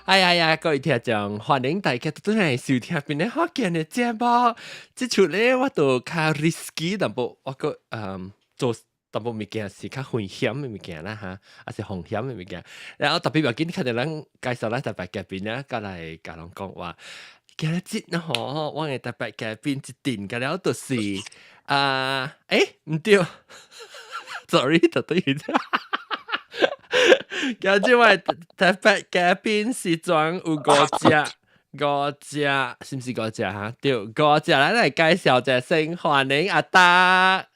哎呀呀，各位聽眾，歡迎大家都來收聽邊個福建的節目。這出咧我都較 risky 淡薄，我閣做淡薄物件是較危險的物件啦哈，抑是風險的物件。然後特別要緊，看著咱介紹咱特別嘉賓啊，過來共人講話。今日節呢吼，我的特別嘉賓一定個了就是啊，毋對，sorry，就對。今日我的特別嘉賓是總有五隻，五隻，是毋是五隻哈？對，五隻，咱來介紹者先，歡迎阿達。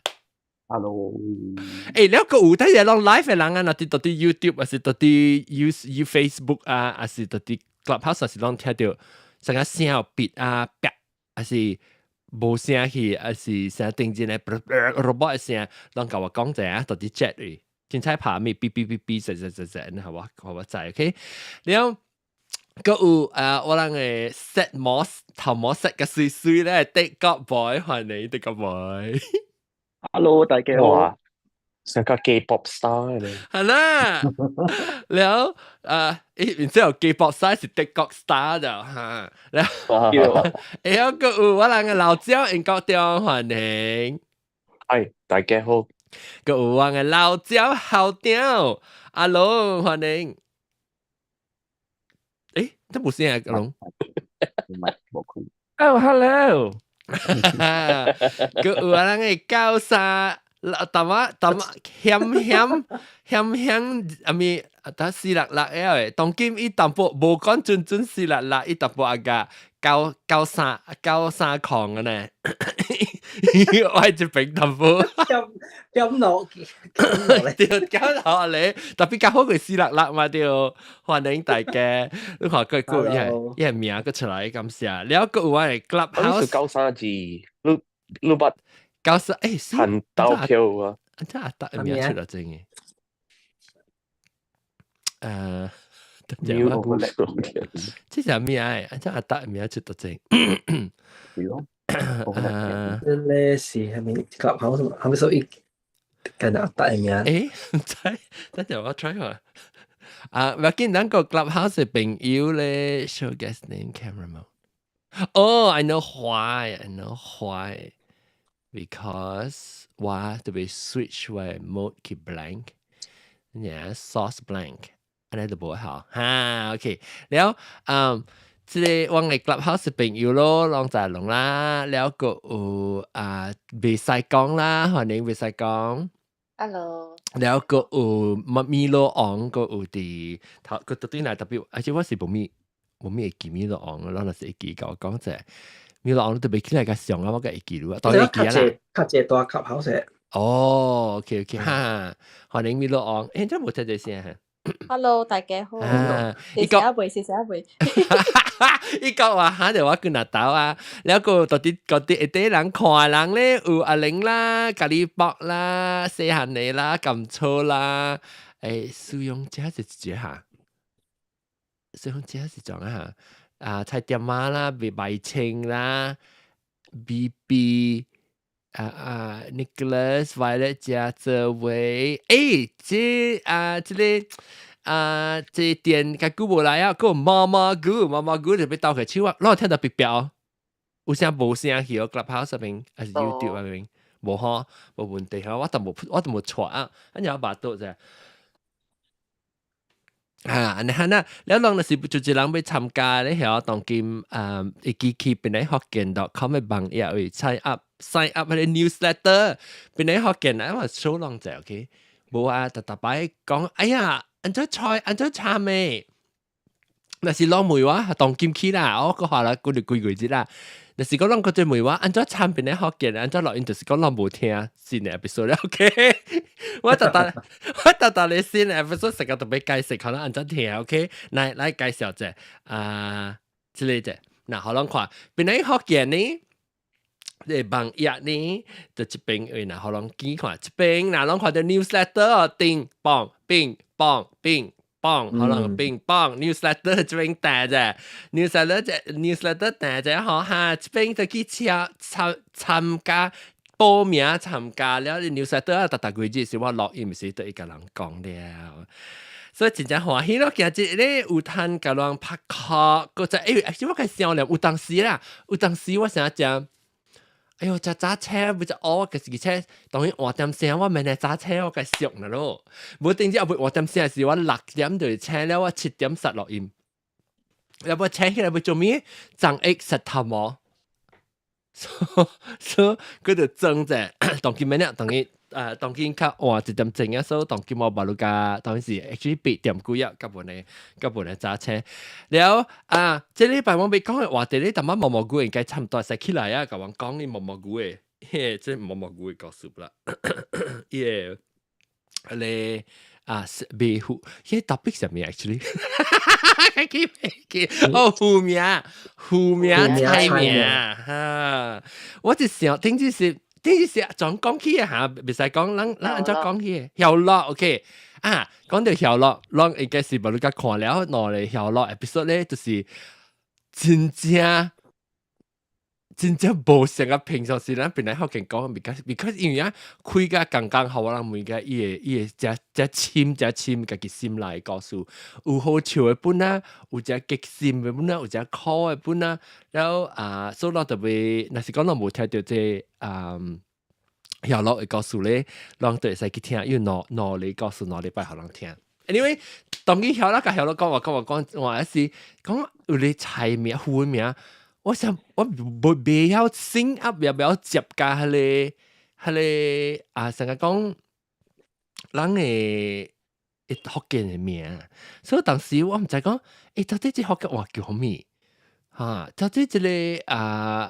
Hello。了閣有睇下攏 live 的人啊，若佇佇 YouTube，抑是佇佇 use Facebook 啊，抑是佇佇 Clubhouse，是攏聽著啥個聲有閉啊，啪，抑是無聲去，抑是聲定真的 robot 的聲，攏共我講者啊，佇佇 chat 裏，凊彩拍咩嗶嗶嗶嗶，實實實實，好我我知，OK。了，閣有啊，我人的 set 模頭毛 set 個媠媠咧，德國 boy，歡迎德國 boy。 Hello，大家好。哇，像個 K-pop star 咧。係啦，了然之後 K-pop star 是德國 star 就嚇，了，然後閣有我人的老趙英國中歡迎。係，大家好。閣有我的老趙校長阿龍歡迎。這無聲啊，阿龍。唔係，無開。哦，hello。閣有我人的高三，淡仔淡仔險險險險，阿咪啊，466的，當今伊淡薄無講準準四六六，伊淡薄仔個九九三九三空的呢。我喺這邊淡薄。點點落，點落咧。對，九頭咧，特別較好過四六六嘛對，歡迎大家。你看佢個伊個名閣出來，感謝。了閣有我的 Clubhouse。 93字，你捌？九三陳豆票啊？這阿達的名出來真嘅。等陣我，這是咩啊？這阿達的名出得真。對咯。這咧是係咪 Clubhouse 係咪屬於跟阿達的名？毋知，等陣我 try 下。啊，我見咱個 Clubhouse 的朋友咧，show guest name camera mode。Oh, I know why. I know why. Because 我特別 switch 我 mode 去 blank，然後 source blank，按呢就無好。哈，OK。了，這個我的 Clubhouse 朋友咯，攏在攏啦，了閣有啊，袂使講啦，歡迎袂使講。 Hello。了閣有麥米羅昂，閣有佇頭，閣對來特別，而且我是無咪會記米羅昂，咱若是會記，共我講者。米羅昂特別起來較上啊，我閣會記咯，當然會記啦。較濟大 Clubhouse。哦，OK OK，哈，歡迎米羅昂，這無聽這聲哈。 Hello，大家好。伊講一位，謝謝一位。伊講話嚇就我跟阿豆啊，了閣到底嗰啲一啲人看人咧，有阿玲啦、咖喱卜啦、細漢的啦、甘草啦，使用者是一隻哈，使用者是怎啊？啊，菜店仔啦、賣清啦、BB 啊啊，Nicholas、Violet 加澤維，這啊，這個啊，這電較久無來啊，閣有毛毛菇，毛毛菇就欲鬥起手啊，攏有聽到別標，有聲無聲去哦，Clubhouse 上面還是 YouTube 上面，無吼，無問題吼，我都無錯啊，按呢我巴肚者。啊，按呢哈那，了人若是就一人欲參加咧，曉當今啊，會記去邊個福建 .com 的網頁位 sign up 彼個 newsletter，邊個福建啊，我數人者 OK，無啊，逐逐擺講，哎呀，按怎菜按怎參的，若是攏問我當今去啦，我閣話啦，過了幾個月啦。若是講攏閣再問我按怎參邊個福建，按怎錄音，就是講攏無聽新的 episode 了，OK？我逐逐咧新的 episode 成日特別解釋，可能按怎聽，OK？來來介紹者啊，這個者，嗱，予攏看邊個福建呢？這個網頁呢，就這邊位若予攏見看，這邊若攏看著 newsletter，叮嘣冰嘣冰。嘣，可能冰嘣 newsletter 這邊彈者，newsletter 這 newsletter 彈者吼哈，這邊就去參參參加報名參加了，newsletter 逐逐個月是我錄音時都會共人講了。所以真正歡喜咯。今日咧有趁共人拍 call，閣再欸，我較想咧，有當時啦，有當時我成日講，哎喲，食早車，要食哦，可是而且當然換點聲，我明日早車我該熟啦咯。無頂只後尾換點聲是我6點就醒了，我7點實錄音。了我醒起來欲做咩？長益石頭毛。所以佢就裝者，當今咩咧？當今當今較換一點鐘啊，所以當今我無路加，當時 actually 8點幾啊，甲本咧早車。了啊，這禮拜我欲講的話題咧，淡仔毛毛菇應該差唔多會使起來啊，共阮講伊毛毛菇的，嘿，這毛毛菇的故事啦。伊個咧啊，白虎，彼個 topic 啥物 actually？記記哦，戶名戶名菜名哈，我就想頂次是頂次是總講起的哈，袂使講咱咱按怎講起的？曉樂 OK 啊，講到曉樂，咱應該是無你甲看了兩個曉樂 episode 咧，就是真正真正無像啊！平常時咱本來福建講，because 因為啊開甲剛剛好，我人每個伊個遮遮深遮深家己心內故事，有好笑的本啊，有遮激心的本啊，有遮苦的本啊，了啊，所以咱特別，若是講咱無聽著這啊曉樂的故事咧，咱就會使去聽，因為兩兩個故事兩禮拜予人聽。Anyway，當今曉樂共曉樂講話講話講話是講有個菜名、副名。我想我無袂曉醒啊，也袂曉接共彼個啊，成日講人的福建的名，所以當時我毋知講，欸，到底這福建話叫啥物？哈，到底這個啊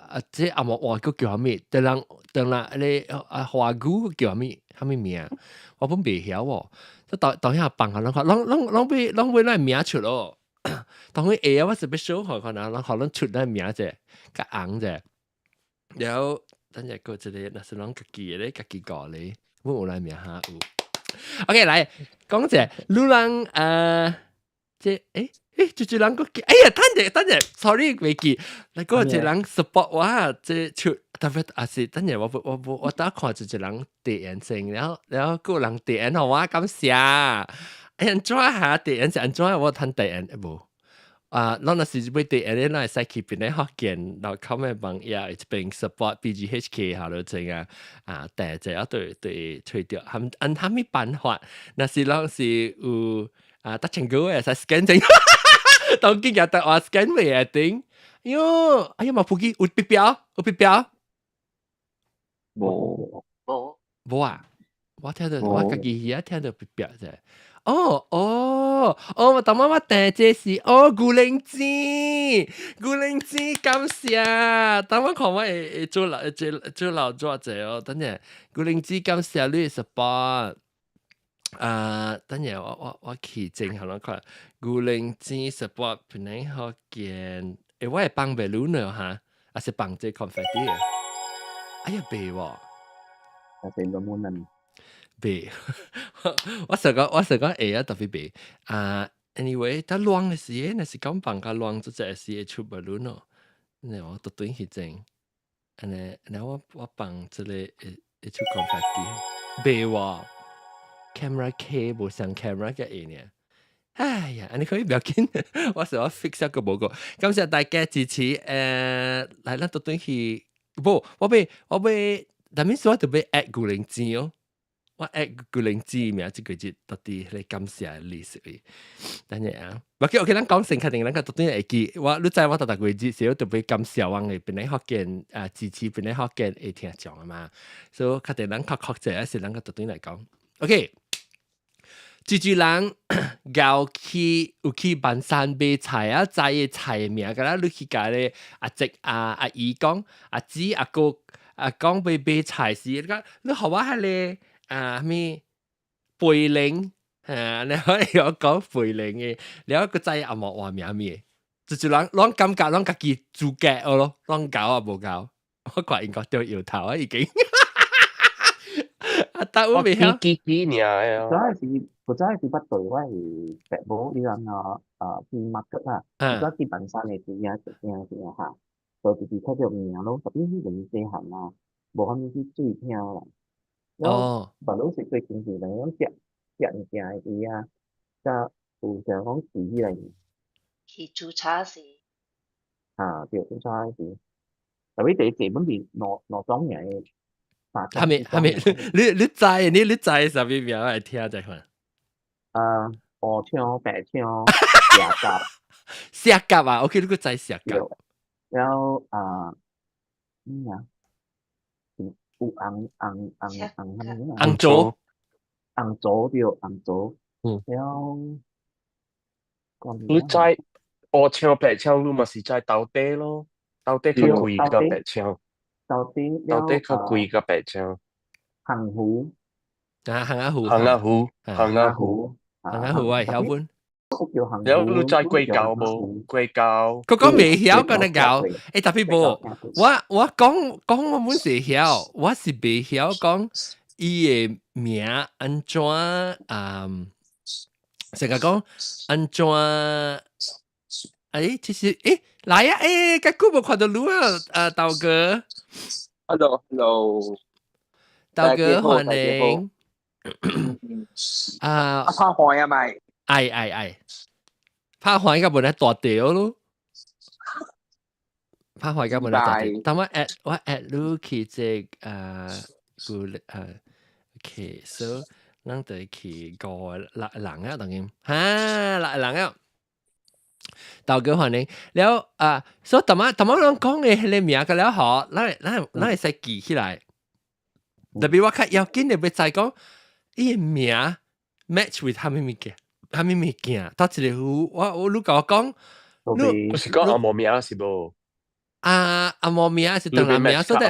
啊，這紅毛話閣叫啥物？當人當人彼個啊華語叫啥物？啥物名？我本袂曉哦。當當遐放予咱看，攏攏攏欲攏欲咱名出咯。當佢下我是欲 show 予看，人予咱出咱名者，較紅者。然後等下閣一個，若是攏家己的咧，家己講咧，我有來名哈有。OK，來講者，女人這欸，就人閣記，哎呀，等者等者，sorry 袂記，來閣一個人 support 我，這出特別也是等下我我拄看一個人遞言先，然後然後閣有人遞言予我感謝。欸，按怎哈遞言是按怎？我趁遞言無？啊，咱若是欲遞言咧，咱會使去邊個福建，然後 comment 網頁這邊 support BGHK 好了，這啊啊，訂者啊對對揣著，含按啥物辦法？若是攏是有啊，得成個會使 scan 整，當今日得話 scan 袂會頂。喲，哎呀嘛，普記有筆表，有筆表？無無無啊！我聽著我家己耳聽著筆表啫。哦哦哦！當媽媽訂這是哦，牛奶子，牛奶子感謝。當我看我會會做老做做老做者哦，等下牛奶子感謝你 support。啊，等下我我我去整予咱看，牛奶子 support 檳城福建，欸，我會放 balloon 哈，還是放這 confetti？哎呀，袂喎。還是攏冇人。袂，我想講，我想講會啊，特別袂啊。Anyway，得亂的時，若是講放較亂，就這時會出 balloon 咯。那我特轉去整，按呢，然後我我放這個會會出 confetti，袂喎。Camera K 無像 camera 嘅嘢呢。哎呀，按呢可以不要緊，我想我 fix 一個無個。感謝大家支持，來咱特轉去，無，我欲我欲，但係我特別 add 古靈精哦。我 add 古靈精名，這個節到底來感謝 list 位。等下啊，OK OK，咱講先確定，咱個特轉會記。我你知我逐逐個月是特別感謝阮的檳城福建啊支持檳城福建會聽眾啊嘛，所以確定咱確確者是咱個特轉來講。OK，蜘蛛人𠢕去有去板山買菜啊，知个菜名，敢若你去共咧阿叔阿阿姨講，阿姊阿哥啊講欲買菜時，你講你予我彼个啊啥物肥苓啊，你可以我講肥苓的，了閣知紅毛話名物，就是人攏感覺攏家己主角咯，攏𠢕啊無𠢕，我看𪜶閣著搖頭啊已經。啊，但我袂曉。記記記爾啊。嗰陣時，嗰陣時捌對我是爸母伊人啊啊去 market 啦，嗰去板山的時啊，食啥食哈，就直直睇著名咯，特別是陣細漢啊，無啥物去注意聽啦。哦。別老是最近是兩種食食物件的時啊，才有成講住起來。去註冊時。啊，對，註冊時。特別第一本是兩兩種嘅。係咪係咪？你知你知啥物名來聽者看？啊，烏槍、白槍、蛇甲。蛇甲啊！OK，你閣知蛇甲。然後啊，咩啊？有紅紅紅紅啥物啊？紅棗。紅棗對，紅棗。然後。你知烏槍白槍，你嘛是知豆底咯？豆底較貴過白槍。豆底，豆底較貴過白槍。紅芋。啊，紅仔芋。紅仔芋，紅仔芋。紅仔芋我會曉本。了你知龜膠無？龜膠。嗰個未曉，講得搞。欸，特別無，我講講我本是曉，我是未曉講伊的名按怎啊？成日講按怎？欸，其實欸，來啊！欸，咁久無看到你啊，啊，豆哥。 Hello，Hello。豆哥歡迎。啊。啊，拍環啊咪？愛愛愛，拍環應該無咧大條咯。拍環應該無咧大條。等我 add 我 add 你去這啊，個啊，OK，so 咱就去五個六人啊，當然，哈，六人啊。豆哥歡迎，了啊，所以頭仔頭仔攏講的彼個名個了吼，咱會使記起來。特別我較要緊的欲知講，伊的名 match with 啥物物件，啥物物件，佗一個有我你共我講，你不是講紅毛名是無？啊，紅毛名是唐人名，所以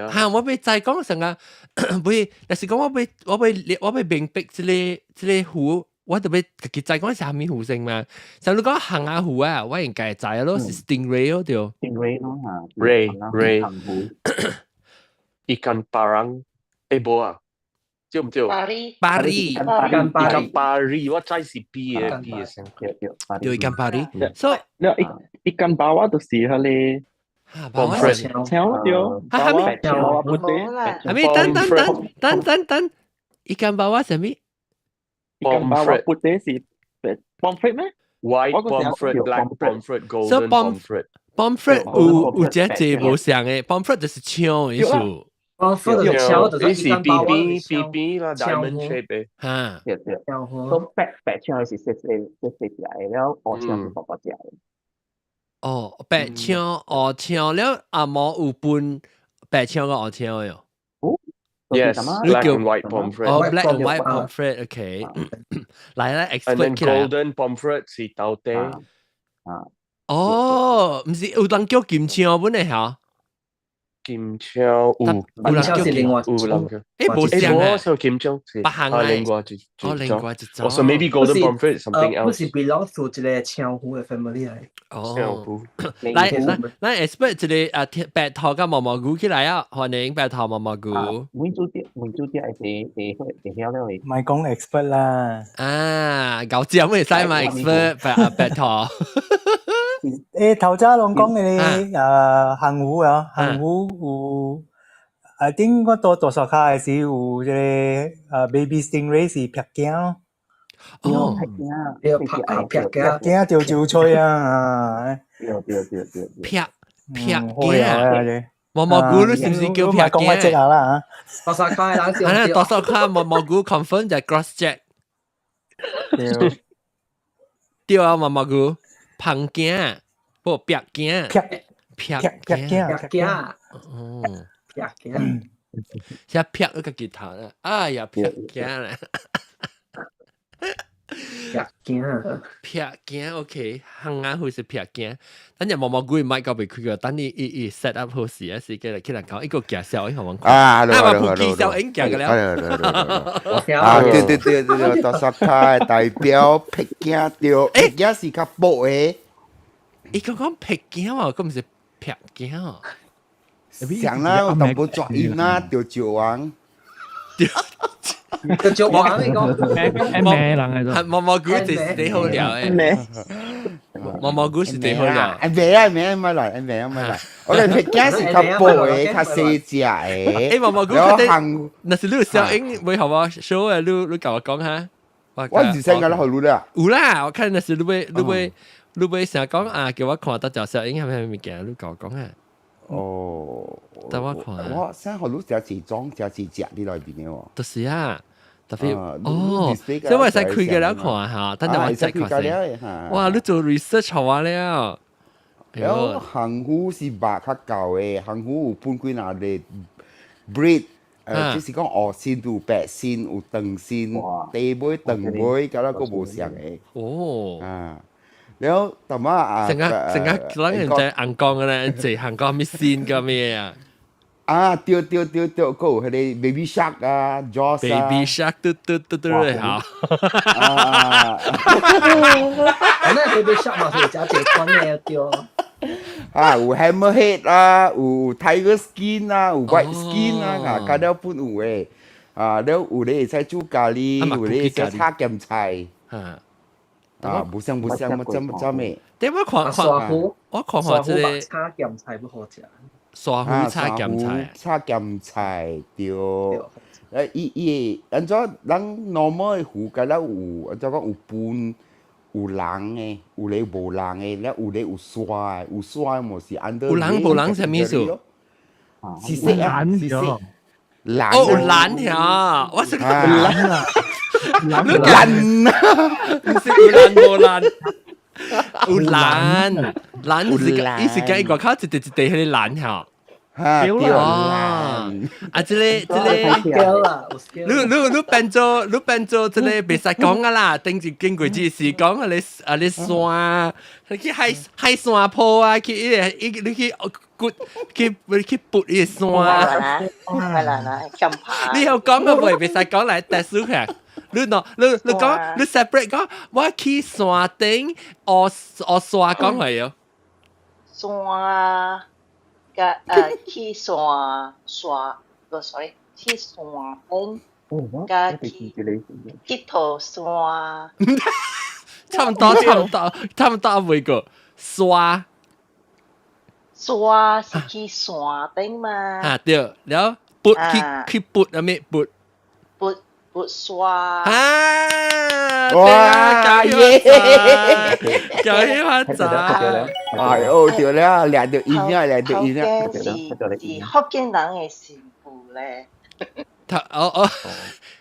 哈，我欲知講啥個，不是，若是講我欲明白這個魚，我就欲家己知講是啥物魚先嘛。像你講紅仔魚啊，我應該知咯，是 stingray 咯對。 stingray 咯嚇，ray ray， ikan parang，欸無啊，對毋對？ pari pari ikan ikan pari，我知是 B 的 B 的聲。對對，對 ikan pari。所以你 ikan bawal 就是彼個。 pomfret，槍對，哈哈咪？巴瓦不對，哈咪？等等等等等等，ikan bawal 啥物？ikan bawal 不對是 pomfret 咩？White pomfret, black pomfret, golden pomfret。 pomfret 有有這個無相的，pomfret 就是槍的意思。 pomfret 就是槍，就是是 B B B B 啦，diamond shape 的。哈，對對。都白白槍是細細細細隻的，了烏槍是大大隻的。哦，白槍、烏槍了，紅毛有分白槍佮烏槍的喲。 Yes, black and white pomfret。哦，black and white pomfret，OK。來來，expert 起來。 And then golden pomfret 是豆底。啊。哦，毋是有人叫金槍本的嚇？金槍有，有人叫另外有人叫。欸，無相啊。無金槍，別項的。另外一哦，另外一種。哦，so maybe golden pomfret something else。不是 belong to 一個槍魚的 family 來。哦。來來來，expert 一個啊，白頭佮毛毛菇起來啊！歡迎白頭毛毛菇。每組啲每組啲係會會會曉了的。莫講 expert 啦。啊，搞笑會使嘛？expert 白白頭。欸，頭早攏講的紅魚啊，紅魚有，I think 我到大沙跤的時有這個baby stingray 是劈頸咯。哦，劈頸，對，劈啊劈頸，頸就就吹啊。對對對對。劈劈頸。毛毛菇你是毋是叫劈頸？講我這下啦嚇。大沙跤的人係啦，大沙跤毛毛菇 confirm 就 cross check。對。對啊，毛毛菇，胖頸。不，劈頸，劈劈劈頸，劈頸，哦，劈頸，先劈一個吉他啦，哎呀，劈頸啦，劈頸，劈頸，OK，紅仔會是劈頸，等陣毛毛菇咪交俾佢個，等你伊伊 set up 好時啊，時嘅起來講一個介紹，一個講，啊，啊，嘛普及小英講個了，啊，對對對對，大沙跤代表劈頸對，劈頸是較薄的。伊講講劈頸啊，佢毋是劈頸啊。想啦，有淡薄轉音啦，就招王。就招王你講，咩人嚟做？毛毛菇是最好料的。毛毛菇是最好料。咩啊咩啊，咪來咩啊咪來。我哋劈頸是較薄的，較細隻的。欸，毛毛菇，佢哋，若是你有小英，會予我 show 啊，你你共我講下。我我是先個啦，好你啦。有啦，我看那是你欲成講啊，叫我看到條小影係咩物件，你講講啊。哦，等我看。我先好你食一種，食一隻你內邊的喎。就是啊，特別哦，所以我會使開個了看下，等陣我再看先。哇，你做 research 好啊了。了，紅魚是肉較厚的，紅魚有分幾若個 breed，就是講黑身有白身有長身，短尾長尾，甲咱閣無相的。哦。啊，了，淡仔啊，成個成個咱人在紅講的咧，坐紅講咩線個咩啊？啊，對對對對，閣有彼个 baby shark 啊，Jaws 啊，baby shark 嘟嘟嘟嘟咧嚇。啊，那 baby shark 嘛是誠濟款的對。啊，有 hammerhead 啊，有 tiger skin 啊，有 white skin 啊，啊，加了本有的。啊，了有咧會使煮咖喱，有咧會使炒鹹菜。啊，無相無相，乜怎乜怎的。點我看看，我看看這个炒鹹菜不好食。沙魚炒鹹菜，炒鹹菜對。伊伊會按怎咱 normal 的魚，敢若有按怎講有分有人的，有咧無人的，了有咧有沙的，有沙的嘛是按有人無人啥物意思？是色啊，是色。懶哦，有懶呀，我是講懶啊，你懶啊，毋是有懶無懶，有懶，懶是伊是講伊外口一塊一塊彼个懶吼。哈，對啦，啊，這个這个，你變做這个袂使講啊啦，頂一經過這是講啊你啊你山，去海山坡啊，去伊个伊你去骨去去撥伊個山。係啦啦，咁怕。你有講個話袂使講來特殊嘅，你喏，你講你 separate 講，我去山頂學學山講係喲。山。甲去山山，無 sorry，去山頂，佮去𨑨迌山。差唔多，差唔多，差唔多每個山。山是去山頂嘛？啊對，了撥去去撥啊咩撥？撥撥山。啊！哇耶！教起發仔。哎呦，對了，掠著音啊，掠著音啊。是是福建人的新婦咧。他哦哦，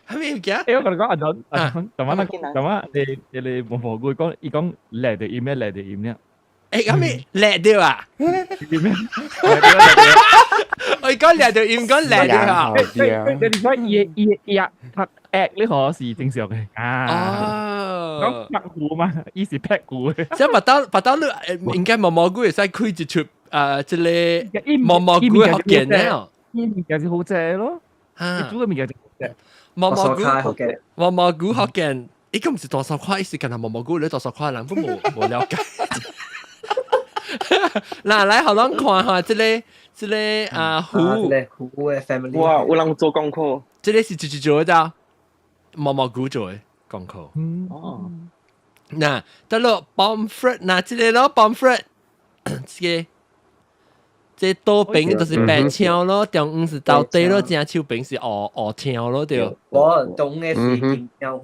係咩物件？欸，我共你講阿陣阿陣，頭晚頭晚你你你無無句講，伊講掠著音咩掠著音呢？欸，咁咩掠著啊？咩？我講掠著音，講掠著啊！你你講伊伊伊讀 egg 呢個是正常嘅啊。講白糊嘛，伊是白糊嘅。即係白刀白刀你應該毛毛菇會使開一出啊，這个毛毛菇福建咧。伊物件是好食咯，伊煮嘅物件就好食。毛毛菇毛毛菇福建，伊個毋是大沙塊，伊是干焦毛毛菇，你大沙塊人都無無了解。嗱，來，予咱看下這个這个啊魚，魚的 family。哇，有人做功課。這个是一一做的，毛毛菇做的功課。哦。嗱，得咯，pomfret，嗱，這个咯，pomfret，這个。這倒邊就是白槍咯，中央是豆底咯，正手邊是烏烏槍咯，對。我中的是金槍。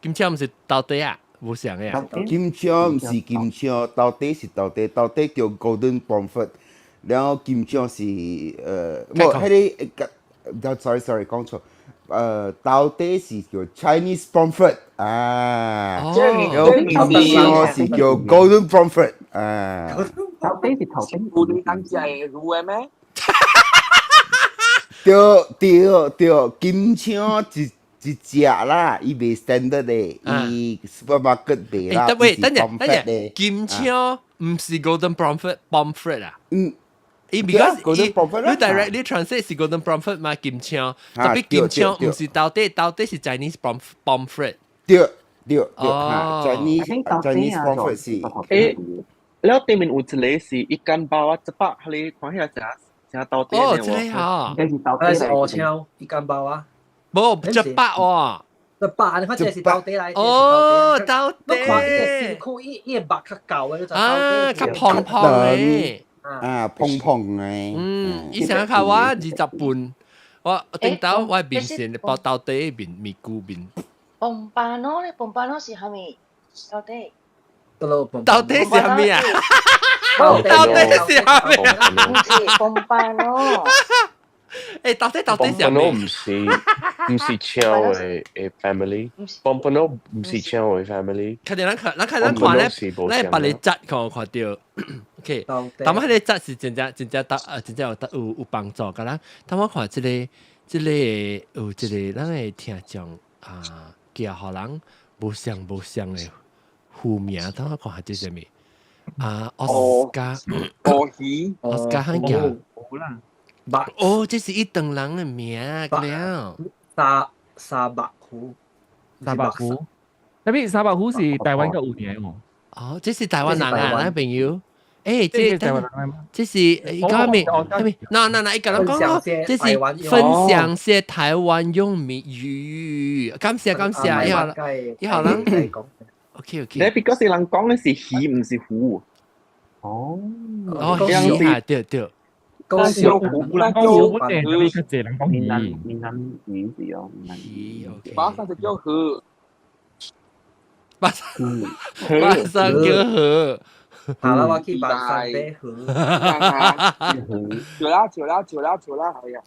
金槍毋是豆底啊，無相的啊。金槍毋是金槍，豆底是豆底，豆底叫 Golden Pomfret，了後金槍是無彼个，sorry sorry 講錯，豆底是叫 Chinese Pomfret 啊，了後金槍是叫 Golden Pomfret 啊。頭底是頭頂，有你當食的魚的咩？對對對，金槍一一隻啦，伊袂 standard 的，伊 supermarket 賣啦。等喂，等陣等陣，金槍毋是 golden pomfret pomfret 啊？嗯，伊 because 伊你 directly translate 是 golden pomfret 嘛？金槍，特別金槍毋是豆底，豆底是 Chinese pomfret。對對對，Chinese Chinese pomfret 是。欸，了對面有一个是一間包啊，一百，彼个看起來誠誠豆底哦，這个吼，這是豆底是烏槍一間包啊。無一百喎，一百你看這是豆底來。哦，豆底。你看伊个身軀，伊伊个肉較厚的，啊，較胖胖的。啊，胖胖的。嗯，以前較我20分，我頂頭我面線包豆底面面菇面。Pompano 咧，pompano 是啥物？到底？到底是啥物啊？到底是啥物啊？毋是 pompano。誒，到底是啥物？ 毋是青的 family，pompano 毋是青的 family。看見咱看，咱看咱看咧，咱別個質看看到，OK，但我彼個質是真正真正得啊，真正有幫助㗎啦。但我看這個有一個咱的聽眾啊，叫予人無相無相的副名，等我看下這啥物啊？奧斯卡，鱷魚，奧斯卡漢叫。白哦，這是伊唐人的名了。沙白虎，沙白虎，特別沙白虎是台灣個有名哦。哦，這是台灣人啊，咱朋友。誒，這台灣人這是伊講咩？咩？嗱嗱嗱，伊共人講咯，這是分享些台灣用語，感謝感謝，以後以後人 OK OK。你 because 人講的是魚，毋是虎。哦。哦，魚啊，對對。講小虎，人講虎，本地人較濟人講魚。閩南語是哦，閩南語。OK。巴山就叫河。巴山，巴山叫河。好啦，我去巴山買河。對啦對啦對啦對啦，係啊。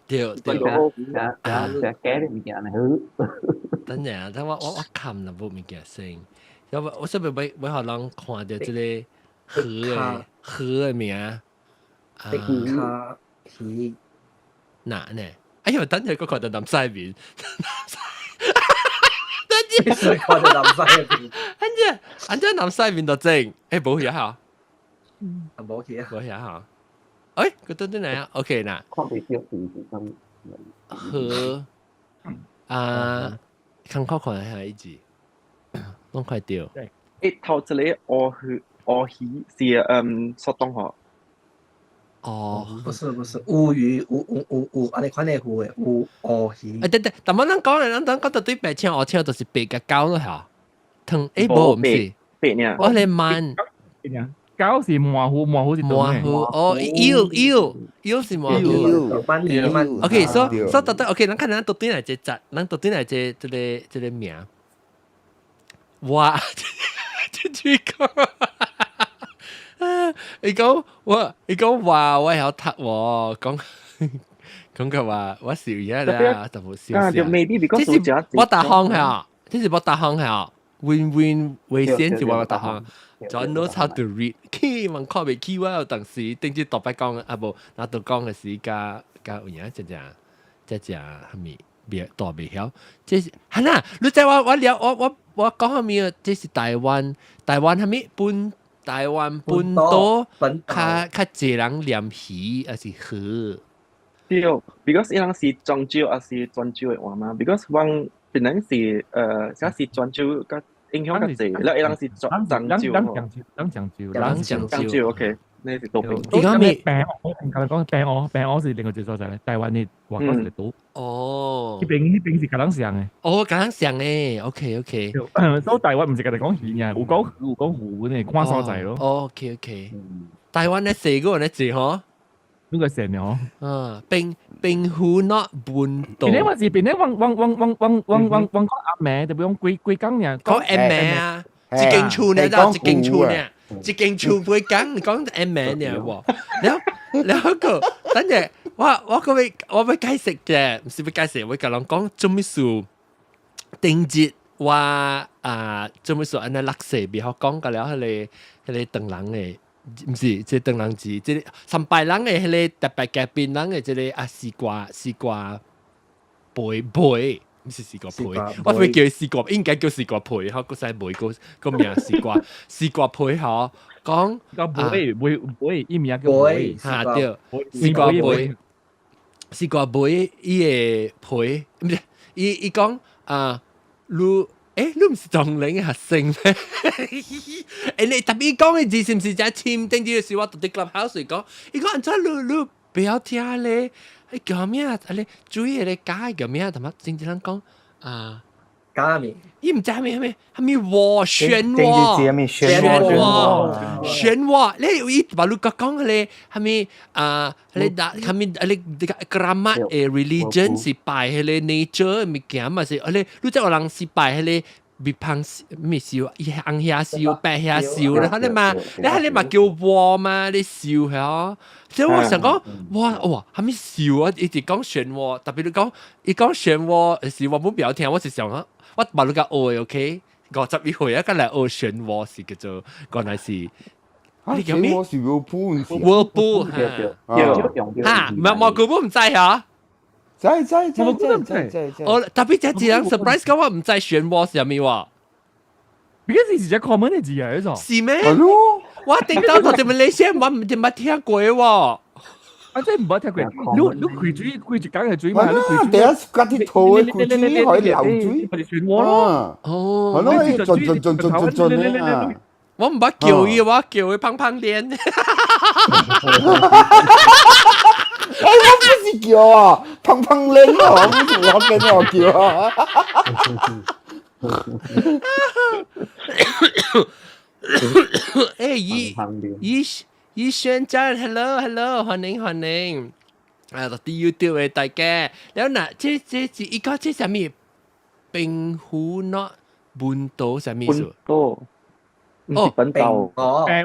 對對。啊啊！加啲物件好。等陣，等我看啦，無物件先。我說欲欲予人看著這个河的名。卡魚。哪呢？哎呦，等陣個看到南西面。等陣看到南西面。安怎安怎南西面就正？欸，無去哈？無去啊。無去哈？欸，佢等陣來啊？OK 嗱。看袂著是咁。河啊，看看看下一字，攏快著。欸，頭一个鱷魚是索東河。哦，不是不是，烏魚烏烏烏烏，按呢款的魚的烏鱷魚。欸，對對，但我咱講咧，咱咱講到對白青鱷青就是白佮膠咯，嚇。湯欸無毋是，白爾。我咧慢。膠是鰻魚，鰻魚是鰻魚哦，eel eel eel 是鰻魚。OK，所以到底 OK，咱看咱到底來這節，咱到底來這個名。哇，這句講。伊講我，伊講話我會曉讀喎，講講佢話我是有影啦，就無笑笑。這是我大行嚇，這是我大行嚇，win win 危險是我大行。就 knows how to read，希望看袂起我有當時頂次特別講啊無，那都講的是加加有影真正真正啥物袂大袂曉。這是哈那，你知我我了我我我講啥物？這是台灣啥物本？台灣本島較濟人念魚還是河？對，because 伊人是漳州還是泉州的話嘛？because 阮檳城是啥是泉州較影響較濟，了伊人是漳州。人漳州，人漳州，人漳州，OK，那是多邊。伊講咩？平澳，剛才講平澳，平澳是另外一個所在咧，台灣的外國是島。哦，彼邊是共人相的。哦，共人相的，OK OK。所以台灣毋是共你講魚啊，有講湖呢，看所在咯。 OK OK。台灣的四個人咧濟吼，呢個成哦。嗯，平湖 not 本島。邊咧還是邊咧，往往往往往往往往講暗暝，特別講幾幾工爾。講暗暝啊，一間厝呢，就一間厝呢，一間厝幾工，講暗暝呢喎。然後然後個，等陣我個欲我欲解釋嘅，毋是欲解釋，我共人講做咩事？頂日我啊做咩事？按呢落雪袂曉講個了，彼個唐人的。毋是，這唐人字，這個三拜人的彼個特別嘉賓人的這個啊絲瓜皮皮，毋是絲瓜皮，我會叫伊絲瓜，應該叫絲瓜皮，吼，閣使賣個個名絲瓜皮吼，講個皮皮皮，伊名叫皮，嚇對，絲瓜皮，絲瓜皮伊的皮，毋是，伊講啊，你。欸，你毋是唐人學生咩？欸，你特別講的字是毋是真深？頂次是我佇 clubhouse 講，伊講按怎你袂曉聽咧？欸，叫啥物啊？啊咧，注意咧，加叫咩啊？他媽真正人講啊，加咩？伊毋知蝦米蝦米蝦米渦漩渦，漩渦漩渦，你有伊把你講講咧蝦米啊？你打蝦米？你 keramat 誒 religion 是拜彼個 nature 物件嘛是？你你知有人是拜彼個。別胖咩燒？伊紅遐燒，白遐燒咧，你嘛，你係你嘛叫渦嘛？你燒係所以我想講，哇哇，係咪燒啊？一直講漩渦，特別你講，伊講漩渦是我冇表聽，我是想啊，我把你個學 OK，51歲啊，個來學漩渦是叫做，原來是。你叫咩？漩渦是 whirlpool ，whirlpool 嚇，唔係蘑菇唔知嚇。知知知知知知。我特別這一人 surprise 講我唔知漩渦是啥物喎。 because 是隻 common 嘅字啊，呢種。是咩？係咯。我頂到到啲馬來西亞，我唔知捌聽過喎。啊，真係唔捌聽過。你你開水開一工嘅水嘛？你開水。第一家啲肚嘅開水可以流水。咪漩渦咯。哦。係咯，轉轉轉轉轉轉咧啊！我唔捌叫伊，我叫伊胖胖臉。欸，我不是叫啊，胖胖臉哦，不是我跟我叫啊。欸，伊伊伊宣真，hello hello，歡迎歡迎。啊，到啲 YouTube 嘅大家，了嗱，這這是伊講這啥物？冰湖諾半島啥物意思？半島。哦，本島。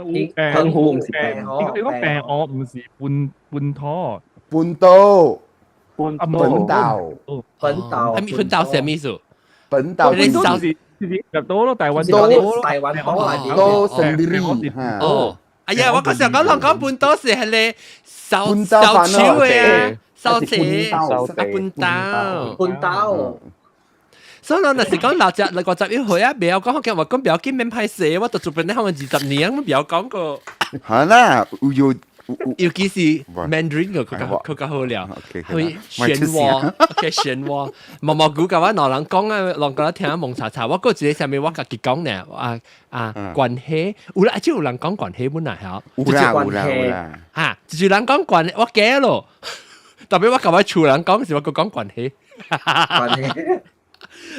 病病湖唔是病，你講病我唔是半半島。半島。半本島。本島。係咪本島啥物意思？本島。你手入到咯，大灣島，大灣島島 sendiri。哦，哎呀，我嗰時候講人講半島是係咧手手手嘅，手指，啊半島，半島。所以我若是講六十六51歲啊，袂曉講福建話，講袂要緊免歹勢，我都做本咧可能20年，我袂曉講過。係啦，有尤其是 Mandarin 個較較好了，去漩渦，OK 漩渦，毛毛菇甲我兩人講啊，人覺得聽蒙查查，我閣一個啥物我家己講呢，啊啊關係，有啦，就有人講關係本來嚇，有啦有啦有啦，嚇，就是人講關係，我記咯，特別我甲我厝人講是我閣講關係，關係。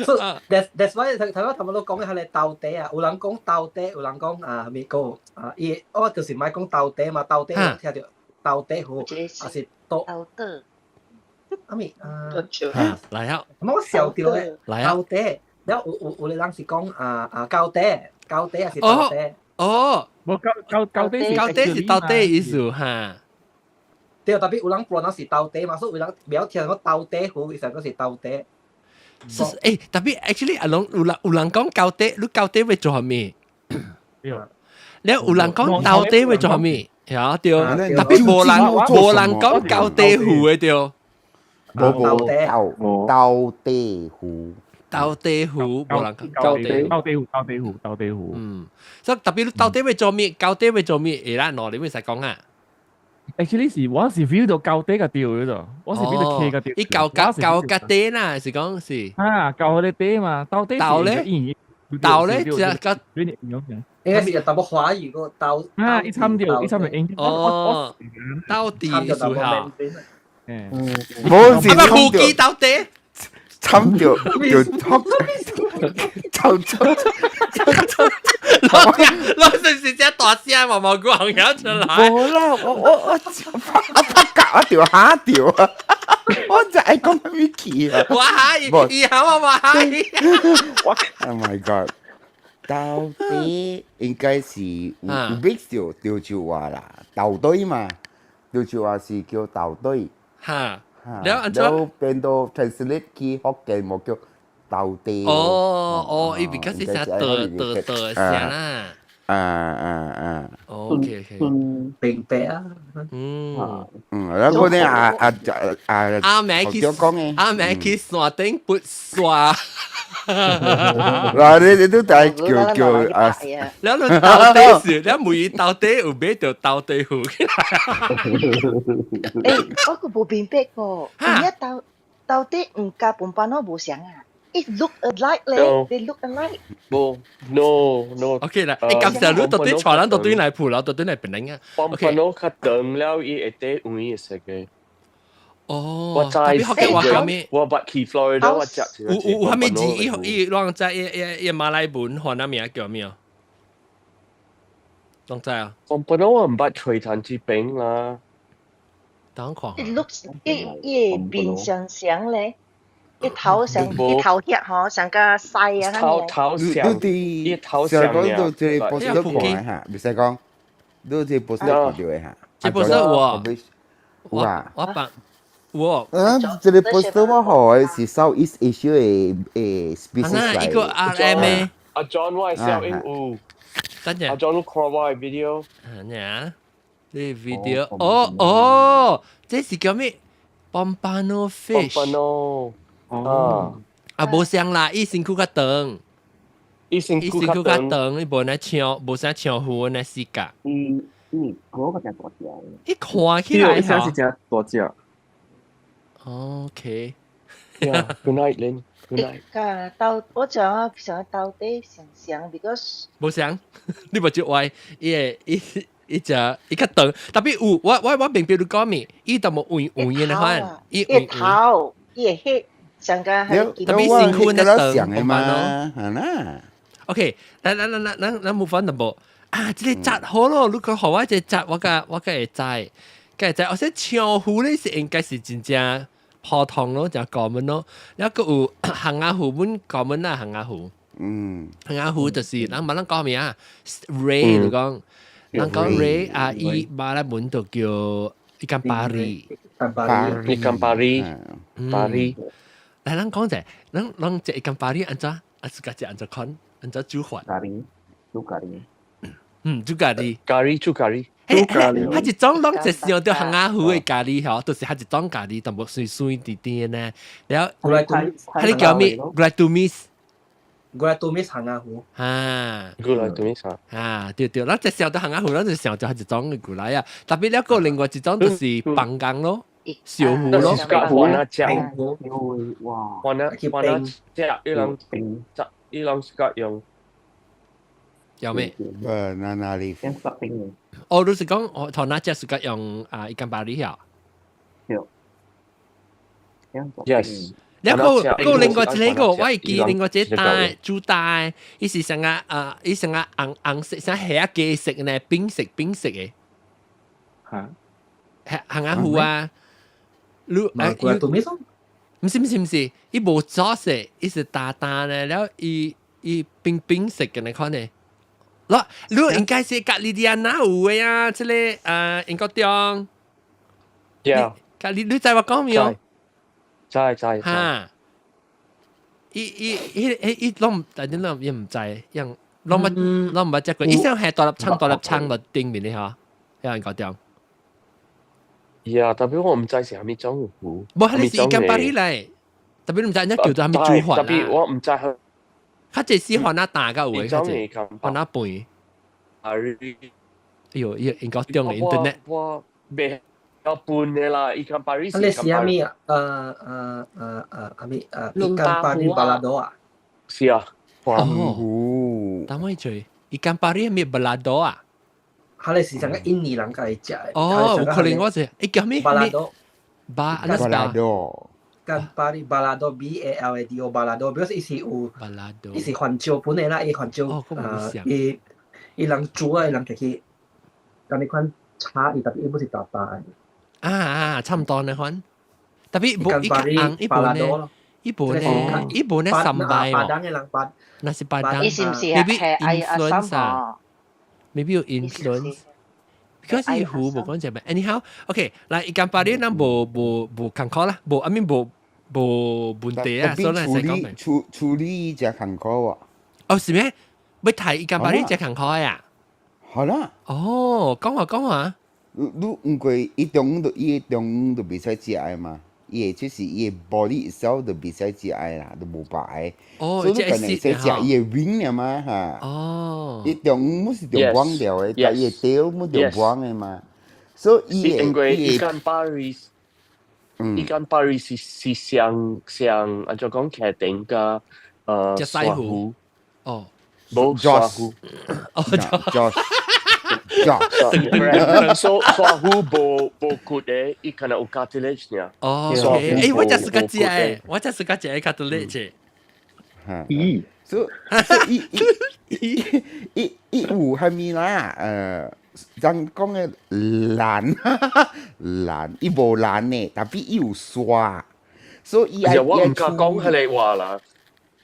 So that's why 頭頭頭都講係你鬥地啊，有人講鬥地，有人講啊咩個啊，伊我就是莫講鬥地嘛，鬥地聽著鬥地好，還是鬥鬥地，啊咪啊，來啊，咁我笑掉咧，來啊，鬥地，了有有有個人是講啊啊高地，高地還是鬥地？哦，無高高高地是高地是鬥地意思哈。對，特別有人本來是鬥地嘛，所以有人袂曉聽講鬥地好，其實講是鬥地。是誒，特別 actually 阿龍有人有人講高底，你高底會做啥物？你有人講到底會做啥物？係啊，對，特別無人無人講高底湖的對。無無到底湖，到底湖，無人講高底到底湖，到底湖，到底湖。嗯，所以特別你到底會做咩？高底會做咩？會啦，喏，你會使講啊。 Actually 是我是 feel 到高底個調嗰度，我是 feel 到 K 個調。伊高高高個底啦，是講是。啊，高個底嘛，到底到咧，到咧，只個。應該是淡薄華語個到。啊，一參掉，一參就英。哦，到底是嚇。嗯。冇是啊，咪無記到底。參掉就抽抽抽抽。老老實是只大聲毛毛菇紅嘢出來。冇啦，我我我我拍夾一條下一條啊！我就係講 Vicky 啊！我下以後我話下。 Oh my god！到底應該是有有 mix 到潮州話啦，豆堆嘛，潮州話是叫豆堆。嚇！了了變到 translate 去福建無叫豆地。哦哦，伊比較是寫得得得聲啦。啊啊啊！OK OK，明白啊。嗯嗯，然後呢啊啊啊阿妹去阿妹去山頂撥沙。嗱，你你都大叫叫啊！然後到底是，你每到底有買到到底褲起來。欸，我個無明白個，而家到到底毋佮笨班佬無相啊？It look alike 咧，they look alike。無，no no。 OK 啦，你感謝你到底帶咱到底來鋪啦，到底來檳城啊？笨班佬較長了，伊會底黃色嘅。哦，我知。特別福建話叫咩？我捌去 Florida，我食有有有啥物字？伊伊攏知伊伊伊馬來文番仔名叫咩？攏知啊？我本來我毋捌吹炭這邊啦。等看。 It looks 伊伊面相像咧，伊頭像伊頭額吼，像個細啊。頭頭像，伊頭像爾。都這個 poster 看下，袂使講，都這個 poster 看到的哈。這 poster 有啊？有啊。我放有。啊，這個 poster 我予的是 Southeast Asia 的的 species 來。一個 RM 的。阿 John 我的小英有。等陣。阿 John 你看我的 video。啊，你 video 哦哦，這是叫咩？Pompano fish。 Pompano。哦。啊，無相啦，伊身軀較長。伊身軀較長，伊無那像無啥像魚那死角。嗯嗯，嗰個真大隻。伊看起來伊是真大隻。 OK。 Yeah, good night, Lin. Good night. 個到我講想到底想想，because 無相，你無就話伊會伊伊只伊較長，特別有我我我明白你講咩，伊就無圓圓的款，伊頭伊會彼上個特別身軀那長的嘛，係啦。 OK，來來來來，咱咱冇分淡薄啊！這個紮好咯，如果予我一個紮，我較我較會知，較會知。我說長魚咧是應該是真正普通咯，真 common 咯。了閣有烘仔魚，阮 common 啊烘仔魚。烘仔魚就是人捌人講咩啊？Ray 就講，人講 ray 啊，伊馬來文就叫 ikan pari。 Ikan pari， Pari。來，咱講者，咱咱這 ikan pari 按怎？啊，自家食按怎款？按怎煮法？咖喱，煮咖喱。嗯，煮咖喱。咖喱煮咖喱。煮咖喱。彼一種攏一想著烘仔魚的咖喱吼，就是彼一種咖喱，淡薄酸酸甜甜的呢。了，彼個叫咩？Gulai tumis。 Gulai tumis 烘仔魚。啊。 Gulai tumis 啊。啊，對對，咱一想著烘仔魚，咱就想著彼一種的 gulai 啊。特別了個另外一種就是放工咯，燒魚咯。換啊食。哇！換啊換啊食，伊人食，伊人是較用。有咩？ Banana leaf。哦，你是講我頭那隻是較用啊 ikan pari 啊？對。 Yes。了個個另外一個，我會記另外一個大煮大，伊是啥個啊？伊啥個紅紅色，啥蝦仔雞色呢？冰色冰色的。嚇？烘仔魚啊？你啊，毋是毋是毋是，伊無左色，伊是大大呢，了伊伊冰冰色嘅那款呢。嗱，你應該是咖喱啲啊，有的啊，這個啊英國中。 Yeah。咖喱你知我講沒有？知知。哈。伊伊伊伊伊攏，但係攏伊毋知，樣攏捌攏毋捌食過。伊想係大粒葱大粒葱落頂面的吼，遐英國中。 Yeah，特別我毋知是啥物種魚。無，彼是 ikan pari 來，特別你毋知按怎叫做啥物煮法。特別我毋知佢。較濟是番仔大較有的，較濟番仔肥。哎呦，伊英國中的 internet。我袂曉分的啦，ikan pari 是。你是啥物啊？啥物ikan pari balado 啊？是啊。哦。等我做，ikan pari 係咪 balado 啊？佢哋是成個印尼人家食的。哦，有可能我是，伊叫咩？ Balado。巴 Balado。 Ikan pari balado B A L A D O balado，because 伊是有，伊是番椒本來啦，伊番椒，伊伊人煮啊，伊人就去，咁你款炒，伊特別伊不是大大的。啊啊，差唔多呢款，特別無伊較紅，伊無呢，伊無呢，伊無呢三擺哦。Nasi padang。伊是毋是 Maybe 係 influence 啊？Maybe 有 influence。Because 伊魚無講這咩，anyhow，OK，來 ikan pari 咱無無無艱苦啦，無 I mean 無無問題啊，所以咱使講處處理誠艱苦喎。哦，是咩？欲刣 ikan pari 誠艱苦呀？好啦。哦，講話講話。你你毋過伊中午就伊中午就袂使食的嘛，伊的就是伊的 body itself 就袂使食的啦，就無排。哦，所以你可能會使食伊的 wing 爾嘛哈。哦。伊中午是著忘掉的，但伊的 tail 毋著忘的嘛。所以伊因為伊 ikan pari，ikan pari 是是上上按怎講茄頂加隻西湖。哦。無沙魚。哦，Josh。所虎無骨的，伊可能有 cartilage 呢。哦，誒，我就是個食的，我就是個食的 cartilage。咦，所以伊伊伊伊有蝦米啦？人講的蘭蘭，伊無蘭呢，但係伊有沙，所以伊愛我唔敢講彼个話啦。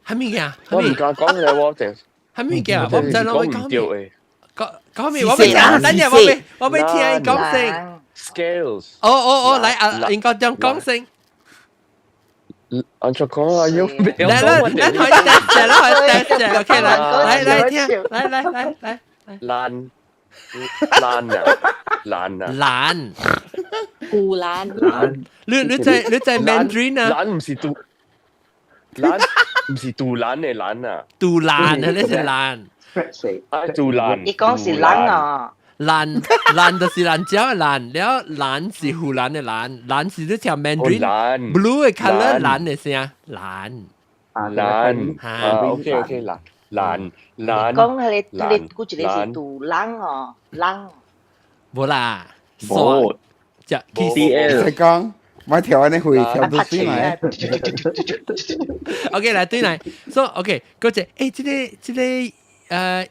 蝦米嘅？我唔敢講彼个話，淨蝦米嘅？我唔知攞講唔對的。講講咩？我未聽，等陣我未聽伊講先。 Scales。哦哦哦，來啊，應該點講先？按怎講啊？要來來來，可以 test 啦，可以 test，OK，來來來聽，來來來來。蘭蘭啊，蘭啊。蘭。古蘭。蘭。你在 Mandarin 啊？蘭唔是杜，蘭唔是杜蘭的蘭啊。杜蘭啊，你是蘭。啊，杜蘭。伊講是蘭啊。蘭蘭就是蘭椒的蘭，了蘭是湖南的蘭，蘭是你聽 Mandarin blue 的 color 蘭的聲，蘭。蘭啊，OK OK，蘭蘭蘭。講彼個古一個是杜蘭哦，蘭。無啦，無。只 T L。使講，我調安尼會調到水來。 OK，來對來，所以 OK，嗰隻，誒，這個。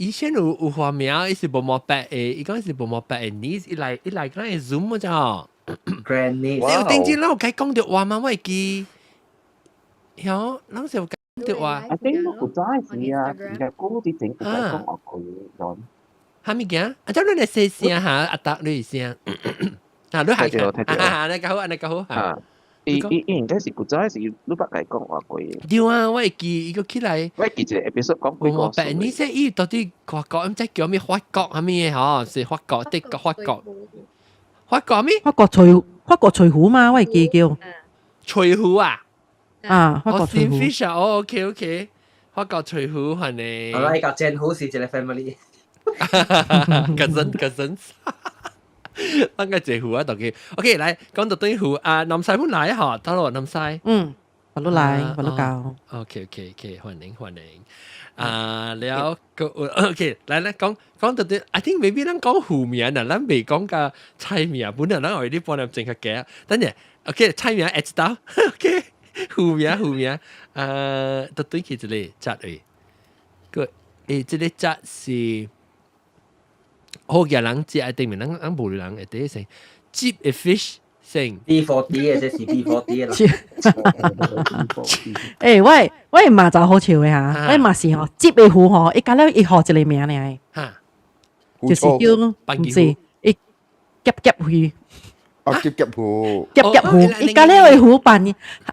以前有畫名，伊是無毛白的，伊講是無毛白的 niece，伊來伊來講會 Zoom 啫吼。 Granny，你有頂真，咱有甲伊講著話嗎？我會記，曉，咱是有講著話。 I think 我古早時啊，而家講之前有講話過嘅。哈物件？啊，這你來細聲哈，阿達你聲。啊，你係啊，按呢較好，按呢較好。啊。伊應該是古早時，你捌共伊講話過。對啊，我會記，伊閣起來。我會記一個 episode 講幾個。白，你說伊到底外國，毋知叫啥物法國啥物的吼？是法國、德國、法國。法國咩？法國翠湖嘛，我會記叫。翠湖啊？啊，法國翠湖。 Fish 啊，哦，OK OK，法國翠湖係呢。好啦，伊個煎虎是一個 family。 cousin cousin。咱個濟湖啊，當佢 OK 來講到對湖啊，南西本來嗬，到咯南西。嗯，我都來，我都教。 OK OK OK，歡迎歡迎。啊，了個 OK，來來講講到啲，I think maybe 咱講湖名啊，咱未講個菜名，本來咱愛啲幫人正確嘅。等陣，OK，菜名會知道，OK，湖名湖名，到對起這個節誒，個誒，這個節是。好嘅人食頂面，咱咱無人會第一先接 a fish 先。 B40 的，這是 B40 啦。欸，我嘛就好笑的哈，我嘛是吼，接的魚吼，伊加了伊號一個名爾，就是叫毋是伊夾夾魚。哦，夾夾魚。夾夾魚，伊加了的魚扮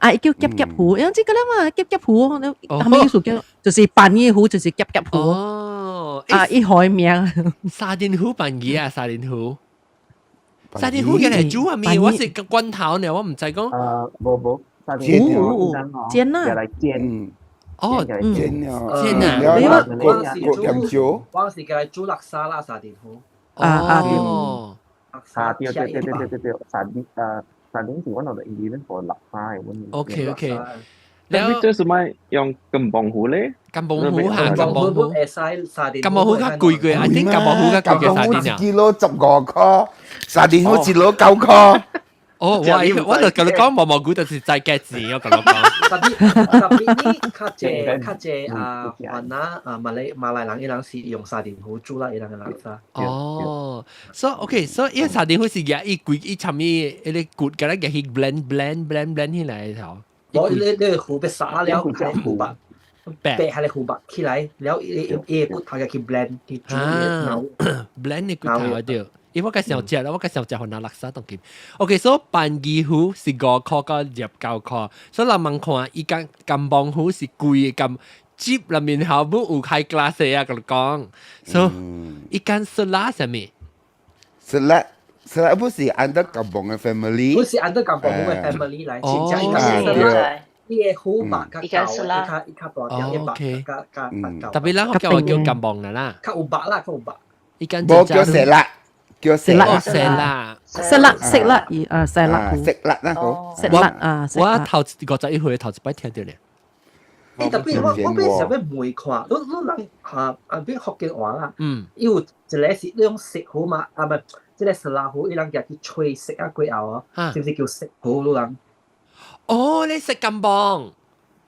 啊，伊叫夾夾魚，因為這個了嘛，夾夾魚，啥物意思叫？就是扮伊魚，就是夾夾魚。哦，啊，伊號名。沙甸魚扮魚啊，沙甸魚。沙甸魚佢嚟煮啊咪？我是個罐頭呢，我毋知講。啊，無無，沙甸魚煎啊，來煎。哦，煎啊，煎啊，你我個鹽我是叫來煮叻沙啦，沙甸魚。啊啊哦。啊對對對對對對對，沙甸啊，沙甸是 one of the ingredient for 叻沙的。 OK OK。了，這是咪用金棒魚咧？金棒魚嚇，金棒魚會使沙甸。金棒魚較貴過，I think 金棒魚較貴過沙甸啊。一キ15塊，沙甸魚一キ9塊。哦，我就共你講毛毛菇就是在價錢，我共你講。特別特別呢，較濟較濟啊，雲南啊馬來人伊人是用沙甸魚煮啦，伊人的叻沙。哦，所以 OK，所以伊沙甸魚是夾伊規伊參物，彼个骨共咱夾去 blend blend blend blend 起來頭。我你魚被殺了，係魚白，白係魚白起來，了伊伊骨頭入去 blend 去煮，blend 的骨頭對。因為我較想食啦，我較想食雲南叻沙當今。OK，所以斑魚魚是5塊到29塊，所以人問看伊間金棒魚是貴的咁，接內面後尾有開 class 啊，共你講。所以伊間 selat 啥物？ Selat selat 不是 under 金棒的 family？不是 under 金棒魚的 family 來，真正伊間 selat，伊的魚肉較厚，伊較伊較大條，一百加加八九。特別咱叫我叫金棒的啦。較有肉啦，較有肉。伊間無叫 selat。叫 selat selat selat selat 啊 selat selat 啦好 selat 啊，我頭51歲頭一擺聽著咧。欸，特別我本想欲問看，你你人嚇啊，比福建話啦，伊有一個是你用石斛嘛，啊毋係，這個石老虎，伊人舉去吹石啊過後啊，是毋是叫石斛你人？哦，你食金棒。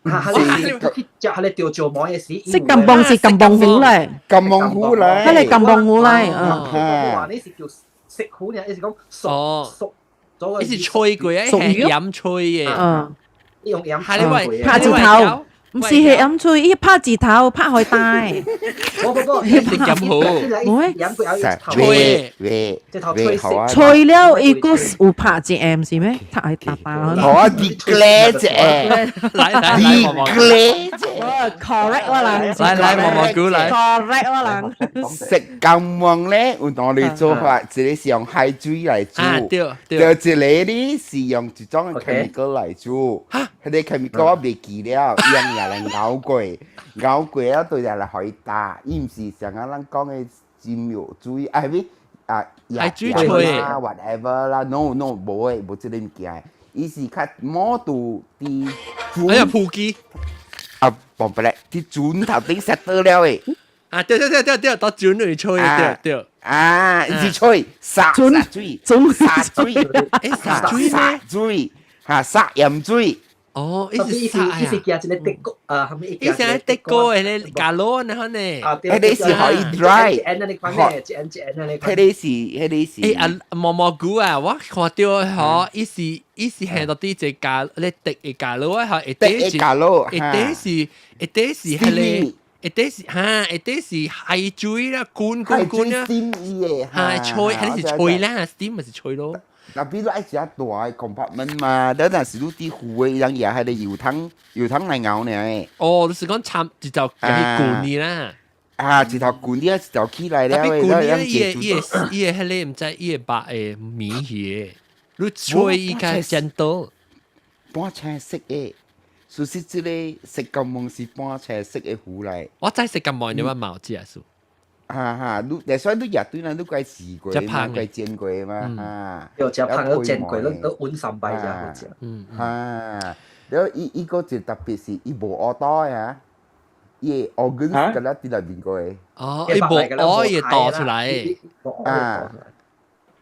嚇，你去食下你釣椒毛的時，食金棒是金棒虎嚟，金棒虎嚟，佢係金棒虎嚟，嗯。我話你是叫石斛呢，伊是講熟熟咗，伊是吹過，係鹽吹嘅。嗯。用鹽吹過，拍字頭。毋是係飲吹，伊拍字頭，拍海帶。無無無，是咁好。冇，吹，吹吹了，伊閣有拍一 M 是咩？拍去打打。好啊，declare 啫，來來來，declare 啫。 Correct 我人。來來，毛毛菇來。 Correct 我人。食金黃咧，有當你做法，一個是用海水來煮，對對，一個咧是用一種 chemical 來煮。彼个 chemical 我袂記了，用也來熬過，熬過了對來來予伊打，伊毋是像啊咱講的金油水，啊係咪啊？海水吹啊，whatever 啦，no no，無的，無這个物件，伊是較摩度佇哎呀，普及啊，無不咧，佇船頭頂 set 了的。啊，對對對對對，到船裏吹，對對。啊，伊是吹灑水，灑水，欸，灑水灑水，嚇灑鹽水。哦，伊是伊是寄一個德國啊，係咪？伊是德國的咧，加羅那款呢？彼个是可以 dry，彼个是彼个是。欸啊，毛毛菇啊，我看著吼，伊是伊是係到啲隻加咧滴的加羅啊，吼，一滴加羅，一底是一底是彼个。一底是哈，一底是海水啦，滾滾滾啊，哈，吹，彼个是吹啦，steam 咪是吹咯。特別你愛食大的 compartment 嘛，你若是你佇湖的人也係個油桶油桶來熬呢。哦，你是講摻一頭去滾呢啦？啊，一頭滾你一頭起來了，特別滾伊個伊個伊個彼个毋知伊個肉會綿去的，你吹伊較煎到。半青色的，事實這个石金毛是半青色的魚來。我知石金毛你話毛知啊數。哈哈，你所以你也對咱你該試過嘛，該煎過嘛，哈。有食芳都煎過，都溫三擺才好食。哈，了伊伊個就特別是伊無烏刀啊，伊個 organ 敢若佇內面過的。哦，伊無烏伊會倒出來。啊。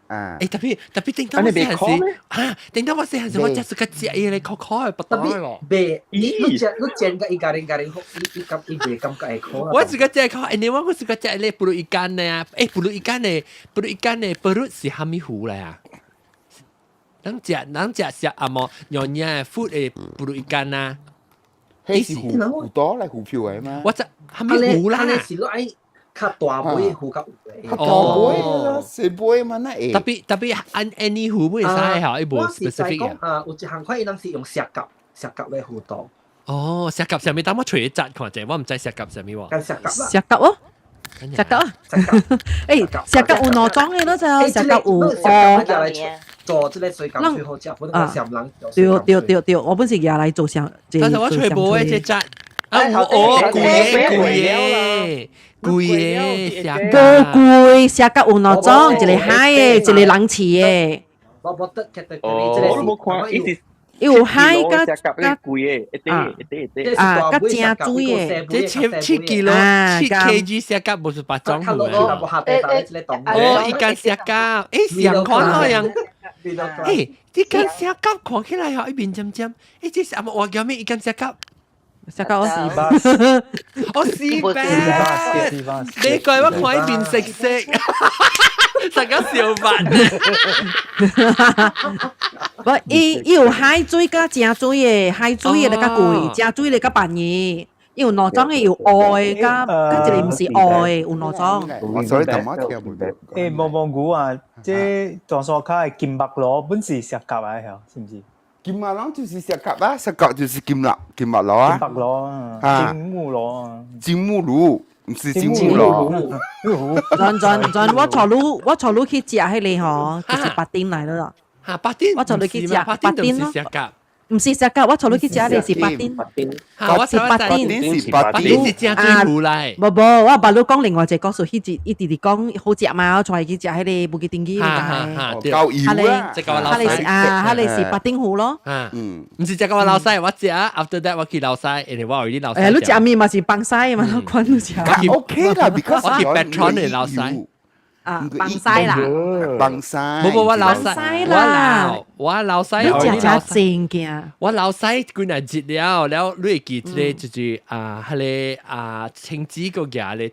啊！欸，特別特別頂到我細漢時，啊，頂到我細漢時，我食是個食伊咧，苦苦的不當咯。袂，你你食你煎甲伊家己家己，伊伊感伊袂感覺會苦。我自個食苦，欸，我自個食咧 pulut ikan 呢啊，欸，pulut ikan 呢，pulut ikan 呢，pulut 是蝦米魚來啊？人食人食食阿毛娘娘 food 的 pulut ikan 啊？彼是魚魚刀來魚票的嘛？我知蝦米魚啦？是你愛較大尾魚較有較大尾啦，細尾嘛那會。特別特別按 any 魚會使嚇，伊無 specific 啊。有一項款伊人是用石蛤，石蛤來魚刀。哦，石蛤上面等我揣一隻看者，我毋知石蛤啥物喎。石蛤石蛤哦，石蛤啊！欸，石蛤有兩種的咯，就石蛤有哦。做這个水甘最好食，我那個上人。對對對對，我本是舉來做上。但是我揣無的這隻。啊，哦，貴的貴的貴的石蛤。無貴，石蛤有兩種，一个海的，一个人飼的。我無得哦，我無看，伊是。有海佮佮貴的，一塊一塊一塊啊，佮正水的。這七七 kilo 七 kg 石蛤無是八種魚。哦，一間石蛤，欸，上看好樣。欸，這間石蛤看起來吼，伊面尖尖，欸，這是阿話叫咩？一間石蛤。石蛤哦，sea bass，哦，sea bass，你怪我看伊面色色，大家笑煩。無，伊伊有海水佮正水的，海水的咧較貴，正水的較便宜。伊有兩種的，有烏的，佮佮一个毋是烏的，有兩種。我所以頭媽聽無到。欸，毛毛菇啊，這大沙跤的金目鱸本是石蛤來的，是毋是？金目鱸就是石蛤啊，石蛤就是金目金目鱸啊。金目鱸啊，金目鱸啊。金目鱸，毋是金目鱸。轉轉轉，我帶你我帶你去食彼个吼，就是白丁來了。嚇，白丁，我帶你去食白丁咯。毋是石甲，我帶你去食的是巴丁，是巴丁，是巴丁是正水魚來。無無，我捌你講另外一個故事，彼一伊直直講好食嘛，我帶伊去食彼個武吉丁義那個。夠油啊！這個我老細啊，彼個是巴丁魚咯。嗯，毋是這個我老細，我食，after that 我去老細，因為我有啲老細。誒，你食麵嘛是放西嘛，我看你食。 OK 啦，because 我去 Petron 的老細。啊，放西啦，放西。無無，我老細，我老細，你食食正件。我老細幾若日了，了你會記這個就是啊，彼個啊，青子個夾咧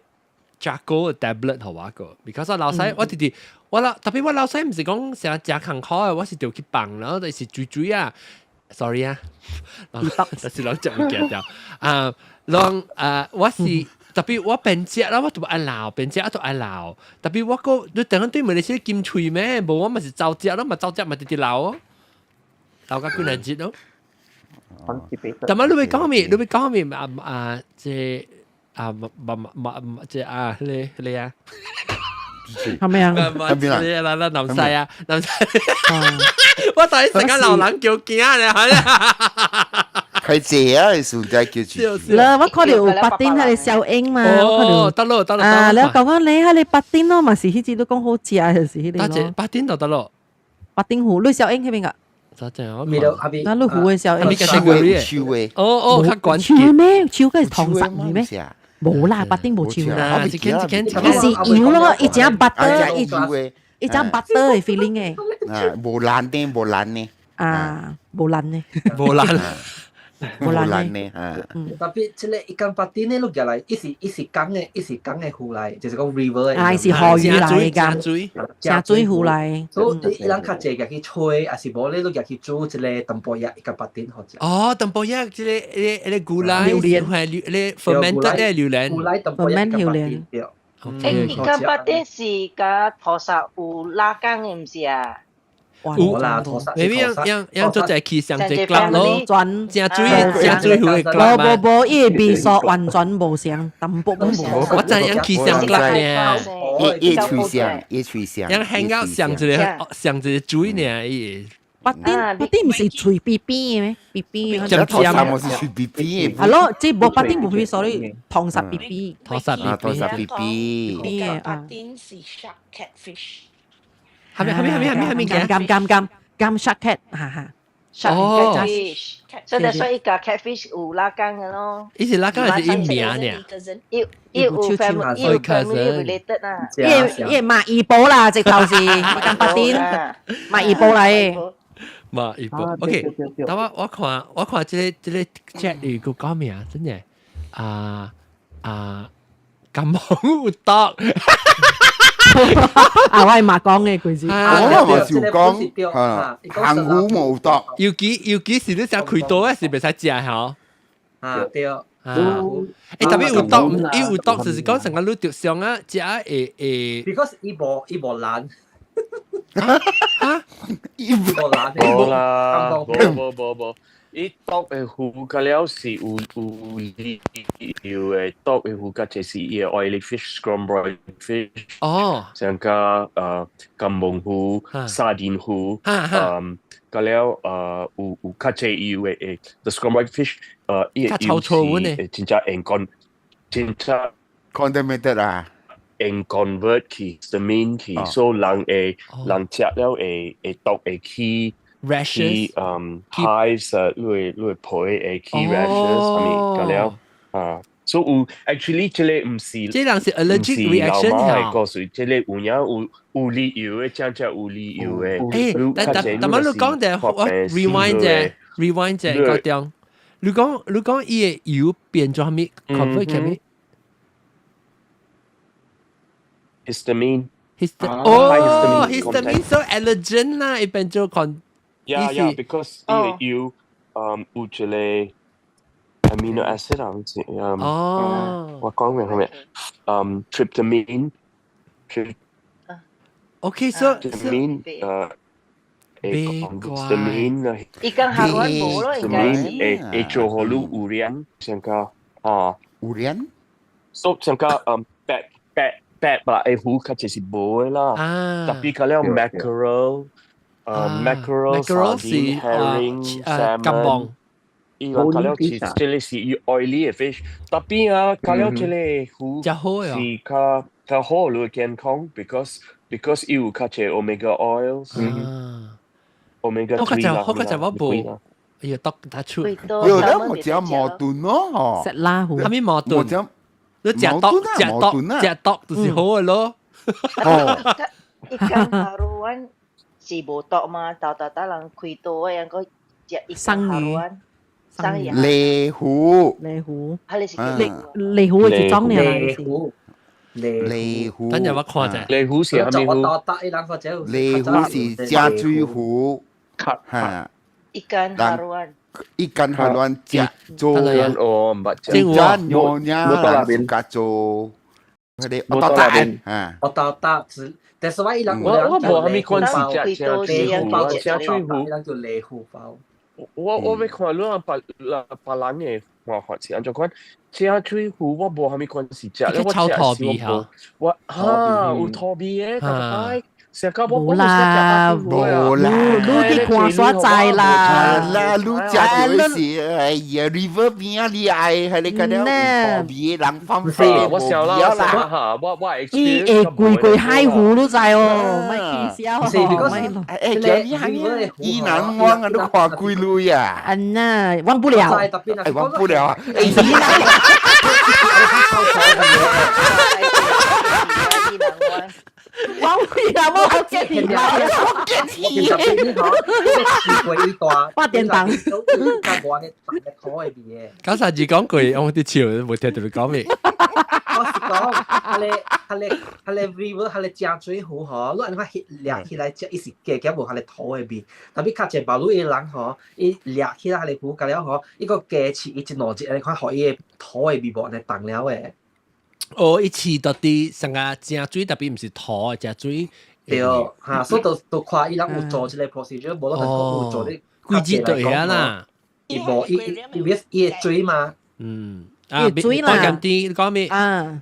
charcoal tablet 予我個，because 我老細我直直我老特別我老細毋是講成日食艱苦的，我是著去放，然後就是水水啊，sorry 啊，但是攏食物件掉啊，攏啊，我是。特別我變食啦，我都愛老，變食都愛老。特別我個你等下對面你是金喙咩？無我嘛是走食咯，嘛走食嘛直直老哦，老甲幾若日咯。但係你會講咩？你會講咩？啊啊，這啊嘛嘛嘛這啊，你你啊，係咪啊？係咪啊？啦啦南西啊，南西。我第一時間老人叫驚咧，係啊。佢借啊，是在叫住。啦，我看到有巴丁彼個小英嘛，哦，得咯得咯。啊，你講講你彼個巴丁咯，嘛是彼隻都講好食，就是彼個咯。巴丁就得咯。巴丁魚，你小英彼邊個？咋正？味道下邊。那你魚的小英。樹的。哦哦，較懸。樹咩？樹個是糖實咩？無啦，巴丁無樹啦。伊是油咯，伊正 butter，伊正 butter 的 feeling 的。啊，無爛呢，無爛呢。啊，無爛呢。無爛。無爛呢，啊。特別這個 ikan patin 呢，落入來，伊是江的魚來，就是講 river 的。啊，是河魚來㗎，正水魚來。所以伊人較濟入去吹，還是無咧，你入去煮一個 tempoyak ikan patin 好食。哦，tempoyak 這個這個牛奶，榴蓮係榴 fermented 的榴蓮。牛奶 tempoyak 榴蓮。對。誒，ikan patin 是佮土沙有拉工的，毋是啊？有啦，土沙。 maybe 樣樣樣做隻去上隻 club 咯，轉正水正水魚的 club 無無無，伊的味素完全無相，淡薄攏無。我知影去上 club 呢，伊吹相，伊吹相，樣 hang out 上一個上一個水呢，伊。巴丁巴丁毋是喙邊邊的咩？邊邊。尖尖，我是喙邊邊的。係咯，這無巴丁無去，所以糖實邊邊。糖實邊糖實邊邊。啊。巴丁是 shark catfish。係咪係咪係咪係咪係咪嘅？甘甘甘甘 shark cat，哈哈。哦。 catfish，所以所以個 catfish 有拉工的咯。伊是拉工還是伊名呢？伊伊有 family，伊有 family related 啊。伊伊馬二寶啦，直頭是甘巴丁，馬二寶來。馬二寶，OK。等我看這個 chat 裡個講咩啊？真嘅，啊啊，咁好有毒。啊，我係嘛講嘅句子。我嘛就講，行虎無毒。尤其是你食開刀的是袂使食吼。啊對。啊。誒，特別有毒，伊有毒就是講成個你著傷啊，食會會。 Because 伊無爛。啊？伊無爛。無啦，無無無無。伊毒的魚較了是有理由的，毒的魚較濟是伊的 oily fish scombroid fish。哦。像個金毛魚、沙丁魚，較了有較濟油的誒，the scombroid fish 伊的油是真正會 con 真正 contaminated 啊。會 convert 去 histamine 去，所以人會人食了會毒會起。 rashes，hives 啊，你會皮會起 rashes，係咪？個了啊，所以有 actually 這個毋是，這人是 allergic reaction 嚇。告訴這個有影有理由的，真正有理由的。誒，但但但你講者，我 rewind 者，rewind 者個中，你講伊的油變做啥物？convert 啥物？histamine。 Hist 哦，histamine so allergen 啦，伊變做 con。 Yeah, because 伊個油，有一個 amino acid 啊，好似，哦，我講明係咪？Tryptamine。 Okay, so tryptamine，histamine 啊，伊講下阮無咯，應該是。會做予你有臉，上個啊，有臉。所以上個白白白白的魚較濟是無的啦，特別較了 mackerel。Mackerel、 mackerel sardine、是 herring、啊金 salmon 網。伊人較了是這個是伊 oily 的 fish，特別啊，較了這個魚較好呀。是較較好你健康，because 伊有較濟 omega oils。omega 我較 3 就啦，我較就我無，哎呀，得打出。有得我食矛盾咯，嗬。食拉魚。啥物矛盾？我食你食毒食毒食毒就是好的咯。哦。 Ikan haruan 是無毒嘛？豆豆打人開刀的，人講食 ikan haruan，生魚。瀨魚。瀨魚。係你是瀨瀨魚係一種爾啦。瀨魚。等陣我看者。瀨魚是啥物魚？瀨魚是正水魚。嚇。 Ikan haruan。 Ikan haruan 食做。哦，毋捌食。真娘娘人家做。佢哋我到大啊！我到大只，但是我伊人我我無啥物關係食正水魚，正水魚，伊人叫瀨魚包。我我欲看你人別別人的看法是按怎款？正水魚我無啥物關係食，我炒土味嚇，我哈有土味的，但係成個我無啦，無啦，你去看所在啦。啦，你食就是哎呀，river 邊啊，你愛係你個了有土味的人放飛我想啦，我嚇，我我伊會規規海湖你知哦，莫起笑是，哦。哎，叫你行伊南灣啊，你看幾類啊？嗯呐，忘不了。哎，忘不了啊！哎，忘不了，我好見你啦，我見你。八點檔。九三二講句，我啲笑，無聽到你講咩？我是講，佢個佢個佢個 river 佢個正水湖嗬，你按怎掠起來食，伊是加減無佢個土的味。特別較濟包你個人嗬，伊掠起來佢個湖，加了嗬，伊個加飼伊一兩日，按呢款，予伊個土的味無按呢重了的。哦，伊飼到啲成個正水，特別毋是土的正水。對，嚇，所以就就看伊人有做這個 procedure，無論有做啲。規節對啊啦。伊無伊伊伊伊會水嘛？嗯。啊，水啦。講啲講咩？啊。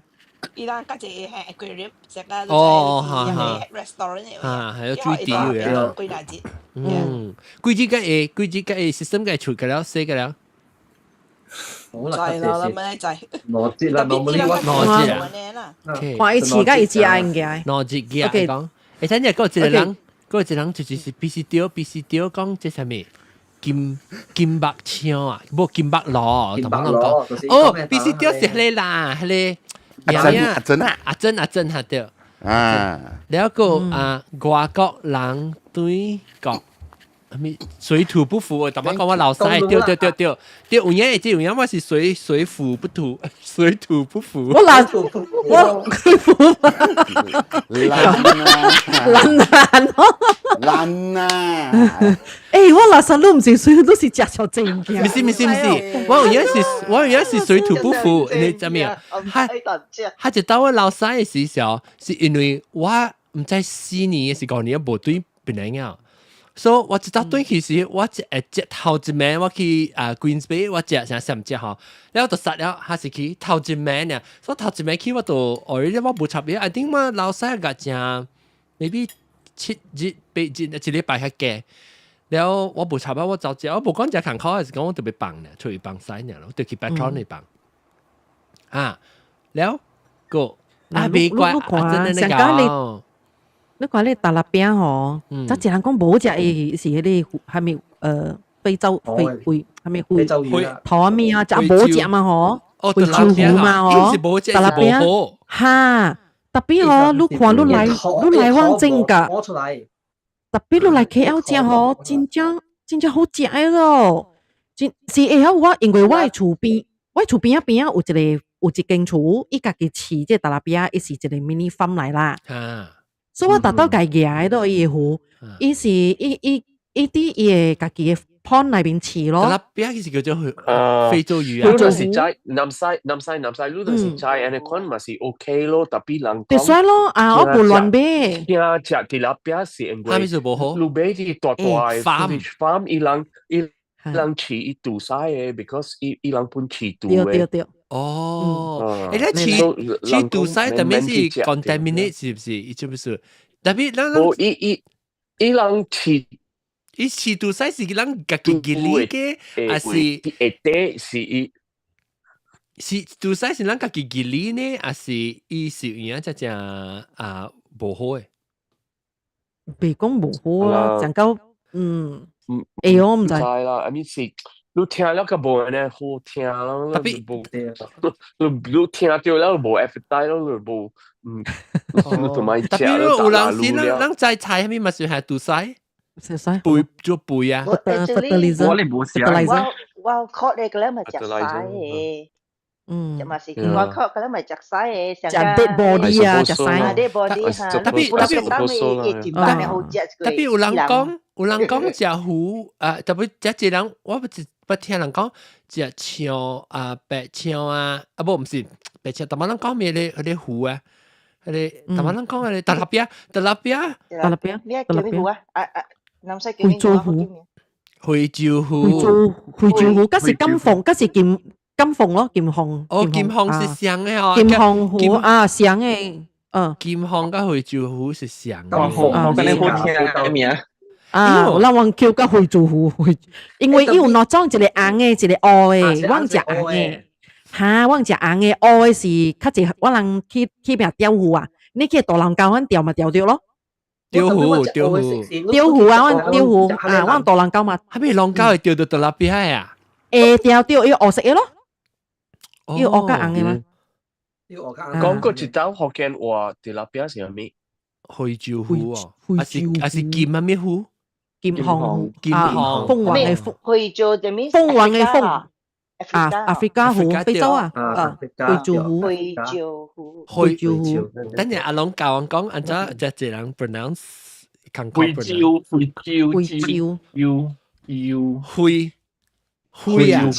伊人較濟係 aquarium 食啊，哦，哈哈，restaurant 嘅，啊，係有水池嘅。幾大節。嗯，規節嘅會，規節嘅 system 嘅出嘅了，死嘅了。知啦，咩知？攞節啦，攞冇呢個攞節啊！看伊飼甲伊食應該。攞節嘅講，誒，等陣嗰一個人，嗰一個人就是必須掉，必須掉講這啥物？金金目槍啊，無金目螺，同我講。哦，必須掉是迄個啦，迄個阿珍阿珍啊，阿珍阿珍嚇對。啊，了個啊，外國人對國。咩水土不服？逐擺講我老師，對對對對對，有影會知有影我是水水土不土，水土不服。我老我服，爛啊！爛爛咯，爛啊！欸，我老實你毋是水，都是食錯正物件。毋是毋是毋是，我有影是，我有影是水土不服，你知未啊？他他就到我老師的時候，是因為我毋知4年是5年無對檳榔啊。所以我一早轉去時，我一會食頭一暝我去啊 Queens Bay，我食啥啥毋食吼，了就殺了，還是去頭一暝爾，所以頭一暝去我就哦，我無插嘢，I think 我老細個食 maybe 7日8日一禮拜較加。了我無插啊，我走食，我無講食艱苦，還是講我特別放呢，出去放屎爾咯，就去 Petron 裏放。啊，了個啊，別怪，真的那個。你看你大臘餅吼，則一人講無食伊是彼個蝦米非洲非非蝦米非洲魚頭物啊，食無食嘛吼，非洲魚嘛吼，大臘餅哈，特別吼，你看你來你來往正㗎，特別你來 KL 食吼，真正真正好食的咯，真是會曉我，因為我的厝邊，我厝邊仔邊仔有一個有一間厝，伊家己飼這大臘餅，伊是一個 mini farm 來啦。所以我逐擺共伊舉到伊的魚，伊是伊伊伊佇伊的家己的 pond 內面飼咯。大臘餅其實叫做非洲魚啊。你就是知南西南西南西，你就是知按呢款嘛是 OK 咯，特別人講。對咯，啊，我無亂買。驚食大臘餅是因為，你買啲大大的 fish farm，伊人伊人飼伊毒死的，because 伊伊人本飼毒的。對對對。哦，欸，你飼飼毒死，特別是 contaminate 是不是？伊是不是？特別咱無伊伊伊人飼伊飼杜西是人家己記哩嘅，還是下底是伊？是杜西是人家己記哩呢，還是伊是有影只只啊無好嘅？別講無好啦，講到嗯，會我毋知啦，I mean 是你聽了個無按呢好聽咯， Tapi 無你聽著了無 appetite 咯，你無嗯，你同埋食 Tapi 有人是咱咱在菜啥物嘛是係杜西？食西肥做肥啊，fertilizer，我哋無食，我我確咧個咧咪食西嘅。嗯，嘛是我確個咧咪食西嘅，食 dead body 啊，食西，dead body 嚇。 Tapi tapi 有人講食魚啊，特別食一人，我不是不聽人講食象啊、白象啊，啊無毋是白象，逐擺人講咩咧？彼個魚啊，彼個逐擺人講彼個 tilapia，tilapia， tilapia，咩叫咩魚啊？啊啊，南西叫咩魚？非洲魚，非洲魚，嗰是金鳳，嗰是金金鳳咯，金鳳。哦，金鳳是相的哦。金鳳魚啊，相的，嗯。金鳳佮非洲魚是相的。我跟你好聽嘅名。啊，我咱叫佮非洲魚，因為伊有兩種，一個紅的，一個烏的，我食紅的。哈，我食紅的，烏的是較濟，我人去去邊釣魚啊？你去大浪溝阮釣嘛釣著咯。釣魚，釣魚，釣魚啊！阮釣魚啊！阮大浪溝嘛。係咪浪溝會釣著 tilapia 啊？會釣著，伊烏色的咯。伊有烏佮紅的嗎？講過一道福建話，tilapia 是啥物？非洲魚哦，還是金啊咩魚？金鳳，金鳳，鳳凰的鳳，非洲的咩？鳳凰的鳳啊，Africa 魚，非洲啊，啊，非洲魚，非洲魚，非洲魚。等陣阿龍教我講，按怎只一人 pronounce？非洲，非洲，非洲，U U，非非啊，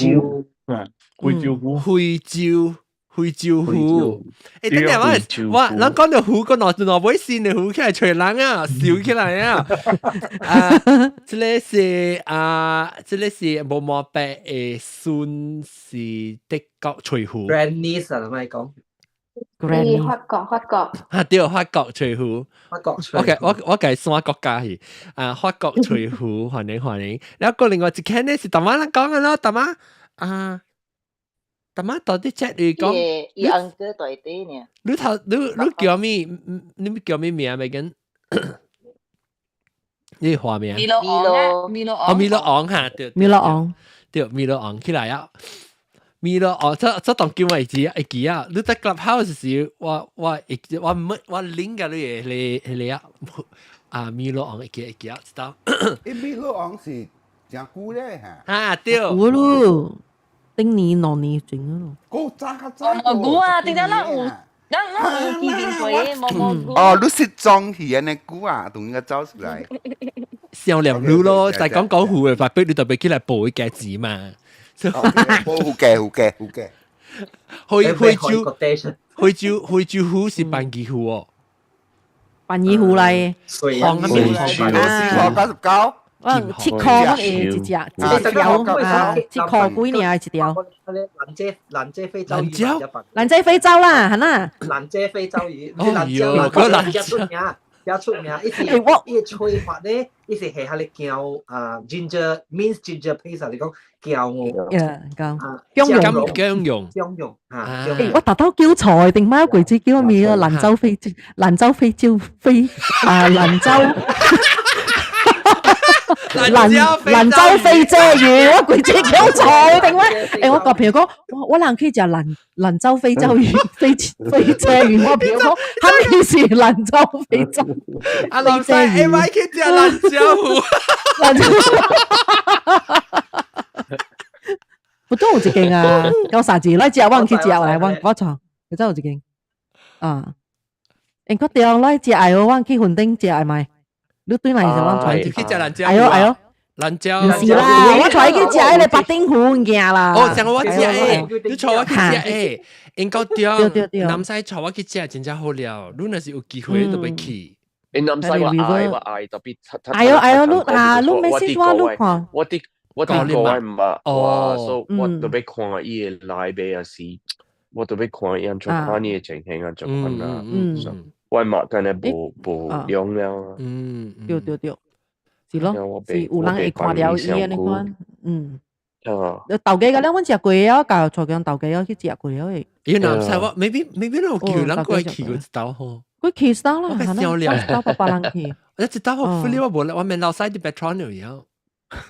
非洲魚，非洲。非洲魚，欸，等陣我我，咱講著魚個腦腦尾線的魚起來揣人啊，笑起來啊！啊，這个是啊，這个是無毛白的孫是德國翠魚。 Granny 啊，咪講。 Granny 法國法國。啊，對，法國翠魚。法國翠。 OK，我計山國家去啊，法國翠魚，歡迎歡迎。然後另外一間呢是大媽人講的咯，大媽啊。大媽到底這你講？伊 uncle 大啲呢？你頭你叫咩？你叫咩名咪緊？你花名？米羅昂，米羅昂。哦，米羅昂哈，對。米羅昂。對，米羅昂起來啊！米羅昂，這當叫我會記會記啊！你在 Clubhouse 時，我會我沒我 link 個你你你啊啊米羅昂會記會記啊，知道？欸，米羅昂是真久咧嚇。啊對。久咯。頂年兩年前咯。古早較早。蘑菇啊，點解咱有咱有見面過的蘑菇？哦，你失蹤去按呢久啊，突然間走出來。少年女咯，就係講講虎嘅，發俾你特別起來報一個字嘛。報好嘅，好嘅，好嘅。非洲非洲非洲虎是斑髻虎哦。斑髻虎來。黃啊咩？四塊99。 7塊乜嘢一隻，一條啊，7塊幾爾一條。蘭姐蘭姐非洲魚，蘭姐非洲啦，係啦。蘭姐非洲魚，哦喲，嗰蘭姐出名，也出名，伊是伊吹法咧，伊是下下咧薑啊，ginger means ginger paste 啊，你講薑哦。薑薑蓉，薑蓉，薑蓉啊！我特登叫錯定乜鬼子叫咩啊？蘭州非洲，蘭州非洲非啊，蘭州。蘭州飛遮魚，我鬼知叫錯定咩？欸，我個朋友講，我人去食蘭州非洲魚，飛遮魚，我朋友講，係咪是蘭州非洲？阿老細，欸，我去食蘭州魚，蘭州。不都有一間啊？九三字來食，我去食來，我錯，佢真有一間啊。欸，我對來食愛哦，我去雲頂食愛咪？你對來就我帶去食蘭椒，哎喲哎喲，蘭椒，毋是啦，我帶去食彼个白丁魚物件啦。哦，上個我食誒，你帶我去食誒，應該對，南西帶我去食真正好料，你若是有機會都欲去。欸，南西我愛我愛特別，哎喲哎喲，你啊，你沒事我你看。我佇國外毋捌，哇，所以我特別看伊的來袂也是，我特別看伊按怎看伊的情形按怎款啦。我嘛敢若無無用了。嗯，對對對。是咯，是有人會看了伊按呢款，嗯。啊，豆記嘅咧，阮食過啊，教坐間豆記啊去食過了嘅。伊若毋知我，maybe 你有叫人過去過一道吼。佢去到啦，我笑了，到爸爸人去。我一道好，我無，我免老細啲 Petron 了。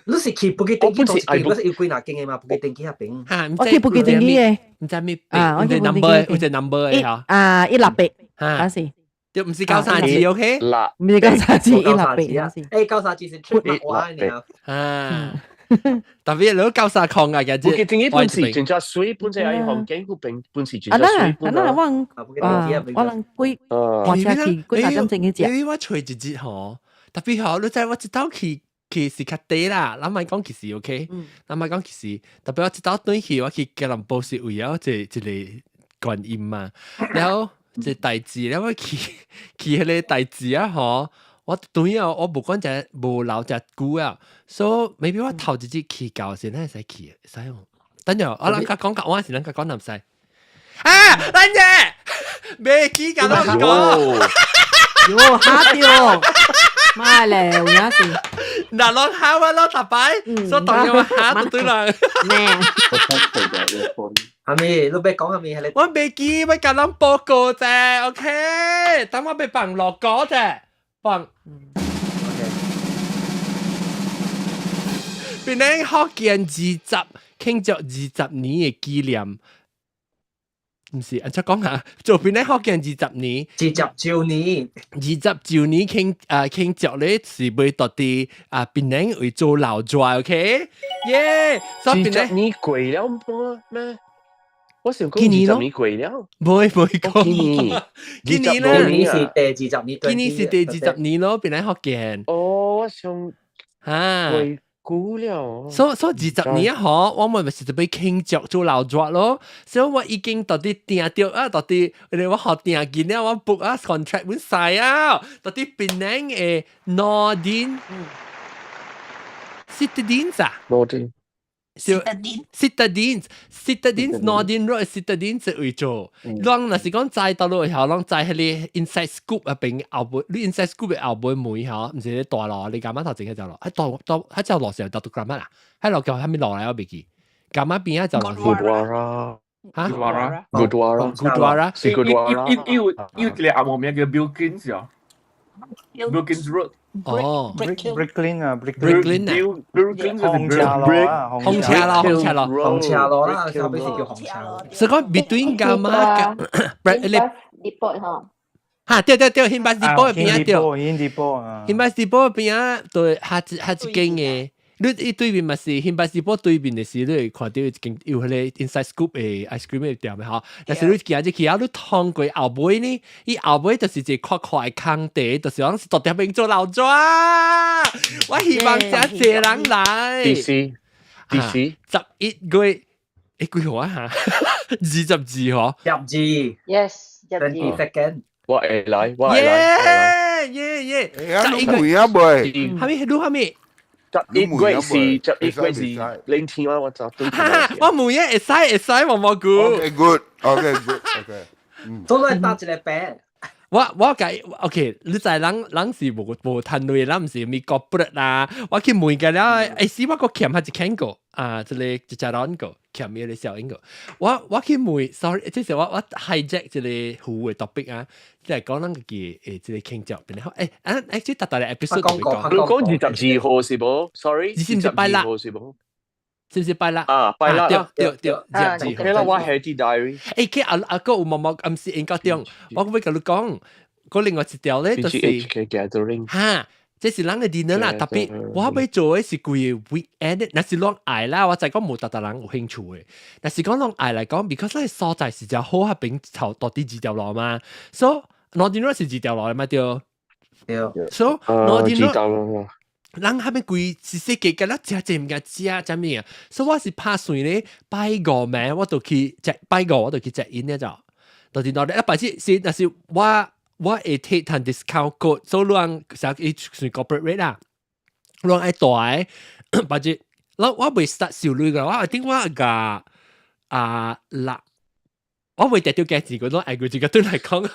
你是去布吉定基同一間，我是有幾若間嘅嘛？布吉定基那邊。嚇，我去布吉定基嘅，毋知咩？啊，我去 number，有隻 number 嘅嚇。啊，168，啊是。就毋是932，OK？毋是932，168啊。誒，932是出馬話呢。啊。特別你九三空啊，嘅啫。布吉定基本是真正水，本身喺紅景嗰邊本是真正水。啊那我啊，我人幾換車去幾大點鐘去食。因為我揣一日吼，特別吼，你知我一道去。去是較低啦，咱莫講其實 OK，咱莫講其實，特別我一道轉去，我去吉隆坡是為了一個觀音嘛，然後一個代誌，然後我去彼個代誌啊吼，我對啊，我無講只無留只久啊，所以 maybe 我頭一日去到時，咱會使去，會使哦。等陣我人家講甲我是人家講唔使，啊，咱姐未去甲咱講，喲嚇著，媽咧，有影是。嗱，攏嚇我攏逐擺，所以當然我嚇就對啦。咩？係咪？你欲講係咪？我未記，我共人報告啫，OK。等我欲放落歌啫，放。 OK。檳城福建慶祝20年的紀念，毋是，按怎講啊？做檳城福建二十年，20週年，20週年慶祝咧是欲到佇啊檳城為做老抓，OK？耶！二十年過了咩？我想講二十年過了，唔會唔會講。今年，今年咧，今年是第20年，今年是第20年咯，檳城福建。哦，我想嚇。估了，所以20年啊，嗬，我們咪是準備慶祝做老抓咯。所以我已經到底訂著啊，到底我學訂金了，我 book 啊 contract 本晒啊，到底檳城的 Nordin Citadines 啊，Nordin Citadines Citadines Nordin Road Citadines 位做，攏若是講知道路後，攏知彼个 Inside Scoop 啊邊後尾，你 Inside Scoop 的後尾門吼，毋是咧大路，你感覺頭前彼條路，喺大大喺條路上到到干嘛啦？喺路叫啥物路來我袂記，干嘛邊啊就 Gurdwara 嚇 Gurdwara Gurdwara 是 Gurdwara，伊有伊有一個紅毛名叫 Bilkins 啊，Bilkins Road。哦，Bricklin 啊，Bricklin 啊，Bricklin 紅車路啊，紅車路，紅車路，紅車路啦，後尾是叫紅車路。所以講 between 干嘛嘅？Depot 吼。嚇，對對對，興巴 depot 邊啊對，興 depot 啊，興巴 depot 邊啊，對，下一下一間嘅。你伊對面嘛是興巴 depot 對面的時，你會看到一間有彼個 Inside Scoop 的 ice cream 的店的吼。但是你行入去啊，你通過後尾呢，伊後尾就是一個闊闊的空地，就是講是到邊做老抓。我希望遮濟人來。 DC DC 11月，欸幾號啊？嚇，22號。十二。 Yes，十二。 22nd。我會來，我會來。耶耶耶！欸，你問啊未？啥物？你啥物？ 11月是11月是星期啊，我就對。我問嘢會使會使毛毛菇。 OK good，OK good，OK。都來搭一個餅。我計 OK，你知人人是無無趁鐳，咱毋是美國不啦。我去問過了，欸是我閣欠下一間個啊，這個一隻人個欠伊個小英個。我去問，sorry，這是我 hijack 這個湖的 topic 啊，即係講咱家己誒這個慶祝，然後欸啊欸，這特特的 episode 講講，你講22號是無？Sorry，是毋是拜六是無？是毋是拜六？啊，拜六，對對對，22號。 OK 啦，我係啲 diary。欸，佢阿阿哥有毛毛暗時應該中，我欲共你講，嗰另外一條咧就是，哈，這是人的 dinner 啦，特別我欲做的是規个 weekend，若是攏愛啦，我知講無逐逐人有興趣的，若是講攏愛來講，because 咱所在是真好，彼邊頭到底二條路嘛，所以 Nordin Road 是二條路的嘛對，對，所以 Nordin Road。人彼邊規是世界敢若食這物件食啥物啊？所以我是拍算咧，拜五暝我就去食，拜五我就去食因咧就，就是攞咧一拜是是，但是我會提趁 discount code，所以人成伊算 corporate rate 啦，人愛大個，拜日我未 start 收鐳個，我一定我共啊六我袂特著加錢個，攏愛過這個對來講，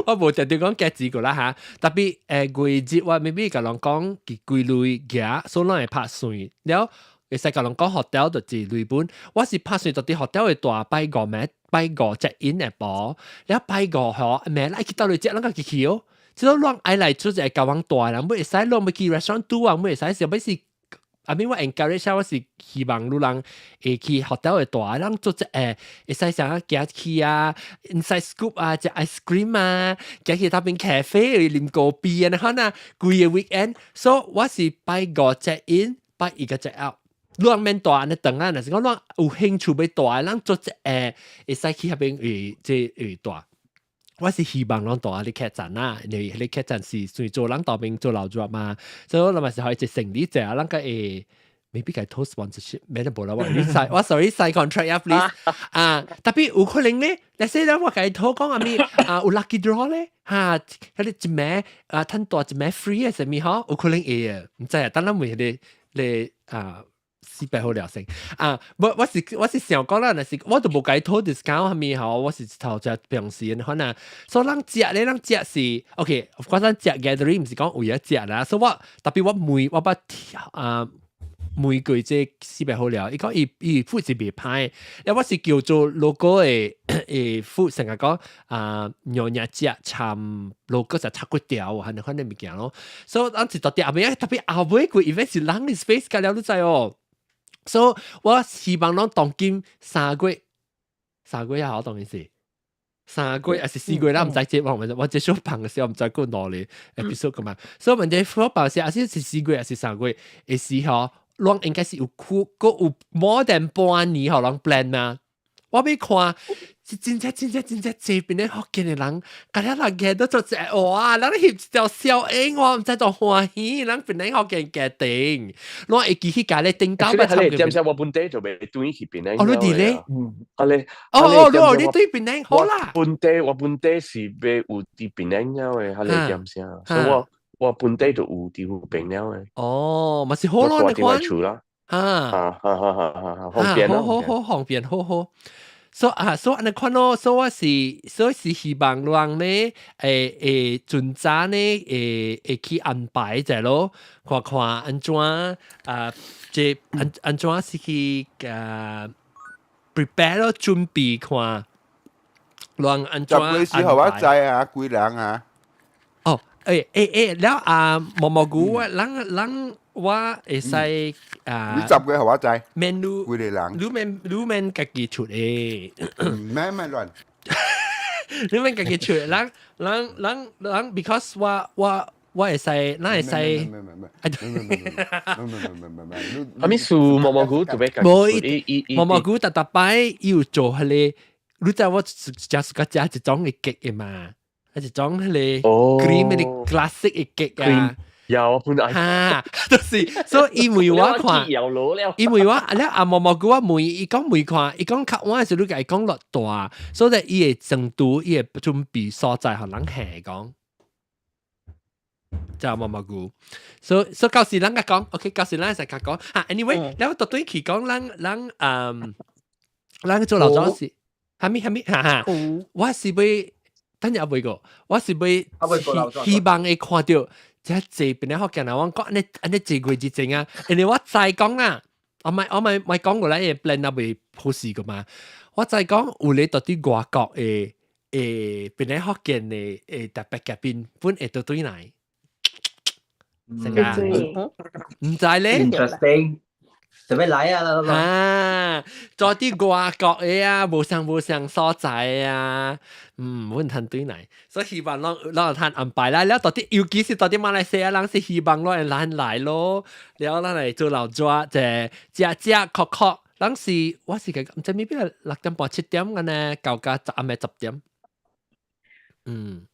我無特著講加錢個啦嚇。特別月日我 maybe 共人講幾類額，所以咱會拍算了。會使共人講 hotel 就是類本，我是拍算到佇 hotel 會蹛拜五暝拜五 check in 會無，了拜五吼暝來去倒來食，咱家己去哦。這種攏愛來出一個交往大人，欲會使攏欲去 restaurant 拄啊，欲會使是欲是。I mean 我 encourage 我是希望你人會去 hotel 會蹛，咱做一個會使啥行去啊，inside scoop 啊，食 ice cream 啊，行去那邊咖啡啉咖啡啊，你看啊，規個 weekend，所以我是拜五 check in，拜一個 check out。你人免蹛按呢轉啊，若是講咱有興趣欲蹛，咱做一個會使去彼邊會這會蹛。我是希望攏蹛佇客棧啊，因為彼個客棧是算做人當兵做老熱嘛，所以我嘛是可以一成立者，咱個會 maybe 共討 sponsorship，免得無啦，我你 sign 我 sorry sign contract 啊，please 啊，特別有可能咧，你說咧我共伊討講阿咪啊有 lucky draw 咧，哈，彼個一暝啊趁蹛一暝 free 的啥物吼，有可能會啊，毋知啊，等咱問彼個咧啊。四百好了先啊！我是想講啦，若是我都無共伊討 discount 啥物吼，我是頭只平時可能，所以咱食咧，咱食是 OK，我咱食 gathering 毋是講為咗食啦，所以我特別我問我捌啊問過這四百好了，伊講伊伊 food 是袂歹，因為我是叫做 local 的 food 成日講啊娘惹食摻 local 就炒粿條，係你款的物件咯，所以咱是特別後尾特別後尾個 event 是人的 space 甲了，你知哦。所以我希望攏當今3月3月也好，當然是3月還是4月，咱毋知這我我這小放的時候毋知過哪裡 episode 個嘛。所以問題我放時，還是是四月還是三月的時候，攏應該是有閣有 more than 半年予人 plan 嘛。我欲看是真正真正真正這邊的福建的人，共了人家都做這哇，人翕一條笑影，我毋知多歡喜，人檳城福建家庭，我會記起家咧頂到要參個。點我本地就袂轉去檳城。哦，你佇咧？嗯，啊咧。哦哦，你對檳城好啦。本地我本地是欲有佇檳城了的，彼個點聲，所以我我本地就有佇檳城的。哦，嘛是好咯，你看。啦。啊啊啊啊啊！方便好好好方便，好好。所以啊，所以按呢款咯，所以我是，所以是希望人咧，會會盡早呢，會會去安排者咯，看看按怎啊，這按按怎是去啊 prepare 咯，準備看，人按怎安排。十月時候我知啊，幾人啊？哦，欸欸欸，了啊，毛毛菇，我人人。我會使啊，你十個予我知，免你幾個人，你免你免家己出的，免免亂，你免家己出，人人人人，because 我我我會使，咱會使，免免免免免免免免，阿咪數毛毛菇特別無毛毛菇逐逐擺伊有做彼個，你知我食自家食一種的 cake 的嘛，一種彼個 cream 的 classic 的 cake 啊。有我本來哈，就是所以伊問我看，伊問我，了阿毛毛菇我問伊講問看，伊講較晚的時候你共伊講落蹛，所以伊會程度，伊會準備所在予人下講，就毛毛菇。所以所以到時咱共講，OK，到時咱會使共講。啊，anyway，了到對去講，咱咱嗯，咱做老早是，蝦米蝦米，哈哈，我是欲，等下未過，我是欲希望會看著。這濟檳城福建人，我講按呢按呢濟月之前啊，因為我知講啊，我咪我咪咪講過來，plan 啊未好事個嘛。我知講有咧到佇外國的檳城福建的特別嘉賓，本會倒轉來，成啊？毋知咧？Interesting，準備來啊！啊，做啲外國的啊，無相無相所在啊，嗯，阮趁轉來，所以希望攏攏有通安排啦。了到底，尤其是到佇馬來西亞人是希望攏會咱來咯，了咱來做老熱，就食食哭哭，人是我是個毋知咪變6點半7點按呢，到甲暗暝10點。嗯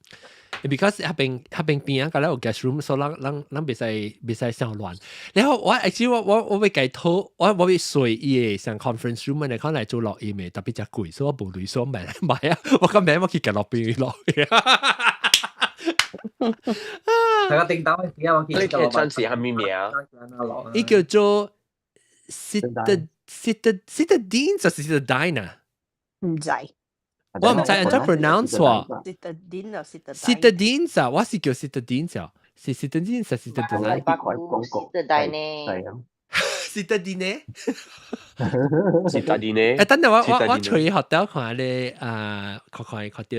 ，because 彼邊彼邊邊仔，佮有 guest room，所以咱咱咱袂使袂使傷亂。然後我 actually 我我我欲共伊討，我我欲稅伊的像 conference room 來看來做錄音的，特別誠貴，所以我無鐳，所以我買買啊，我講買我去共落邊錄。大家叮當嘅時間，我你個真是係咩名？伊叫做 Citadine，就是 Citadine 啊？毋知。我毋知按怎 pronounce 喎。 Citadines 啊，Citadines。 Citadines 啊，我是叫 Citadines 啊，是 Citadines 是 Citadines。 Citadines 呢？ Citadines 呢？ Citadines。誒，等陣我隨學到看咧啊，看看看到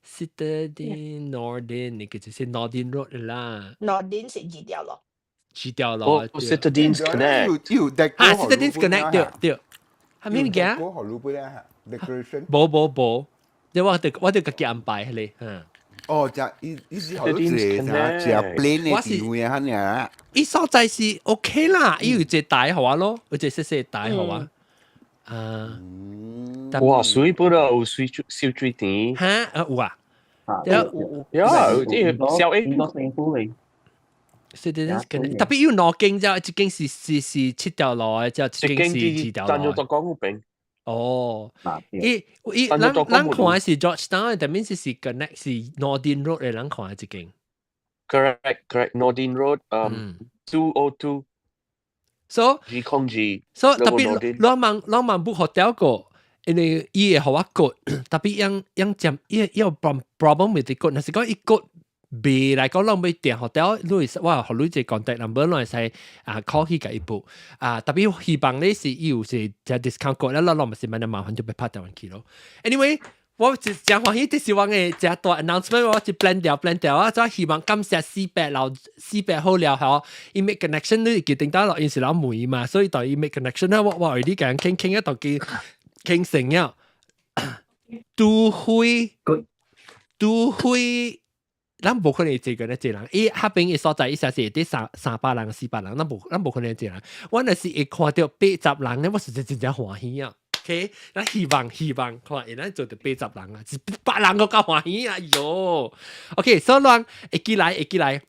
Citadines Noordin，你叫做是 Noordin Road 啦。 Noordin 是二條路。二條路。哦，Citadines Connect。有啊，Citadines Connect 對對。係咩物件？嗰何路杯咧？Decoration。無無無，你我得家己安排咧，嗯。哦，就伊伊是好一個啥，食 plain 的地位啊，爾。伊所在是 OK 啦，伊有一個台予我咯，有一個細細台予我。啊，哇，水本來有水小水池。哈，啊有啊。有有，啲小 A。多政府嚟。是的，特別有兩間啫，一間是七條路的，一間是二條路。但係就講嗰邊。哦，伊伊咱咱看的是 Georgetown，但面是是 connect 是 Noordin Road 的人看的一間。 Correct, correct. Noordin Road, 202. So 二空二。 So 特別攏問 book hotel 個，因為伊會予我 code，特別樣樣佔伊伊有 problem with the code，若是講伊 code 未來講，攏欲訂 hotel，你會我予你一個 contact number，攏會使啊 call 去共伊 book 啊，特別希望你是伊有是隻 discount code，咱攏毋是蠻麻煩就欲拍電話去咯。Anyway，我就誠歡喜，這是我的誠大 announcement，我就 plan 掉 plan 掉，我就希望感謝四百老四百好了吼，伊 make connection 你決定到落，因是老梅嘛，所以對伊 make connection 咧，我為你共人傾傾一度見傾成了，都會都會。咱無可能這個咧這人，伊彼邊的所在，伊說是佇300人、400人，咱無可能這人。我若是會看著80人咧，我實在真正歡喜啊！OK，咱希望希望看會咱做著八十人啊，100人我較歡喜啊！喲，OK，所以咱會記來會記來，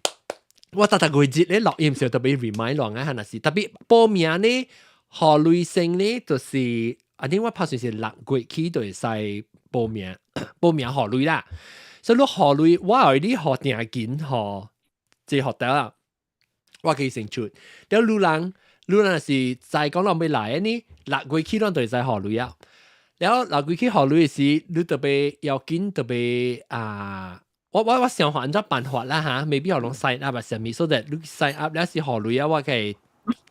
我逐逐月日咧錄音時特別 remind 人啊，若是特別報名呢，何類型呢？就是啊，你我拍算是6月起就會使報名，報名予鐳啦。所以你予鐳，我予你予定金予這學校啊，我可以先出。了女人，女人是再講攏欲來呢，六月起攏就會使予鐳啊。了六月起予鐳時，你特別要緊特別啊，我想按怎辦法啦嚇，未必予攏 sign up 啊，啥物，所以你 sign up 了是予鐳啊，我可以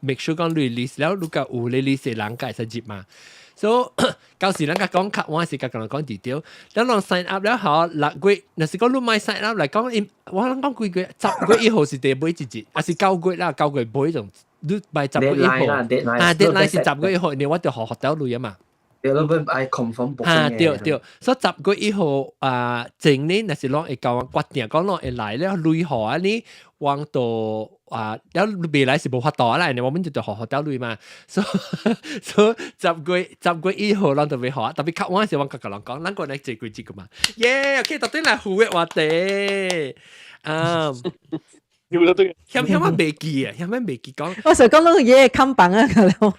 make sure 講你 list 了，你個有你 list 的人會使入嘛。所以到時咱甲講較我是甲人講 detail，咱攏 sign up 了後六月，若是講你莫 sign up 來講，因我攏講幾月？10月1號是第尾一日，還是9月啦？9月尾種，你擺十月一號啊？deadline 是十月一號，因為我著予學校鐳啊嘛。對，你本愛 confirm 啊，對對，所以10月1號啊，前呢，若是攏會交我決定講攏會來了，鐳予按呢，往到啊，了未來是無法度啦，因為我們就著予學校鐳嘛，所以10月1號咱就欲予，特別較晚時我共人講，咱過來這幾節個嘛，耶，OK，到底來赴約話題，啊。險險我袂記啊，險險袂記講。我想講攏嘢看板啊，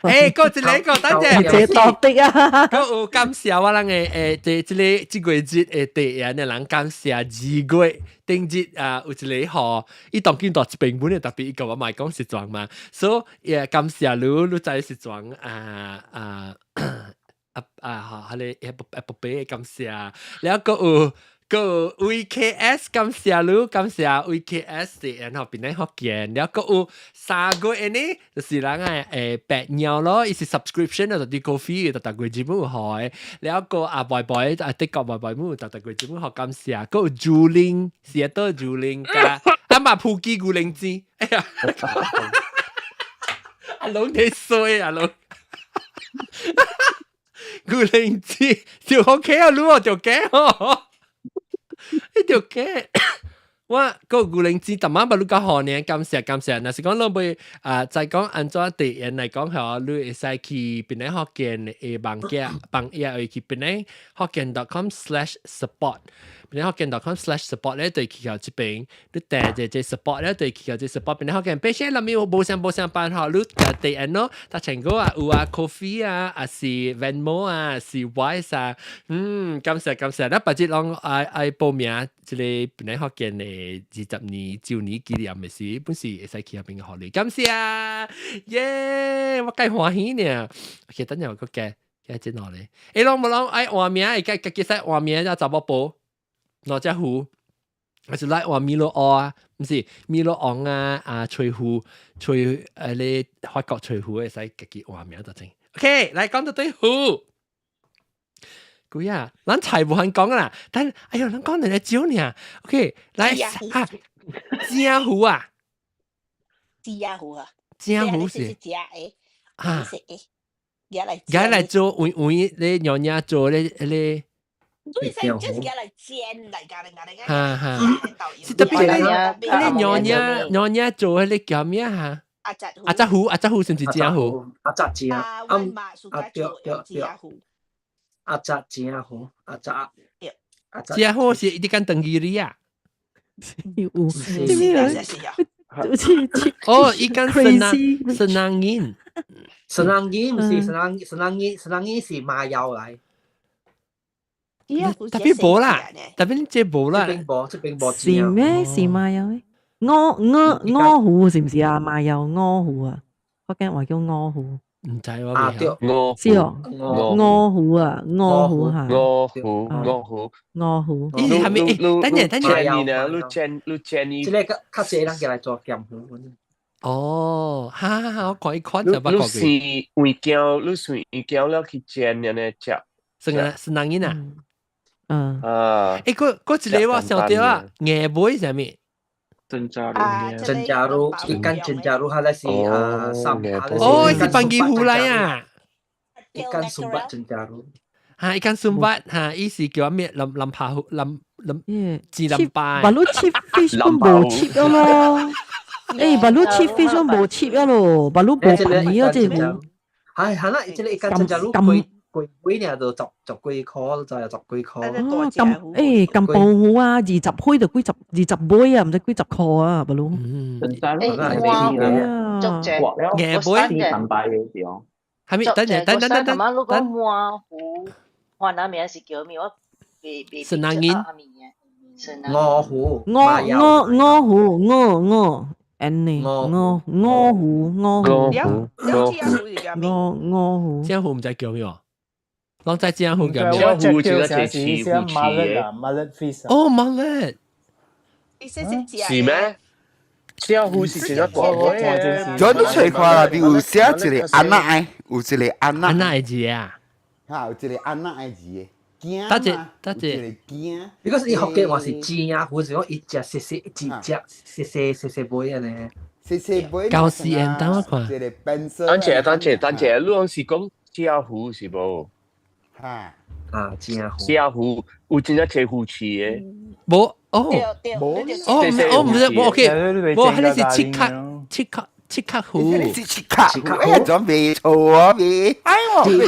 欸，閣一個，等陣。這多的啊！閣有感謝我人的欸，這這個月的第一的人感謝2月頂日啊，有一個吼，伊當今大一平本的，特別伊共我嘛講實裝嘛，所以也感謝你，你知實裝啊啊啊啊，哈，彼個 Apple Pay 感謝，了閣有。個 VKS 感謝你，感謝 VKS 的，然後邊咧福建，了閣有3個月呢，就是人個白鳥咯，伊是 subscription 啊，就啲 coffee 就逐個月基本有予的，了個阿伯伯啊，德國伯伯母，逐逐個月基本予感謝，閣有竹林，是啊，倒竹林加阿媽普吉牛奶子，哎呀，阿龍你衰阿龍，牛奶子就 OK 啊，你我就驚哦。你條驚，我個牛奶子，逐晚把你較好呢，感謝感謝。若是講攏欲啊，再講按怎地緣來講吼，你會使去檳城福建的網頁網頁，去 penanghokkien.com/support。penanghokkien.com/support 咧，對去到這邊，你訂這 support 咧，對去到這 support 檳城福建。別些裡面無相無相辦吼，你就地緣咯，搭成個啊有啊 coffee 啊，還是 Venmo 啊，是 Wise 啊，嗯，感謝感謝。咱別日攏愛愛報名，這個檳城福建的20年週年紀念的時，本是會使去彼邊予鐳。感謝，耶！我介歡喜呢。OK，等陣我閣加。今日真好咧。欸，攏無攏愛換名，會家己使換名，叫查某婆，兩隻魚，還是來換米洛奧啊？毋是米洛昂啊，啊，吹魚，吹咧法國吹魚會使家己換名就真。OK，來講到對魚。鬼啊，咱菜無法講啦，但哎喲，咱講兩個少爾。OK，來哈，正魚啊，正魚啊，正魚是食的，啊，食的，拿來拿來做圓圓咧，娘娘做咧咧。對，就是拿來煎來加來加來。哈哈，是特別咧，咧娘娘娘娘做迄個叫咩哈？阿雜阿雜魚，阿雜魚是毋是正魚？阿雜正，啊，阮媽暑假做正魚。阿雜正魚，阿雜阿雜。正魚是你講長魚哩啊？有，這邊哦，伊講生人生人銀，生人銀毋是生人生人銀，生人銀是麻油來。特別無啦，特別這無啦。這邊無，這邊無。是咩？是麻油咩？鵝鵝鵝虎是毋是啊？麻油鵝虎啊？福建話叫鵝虎。毋知我啊對，鵝是哦，鵝虎啊，鵝虎嚇。鵝虎，鵝虎，鵝虎。伊係咪？等陣等陣，你煎你煎這個較較濟人來做鹹魚。哦，哈哈哈！我看一看就捌你是魚膠，你是魚膠了去煎安呢食。是啊，是人囡啊。嗯。啊。欸，嗰嗰一個我想到啊，硬尾啥物？真假乳，真假乳，一間真假乳，它是啊三，哦，是番魚糊來啊。一間松巴真假乳，哈，一間松巴，哈，伊是叫咩？林林爬虎，林林字林巴。白鷺切 fish 都無切啊咯，欸，白鷺切 fish 都無切啊咯，白鷺無皮啊，這魚。係係啦，這個一間真假乳貴。貴幾年就十十幾箍，就係十幾箍。哦，咁誒咁保護啊，二十開就幾十二十杯啊，唔知幾十箍啊，不攏。誒，哇，足正，夜杯，係咪？等陣等等等等。媽如果馬虎，我那名是叫咩？我未未。是哪人？鵝虎，鵝鵝鵝虎，鵝鵝。安尼，鵝鵝虎，鵝虎，鵝鵝鵝虎。這虎唔知叫咩？攏知正虎叫咩？正虎就係似虎似嘅。哦，mullet。是咩？正虎是真大嘅。咗你隨看啦，有寫一個安那的，有一個安那。安那的字啊？嚇，有一個安那的字嘅。驚多謝多謝。驚。如果是伊福建話是正虎，是講一隻細細一隻細細細細尾安尼。細細尾。高斯恩，等我看。一個變色。等者等者等者，你講是講正虎是無？哈啊，正虎，正虎有真正濟魚翅的，無哦，無哦，哦，毋是，無 OK，無，彼個是七卡七卡七卡虎，是七卡虎，哎，準備錯啊，未，哎我，七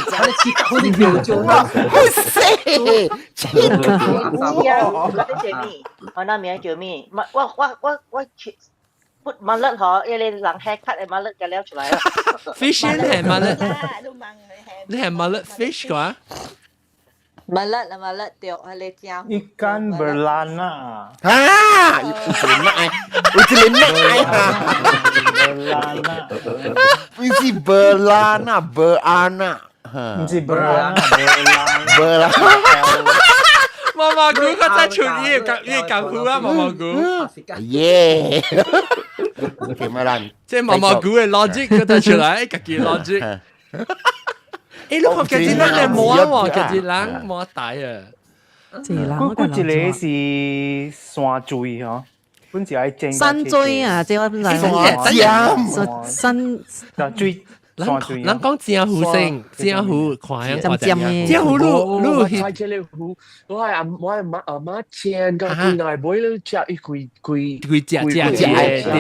卡虎是叫做好死，七卡虎，是啊，我叫咩？我那名叫咩？我我我我去。put mullet 嗬，因為你人 haircut 嘅 mullet 就撩出來啦。 Fish 你係 mullet，你係 mullet fish 啩？mullet 啊 mullet 對，係你正。一間 berlana。啊，有一個奶，有一個奶啊。 berlana，不是 berlana，berana，唔是 berlana， berlana。毛毛菇，我再出你個你個功夫啊，毛毛菇。耶！OK，咪啦，這毛毛菇嘅 logic 佢就出來，家己 logic。欸，你看家己人嚟摸喎，家己人摸大啊。嗰嗰一個是山水嗬，本是愛整。山水啊，這我本來。山山山水。人人講正虎先，正虎看樣看正正虎你你猜這個虎，我係阿我係媽阿媽煎個規內尾你食伊規規規隻隻隻對。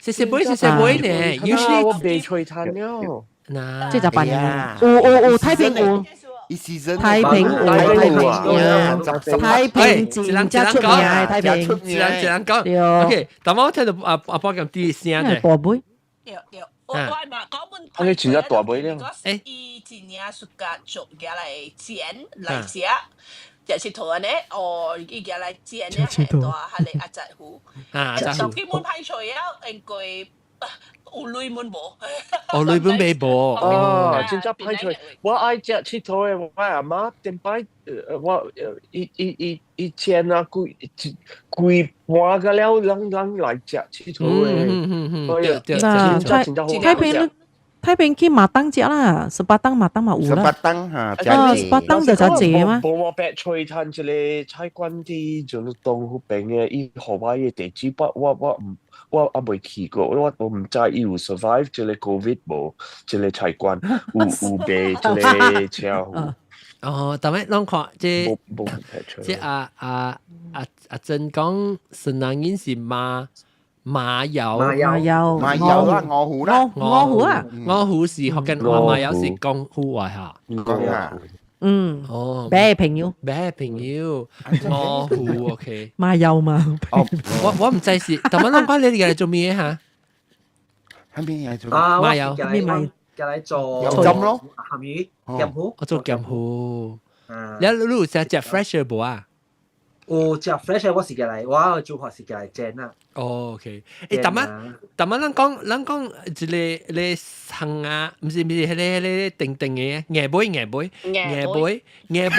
謝謝妹，謝謝妹呢，有時我未吹炭了。嗱，這就辦有有有太平有。太平太平太平真正出名的太平，一人一人講。OK，但我聽到阿阿寶咁啲聲嘅。大尾。對對，我我嘛講本。啊，你真正大尾了。欸，伊真正暑假做起來煎來食，就是圖安尼，哦，伊起來煎咧係大，係個阿雜魚。啊，阿雜魚。基本歹吹啊，因為。有鐳滿無？哦，鐳本未無。哦，真正歹揣。我愛食𨑨迌的，我阿媽頂擺，我伊伊伊伊煎啊，規規盤個了，人人來食𨑨迌的。對對。嗱，太平太平去馬當食啦，十八檔馬當嘛有啦。十八檔嚇，啊，十八檔就真濟嘛。無我白吹趁一個菜館佇就是東湖邊的，伊予我伊個地址，我我猶未去過，我毋知伊有 survive 這個 COVID 無，這個菜館有有賣這個車魚。哦，但係攏看這這阿阿阿阿珍講，新南音是馬馬油，馬油，馬油啦，鵝虎啦，鵝虎啊，鵝虎是福建話，馬油是廣府話嚇。講啊，嗯，哦，咩朋友？咩朋友？鵝虎 OK。馬油嘛。我唔知是，但係攏講你哋嚟做咩嚇？喺邊嘢做？啊，馬油咩馬油？嚟做油浸咯，鹹魚鹹糊。我做鹹糊。你你有食食 fresh 無啊？有食 fresh 我是來，我做法是來煎啊。哦，OK。誒，但係但係，咱講一個個生啊，毋是毋是，彼個彼個定定的硬尾硬尾硬尾硬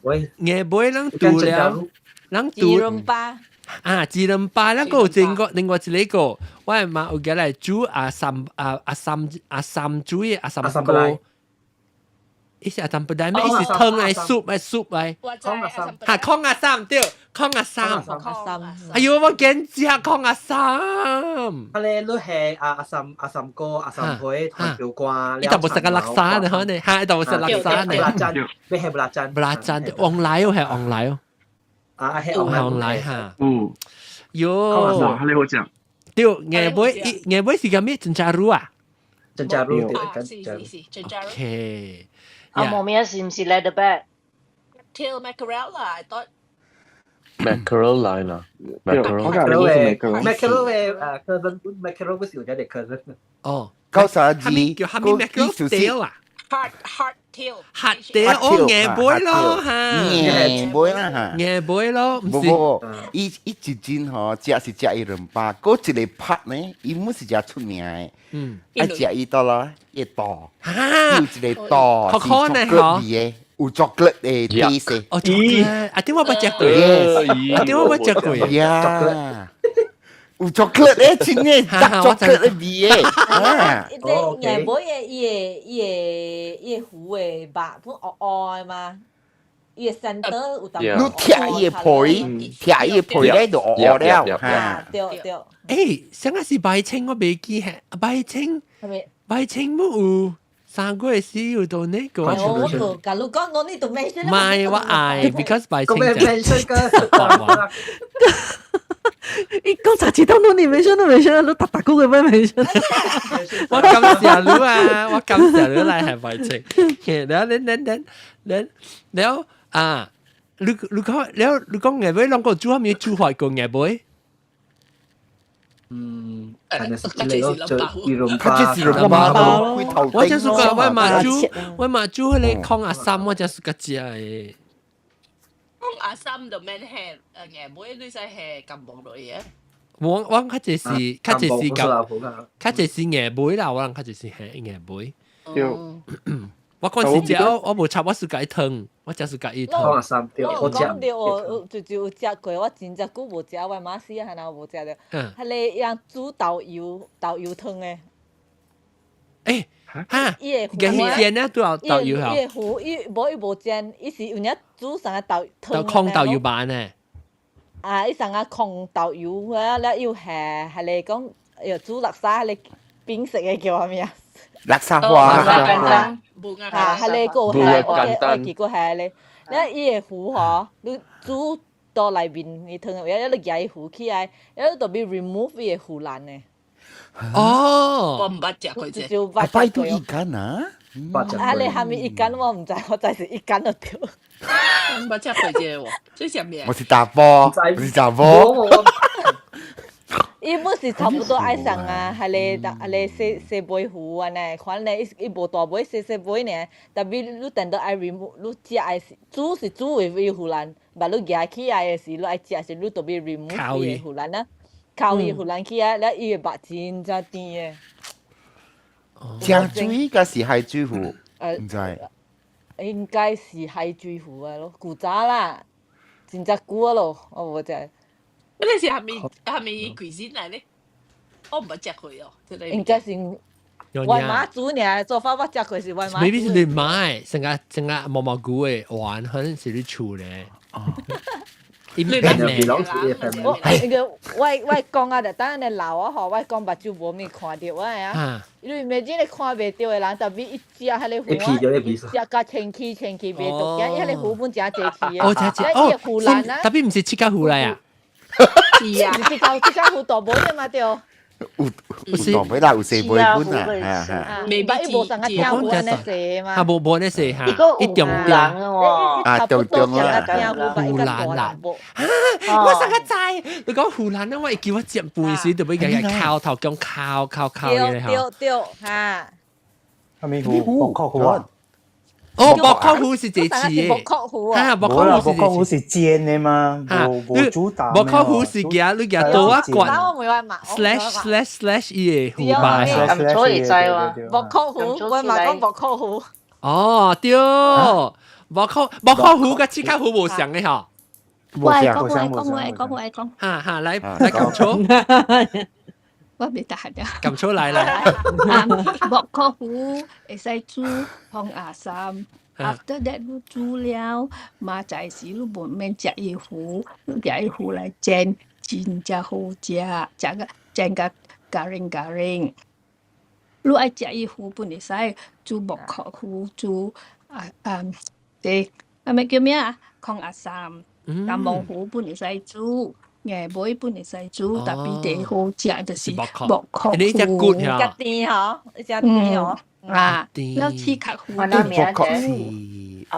尾硬尾，咱煮了，咱煮。啊，雞卵巴，咱閣有整個另外一個，我阿媽有寄來煮阿三阿阿三阿三煮的阿三哥。伊是阿三不帶咩？伊是湯來 soup 來 soup 來。嚇，空阿三對，空阿三。哎呦，我驚食空阿三。啊咧，你係阿阿三阿三哥阿三妹同條瓜。伊就無食個垃圾呢，可能嚇，伊就無食垃圾呢。辣醬，咩係辣醬？辣醬，旺來哦，係旺來哦。啊，係旺來嚇。嗯。喲。哇，你好食。對，硬尾硬尾是個咩？真加入啊？真加入對，是是是，真加入。 OK。阿毛咩是唔是 leatherback？ Tail mackerel 啦，I thought。 Mackerel 來啦，mackerel 嘅 mackerel 嘅cousin mackerel 不是有隻 cousin。哦，92叫哈咪 mackerel tail 啊？Hard hard tail。 hard tail 哦，硬尾咯嚇，硬尾啦嚇，硬尾咯，唔是。伊伊一陣吼，食是食伊兩百，嗰一個拍呢，伊毋是食出名的，愛食伊到啦，一刀，有一個刀是巧克力的，有巧克力的 taste。哦，巧克力，啊點我捌食過？啊點我捌食過？呀，有巧克力的，真的，巧克力味的。啊，這硬尾的，伊個伊個伊個糊的肉，本黑黑的嘛。伊個 center 有淡薄。你拆伊個皮，拆伊個皮咧就黑黑了。嚇。對對。誒，上個是白青我袂記係，白青，白青冇有3個月時有到呢個。我我假如講我呢度 mention。唔係我愛，because 白青就。mention 個。伊講十次都你 mention 都 mention，你逐逐個月 mention。我感謝你啊！我感謝你來係白青。然後恁恁恁恁，然後啊，你你講，然後你講硬尾，攏個煮啥物煮法過硬尾？嗯，較濟是卵包咯，我就是講我媽煮，我媽煮彼個空阿三，我就是較食的。空阿三就免係硬尾，你使係金毛類嘅。我我較濟是較濟是較較濟是硬尾啦，我諗較濟是係硬尾。對。我嗰時食我無插，我是家湯，我就是家伊湯。空阿三對，我講到我就就有食過，我真正久無食，我媽死啊，若無食著。彼個用煮豆油豆油湯的。欸，哈，伊個煎呢都有豆油伊個糊，伊無伊無煎，伊是有影煮啥個豆湯。空豆油板呢？啊，伊啥個空豆油啊，了又下彼個講又煮垃圾，彼個冰色的叫啥物啊？垃圾花。啊，彼個閣有下，我記過下咧。了伊個糊吼，你煮到內面伊湯，了你舉伊糊起來，了你著欲 remove 伊個糊爛的。哦，我毋捌食過這。就捌拜都一間啊？啊，你蝦米一間我毋知，我知是一間就對。毋捌食過這個喎，這是啥物？我是查埔，我是查埔。伊本是差不多愛送啊，彼個彼個細細尾糊按呢，款咧伊伊無大尾細細尾爾，但係你等到愛 remove，你食的是煮是煮會伊腐爛，但你舉起來的時，你愛食時，你著欲 remove 伊個腐爛啊，靠伊忽然起啊，了伊個目真正甜的。江水該是海水魚，毋知。應該是海水魚啊咯，古早啦，真正久啊咯，我無知。嗰個是係咪 cuisine 來咧？我毋捌食過哦，這個。應該是我媽煮爾，做法我食過是我媽。 maybe 是你媽的，成個成個毛毛菇的丸，可能是你厝咧。伊我那個我講啊，就等你老啊吼，我講目睭無物看著我啊。你imagine 你看袂著的人，特別伊食彼个魚，伊食甲清氣清氣袂毒，伊彼个魚本誠濟氣的。哦，誠濟哦，魚欄啊，特別毋是七角魚來啊。是啊，是七角魚大尾的嘛對。有有大尾啦，有細尾本啊，係啊。未捌伊無上個正魚按呢細嘛。啊，無無呢細哈，一中中啊，中中啦，護欄啦。啊，我上個知，你講護欄啊，我會記我食飯時就欲共伊敲頭姜敲敲敲嘅對對哈。啥物魚？薄殼魚啊？哦，薄殼魚是這次的。薄殼魚啊，薄殼魚薄殼魚是煎的嗎？無無煮打。薄殼魚是舉你舉刀仔罐。/// 伊的魚吧。咁早會知喎。薄殼魚，我嘛講薄殼魚。哦，對，薄殼薄殼魚佮刺殼魚無相的吼。我愛講，我愛講，我愛講，我愛講。哈哈，來來講錯。我袂得閒了。撳出來來。薄殼魚會使煮烘阿三，after that 你煮了，明早時你無免食伊魚，你掠伊魚來煎，真正好食，食個煎甲 garing garing。你愛食伊魚本會使煮薄殼魚，煮啊啊，這啊物叫咩啊？烘阿三，金毛魚本會使煮。硬尾本會使煮，特別第好食就是薄殼你隻骨嚇，一甜嗬，一隻甜嗬。啊，了刺殼魚。薄殼是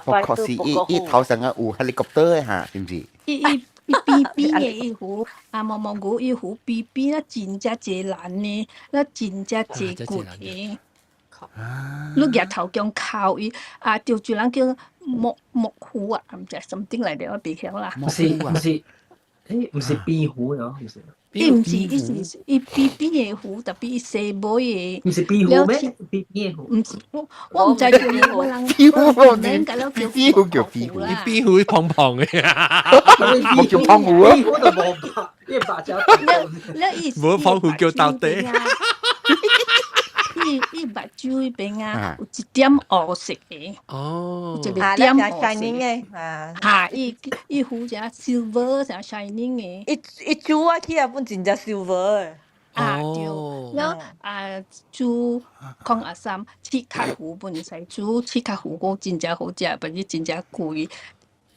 薄殼是伊伊頭上個有 helicopter 的哈，是毋是？伊伊伊扁扁的伊魚，啊毛毛菇伊魚扁扁啊，真正濟難呢，啊真正濟骨的。你舉頭姜敲伊，啊，潮州人叫木木魚啊，毋知 something 來的，我袂曉啦。毋是毋是。誒，毋是扁魚喏，毋是。伊毋是，伊是伊扁扁的魚，特別伊細尾的。毋是扁魚咩？扁扁的魚。毋是，我我毋知叫咩，我人。扁魚，扁魚叫扁魚。伊扁魚胖胖的。無叫胖魚啊。扁魚就無白，伊白只。了伊。無胖魚叫豆地。伊伊目睭彼邊啊，有一點烏色的。哦。一個點烏色的。啊。哈，伊伊魚只 silver 成 shining 的。伊伊煮啊起來本真正 silver 的。啊對，了啊煮控阿三，刺殼魚本會使煮，刺殼魚閣真正好食，但是真正貴。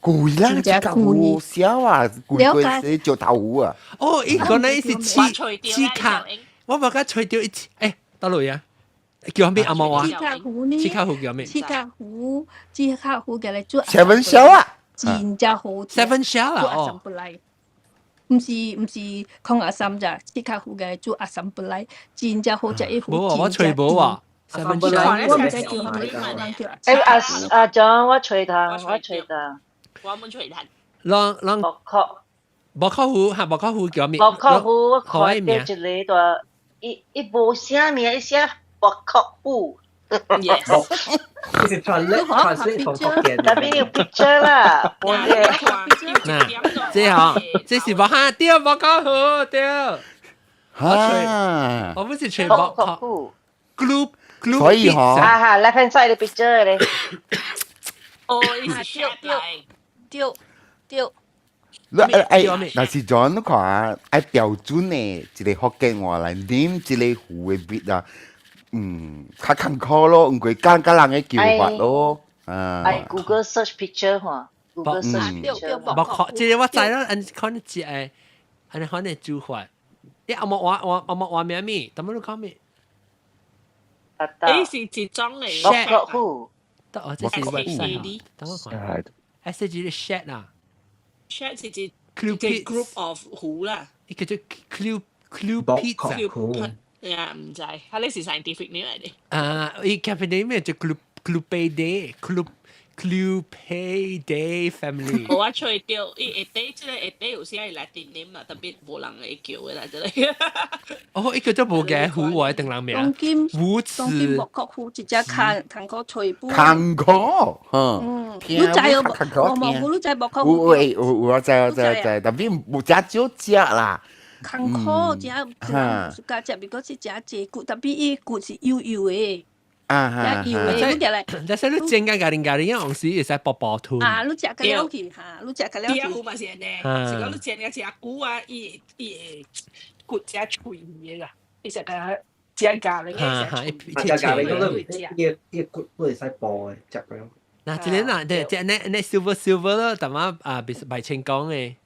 貴啦，刺殼魚少啊，貴過這石頭魚啊。哦，伊講那是刺刺殼，我無甲揣著一次，欸，倒落啊？叫啥物阿毛啊？刺殼魚呢？刺殼魚叫咩？刺殼魚，刺殼魚共來煮。 Seven shell 啊！真正好食。 Seven shell 啊！哦。毋是毋是控阿三咋，刺殼魚共來煮阿三不來，真正好食一魚。無啊，我揣無啊。Seven shell。我毋知叫啥物，人叫。欸，阿阿張，我揣他，我揣他。我們揣他。人人。薄殼。薄殼魚哈，薄殼魚叫咩？薄殼魚我看到一個大，伊伊無寫名，伊寫薄殼魚。 Yes。這是 translate translate 從福建。那邊有 picture 啦，我嘅。嗱，這吼，這是薄哈對薄殼魚對。哈。我不是揣薄殼魚。Group group。所以吼。哈哈，left hand side 的 picture 咧。哦，伊是對對對。你哎，若是 John 你看愛標準的一個福建話來念這個魚的名啊，嗯，較艱苦咯，毋過講佮人的叫法咯，啊。愛 Google search picture 吼，Google search picture。薄殼，這個我知啦，按看你食的，按看你煮法。你阿莫話話阿莫話名咩？怎麼你講咩？伊是一種的。薄殼魚。得哦，這是 website 等我看。S G 的 shed 啊。 Shed 是一個 group of 魚啦。伊叫做 Clue Clue Pizza。呀，毋知，佢呢是 scientific name 來的。啊，伊 cafe name 叫 Clue Clue Day Clue Clupeidae family。我揣著，伊下底這個下底有時係 Latin name 啦，特別無人會叫的啦，這個。哦，伊叫做無嘅虎喎，定人名。當今無齒。當今莫國虎一隻牽牽個吹布。牽個，嗯，你知哦？無無，你知莫國虎？有有有，我知我知知，特別無食少食啦。艱苦，食食加食，比講是食濟骨，特別伊骨是幼幼的。啊哈！幼的，你食來。但是你煎個咖喱咖喱，樣時會使薄薄吞。啊，你食個了去哈，你食個了去。啲糊嘛是按呢，是講你煎個食久啊，伊伊會骨食脆的啦，伊食個煎咖喱嘅食脆。食咖喱嗰個伊伊骨都會使薄的，食個。嗱，這個嗱，這這那那 silver silver 咯，淡仔啊，別白清講的。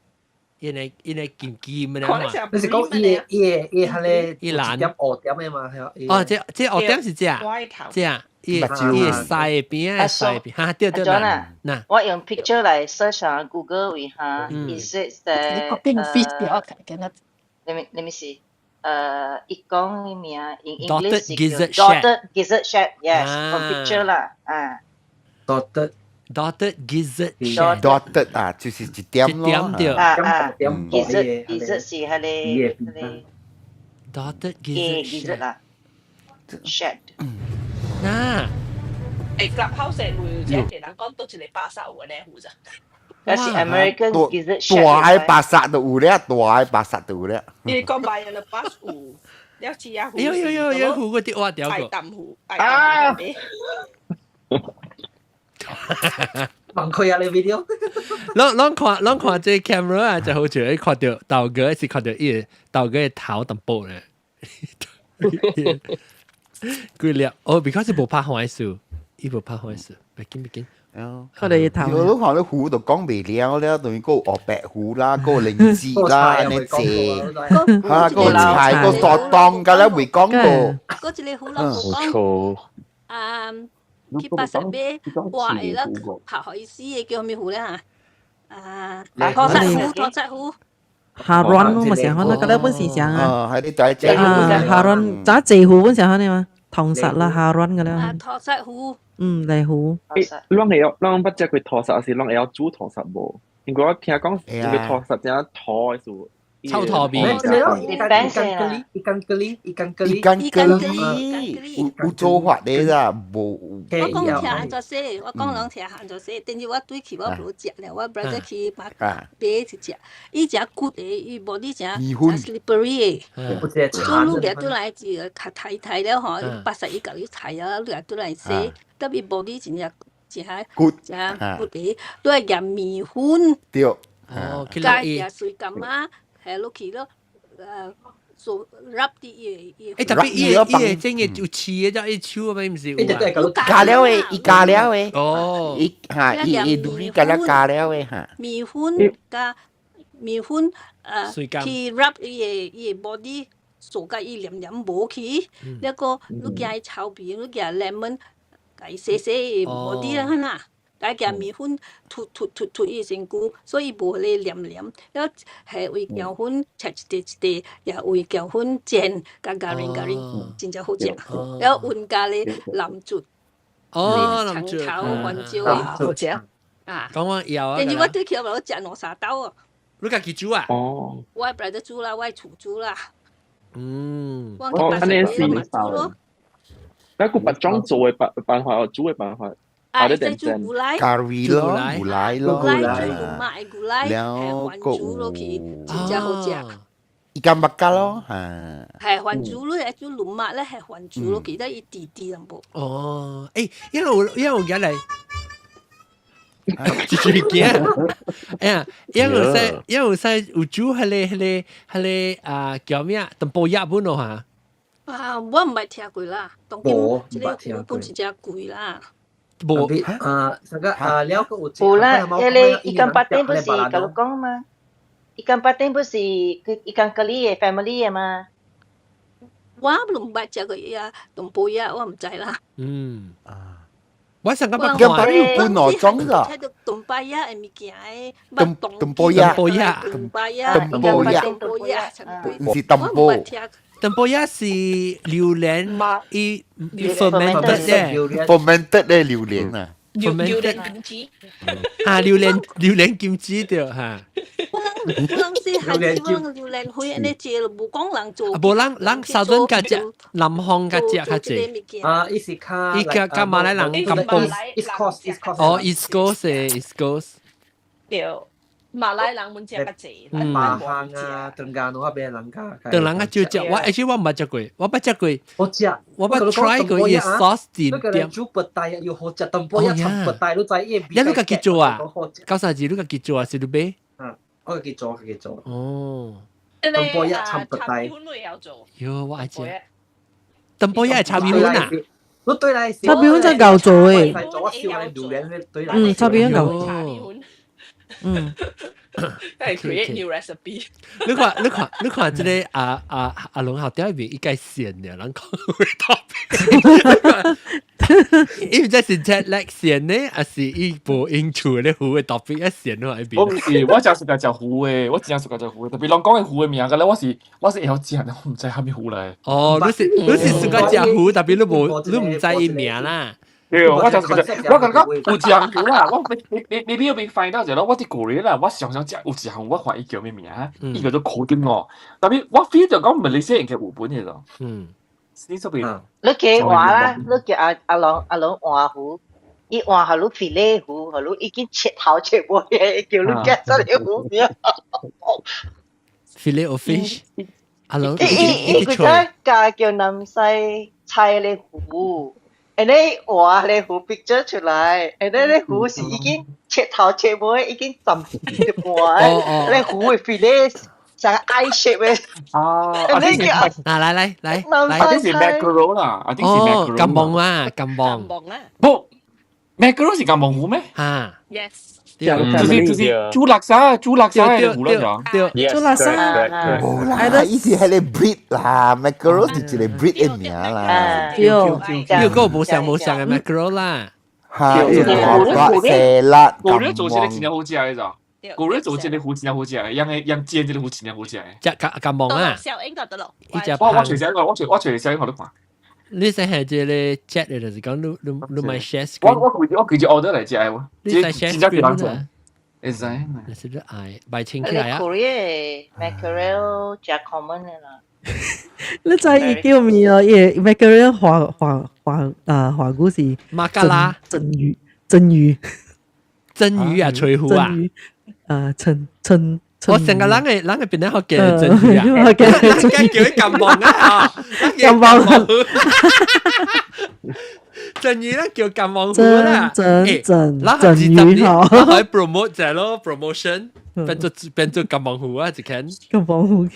因為因為金金的嘛。你是講伊伊伊彼个伊藍點黑點的嘛？哦，這這黑點是這，這伊伊腮邊啊，腮邊，哈對對啦。嗱，我用 picture 來 search 下 Google 位哈，it says that let me see，伊講的名 in English 是叫 dotted gizzard shad yes from picture 啦，啊，dotted。 Dotted gizzard shad。 Dotted 啊，就是一點咯。一點對。啊啊，gizzard gizzard 是彼个彼个 dotted gizzard gizzard 啦，shad。嗱，誒，Clubhouse 會有一個人講倒一個巴剎有按呢有咋？那是 American gizzard shad。大的巴剎都有咧，大的巴剎都有咧。伊講白人的巴有，了只啊有有有有湖嗰啲挖掉個。愛淡湖，愛淡湖。問佢啊，你 video。攏攏看攏看這 camera 啊，就好似看著豆哥是看著伊豆哥的頭淡薄咧。幾粒哦，because 無拍壞事，伊無拍壞事，別緊別緊。看到伊頭。我都看到虎就講袂了了，等於個黑白虎啦，個靈芝啦，按呢濟，嚇個菜個沙當個咧未講過。嗰一个虎老講。啊。去巴剎買活的啦，拍予伊死的叫啥物魚咧嚇？啊，塗鯽魚，塗鯽魚。下軟咯，嘛是可能，嗰啲本是啥啊？係你第一隻。啊，下軟，咋濟魚本是可能嘛？糖實啦，下軟嘅啦。啊，塗鯽魚。嗯，瀨魚。誒，攏會曉，攏捌食過塗鯽，還是攏會曉煮塗鯽無？因為我聽講，因為塗鯽怎塗的時。臭塗味。 ikan keli, ikan keli, ikan keli, ikan keli，有有做法的啦，無。我講聽按怎說，我講人聽按怎說，但是我對去我無食咧，我 brother 去買買去食，伊食骨的，伊無你食 slippery 的，所以你掠轉來是較刣刣了吼，巴剎伊共你刣啊，你掠轉來洗，特別無你真正食骨食骨的，你愛鹽麵粉，對，哦，加鹽水柑仔。係落去咯，做 rub 啲伊伊。誒，特別伊伊整嘅有刺嘅，只伊手啊，咪毋是有啊？加了的，伊加了的。哦，伊嚇伊伊滷味加了加了的嚇。麵粉加麵粉，去 rub 伊个伊个 body，做甲伊黏黏無去，那個你加伊臭味，你加 lemon，共伊洗洗 body 啦，啦。加加麵粉塗塗塗塗伊身軀，所以無彼个黏黏。了係為薑粉切一塊一塊，也為薑粉煎，共咖喱咖喱，真正好食。了溫咖喱南珠，哦，長頭番椒的，好食。啊，講我有啊。但是我對起來我食兩三兜哦。你家己煮啊？哦。我 brother 煮啦，我厝煮啦。哦，按呢是。那個別種做的辦辦法，煮的辦法。啊，伊煮牛奶，咖喱咯，牛奶咯，牛奶煮牛奶，牛奶係番薯落去，真正好食。 ikan bakar 咯，嚇。係番薯，你愛煮龍馬咧，係番薯落去，得伊甜甜淡薄。哦，誒，因為我因為我而家嚟。一一驚，哎呀，因為有使，因為有使有煮彼个彼个彼个啊叫咩啊？淡薄鴨本咯嚇。啊，我毋捌聽過啦，當今這个魚本是誠貴啦。無啊，上個啊，了個有有啦，彼个 ikan patin 不是共你講嘛？ikan patin 不是佢 ikan keli 的 family 的嘛？我毋捌食過呀，淡薄鴨我毋知啦。嗯啊，我上個捌看。有分兩種㗎。睇著淡薄鴨的物件的，淡淡薄鴨，淡薄鴨，淡薄鴨，淡薄鴨，淡薄鴨，毋是淡薄。淡薄鴨是榴蓮，伊伊 fermented 嘅，fermented 的榴蓮啊。榴榴蓮金雞。啊，榴蓮榴蓮金雞對嚇。可能是係點樣榴蓮會安尼食，無講人做。無人人沙頓較食，南方較食較濟。啊，伊是較伊較較馬來人甘榜。 East Coast East Coast。哦，East Coast East Coast。對，馬來人們食較濟。馬行啊，登嘉樓嗰邊人家。登人較少食，我而且我毋捌食過，我捌食過。我食，我捌 try 過伊 sauce 甜點。煮白帶又好食，淡薄仔摻白帶，你知伊。你你家己做啊？九三二你家己做啊？是你買？我家己做，家己做。哦。淡薄仔摻白帶。喲，我愛食。淡薄仔係炒米粉啊？我對來炒米粉真夠做誒。嗯，炒米粉夠。嗯。係 create new recipe。你看，你看，你看，這個阿阿阿龍後底面一個線嘅，人講會 topic。伊毋知是 jet lag 線呢，還是伊無應厝咧魚的 topic 一線咯喺邊。我毋是，我真是愛食魚的，我真正是愛食魚的。特別人講的魚的名個咧，我是會曉食，我毋知啥物魚來。哦，你是喜歡食魚，特別你無你毋知伊名啦。對，我就是我感覺有一項魚啦，我你你你你邊 find 到一個，我佇 Korea 啦，我常常食有一項，我看伊叫咩名，伊叫做苦丁哦。特別我 feel 就講馬來西亞應該有本的咯。你這邊。你叫換啦，你叫阿阿龍阿龍換魚，伊換予你 fillet 魚，予你已經切頭切尾，叫你 get 出嚟魚名。 Fillet of fish。阿龍。伊伊伊佢真教叫南西菜咧魚。and then 畫咧魚 picture 出來，and then 咧魚是已經切頭切尾，已經浸一半，咧魚的 fillet 像 I shape 的。啊，你叫啊來來來，啊，這是 mackerel 啦，啊，這是 mackerel。金毛啊，金毛。金毛啊。不，mackerel 是金毛魚咩？嚇。 Yes。就是煮叻沙，煮叻沙的魚啦，對，煮叻沙。無啦，伊是彼個 breed 啦，mackerel 是一個 breed 的名啦。對，呢個無相無相的 mackerel 啦。嚇，大細粒。古人做這個真正好食的咋？古人做這個魚真正好食的，用的用煎這個魚真正好食的。食金金毛啊！小英就得咯。我我隨時我隨我隨時我都看。你使係這個 chat 的，就是講你你你咪 share screen。我我我直接 order 來食的喎。你使 share screen 啊？會使。你是你愛擺清起來啊？Korea mackerel 較 common 的啦。你知伊叫咩哦？伊 mackerel 華華華啊華語是馬格拉鱒魚，鱒魚，鱒魚啊，吹魚啊！啊，鱒鱒。我成個人嘅人嘅邊咧學叫鱒魚啊，叫佢金毛啊，金毛。鱒魚咧叫金毛魚啦，鱒鱒鱒魚嗬，可以 promote 就係咯，promotion 變做金毛魚啊，一間金毛魚，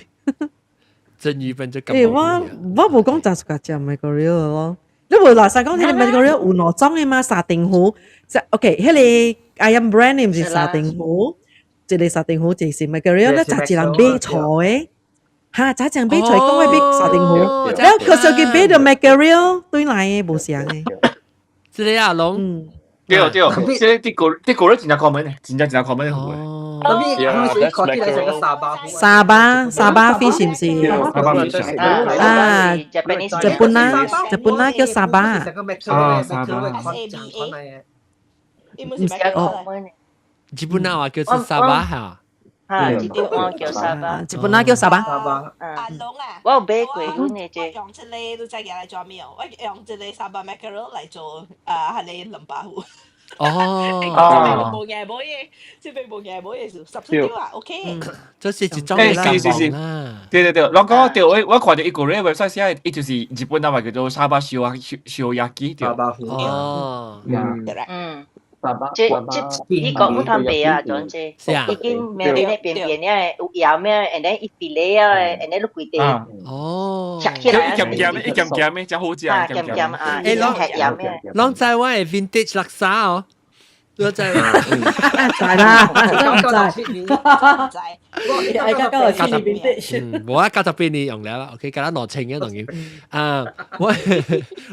鱒魚變做金毛魚。我我無講就係食 mackerel 咯，你無垃圾講，彼個 mackerel 有兩種的嘛，沙丁魚，即 OK，彼個 ayam brand 毋是沙丁魚。一個沙丁魚，一個是 mackerel 咧，早一人買錯的，哈，早一人買錯，講我買沙丁魚，了可是佢買著 mackerel 對來的無相的。這個阿龍，對對，這個佇國佇國內真正 common 的，真正真正 common 的魚。沙巴沙巴 fish 是毋是？啊，日本啦，日本啦叫沙巴。啊，沙巴。哦。日本話叫做沙巴嚇。嚇，日本話叫沙巴。日本話叫沙巴。阿龍啊，我有買過阮的這。用這個你知佢來做咩？我用這個沙巴 mackerel 來做啊，係你淋巴魚。哦，無硬無嘢，這邊無硬無嘢是十四啊，OK。這是一種是是是，對對對，我講對，我我看著伊個人 website 寫，伊就是日本人話叫做沙巴燒啊燒燒焼き對。沙巴魚。哦。嗯。這這伊國有通賣啊，總之，已經咩咧邊邊咧有鹽咩，and then 伊 fillet 啊，and then 你規地哦，切起來，一鹹鹹的，一鹹鹹的，真好食。啊，鹹鹹啊，欸，攏鹹咩？攏知我的 vintage 叻沙哦，我知。知啦，知。知。我而家97年 vintage。無啊，98年用了啦，OK，加咱2000嘅仲要啊，我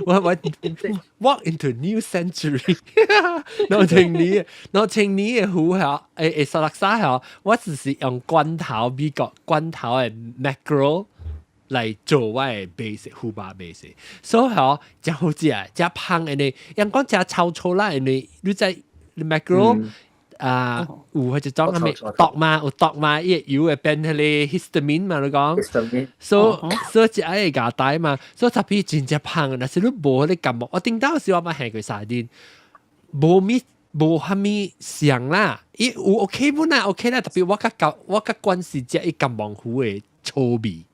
我我 walk into new century，2000年，2000年的魚嗬，誒誒沙叻沙嗬，我只是用罐頭美國罐頭的 mackerel。來做我的 base 魚肉 base，所以嗬，真好食，真芳的呢。人講食臭臭啦，因為你在 mackerel 啊，有彼一種啥物毒嘛，有毒嘛，伊個油會變彼個 histamine 嘛，你講，所以食愛會咬帶嘛，所以 tapi 真正芳，若是你無彼個感覺，我頂當時我捌下過沙丁，無物無啥物像啦，伊有 OK 本啦，OK 啦，特別我較慣是食伊金毛魚的臭味。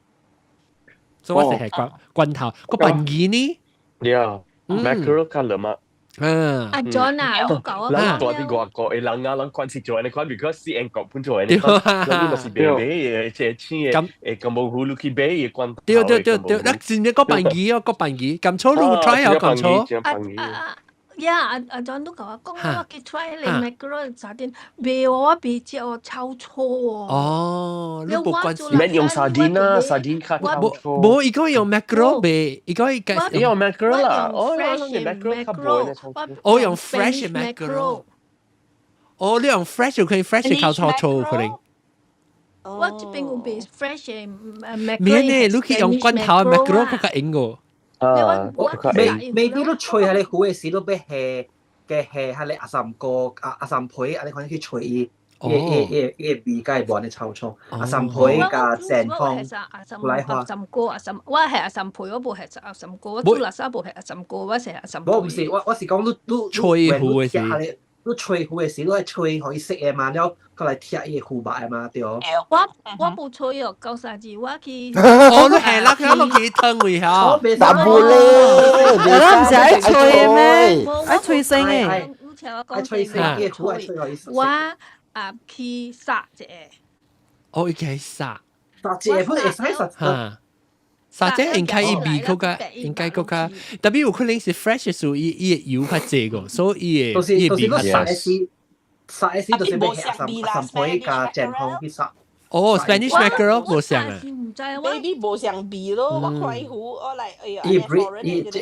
所以我是係罐罐頭個笨魚呢？Yeah，mackerel 較涼啊。嗯。阿 John 啊，你講我咱住佇外國的人啊，咱慣是做按呢款，because 是英國本做按呢款，咱你若是買買的，這青的，會金毛魚你去買伊罐頭。對對對對，咱真正個笨魚哦，個笨魚，甘草你有 try 哦，甘草。呀，阿阿 John 都共我講，我去 try 你 mackerel 沙丁，袂哦，我袂食哦，臭臭哦。哦，你無關係。免用沙丁啊，沙丁較臭臭。無，伊講用 mackerel 袂，伊講伊個。用 mackerel 啦，哦，用 mackerel 較無呢臭臭。哦，用 fresh mackerel。哦，你用 fresh 有可能 fresh 較臭臭可能。我這邊有賣 fresh 的 mackerel。免呢，你去用罐頭 mackerel 較較用個。啊，未必你吹彼個魚的時，你欲下嘅下彼個阿三哥阿阿三皮，按呢款去吹伊，伊伊伊伊味佮會無按呢臭臭。阿三皮佮煎風，來花。阿三哥阿三，我係阿三皮，我無係阿三哥，我煮垃圾無係阿三哥，我是阿三皮。無毋是，我是講你你吹魚的時。你吹魚的時，你愛吹予伊熟的嘛，了閣來拆伊的魚肉的嘛，對。我無吹哦，九三字我去。哦，你係啦，佢落去湯位嚇。淡薄咧，我毋是愛吹咩？愛吹聲的。愛吹聲，伊的魚愛吹予伊熟。我啊去殺一個。哦，伊去殺。殺一個不會使殺。嚇。殺這應該伊味較較，應該閣較，特別有可能是 fresh 時，伊伊的油較濟個，所以伊的伊的味較殺的時，殺的時就是欲阿三阿三皮佮煎風去殺。哦，Spanish mackerel 無像啊。 Maybe 無相味咯，我看伊魚我來哎呀，伊伊這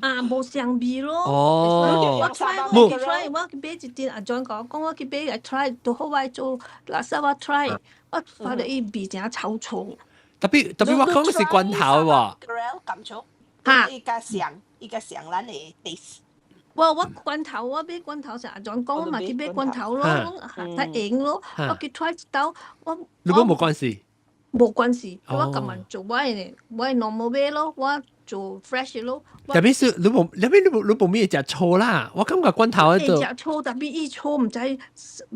啊無相味咯。哦。我 try 我去 try 我去買一鈿阿 John 共我講我去買來 try，拄好我做垃圾我 try，我發覺伊味誠臭臭。特別我講是罐頭喎。嚇！伊較像，伊較像咱的 taste。我罐頭我買罐頭是阿 John 講，我嘛去買罐頭咯，較用咯，我去 try 一道，我你講無關係？無關係，我甘願做我的 normal 買咯，我做 fresh 咯。特別是你無，特別你無咩食醋啦，我感覺罐頭喺度。食醋，特別伊醋毋知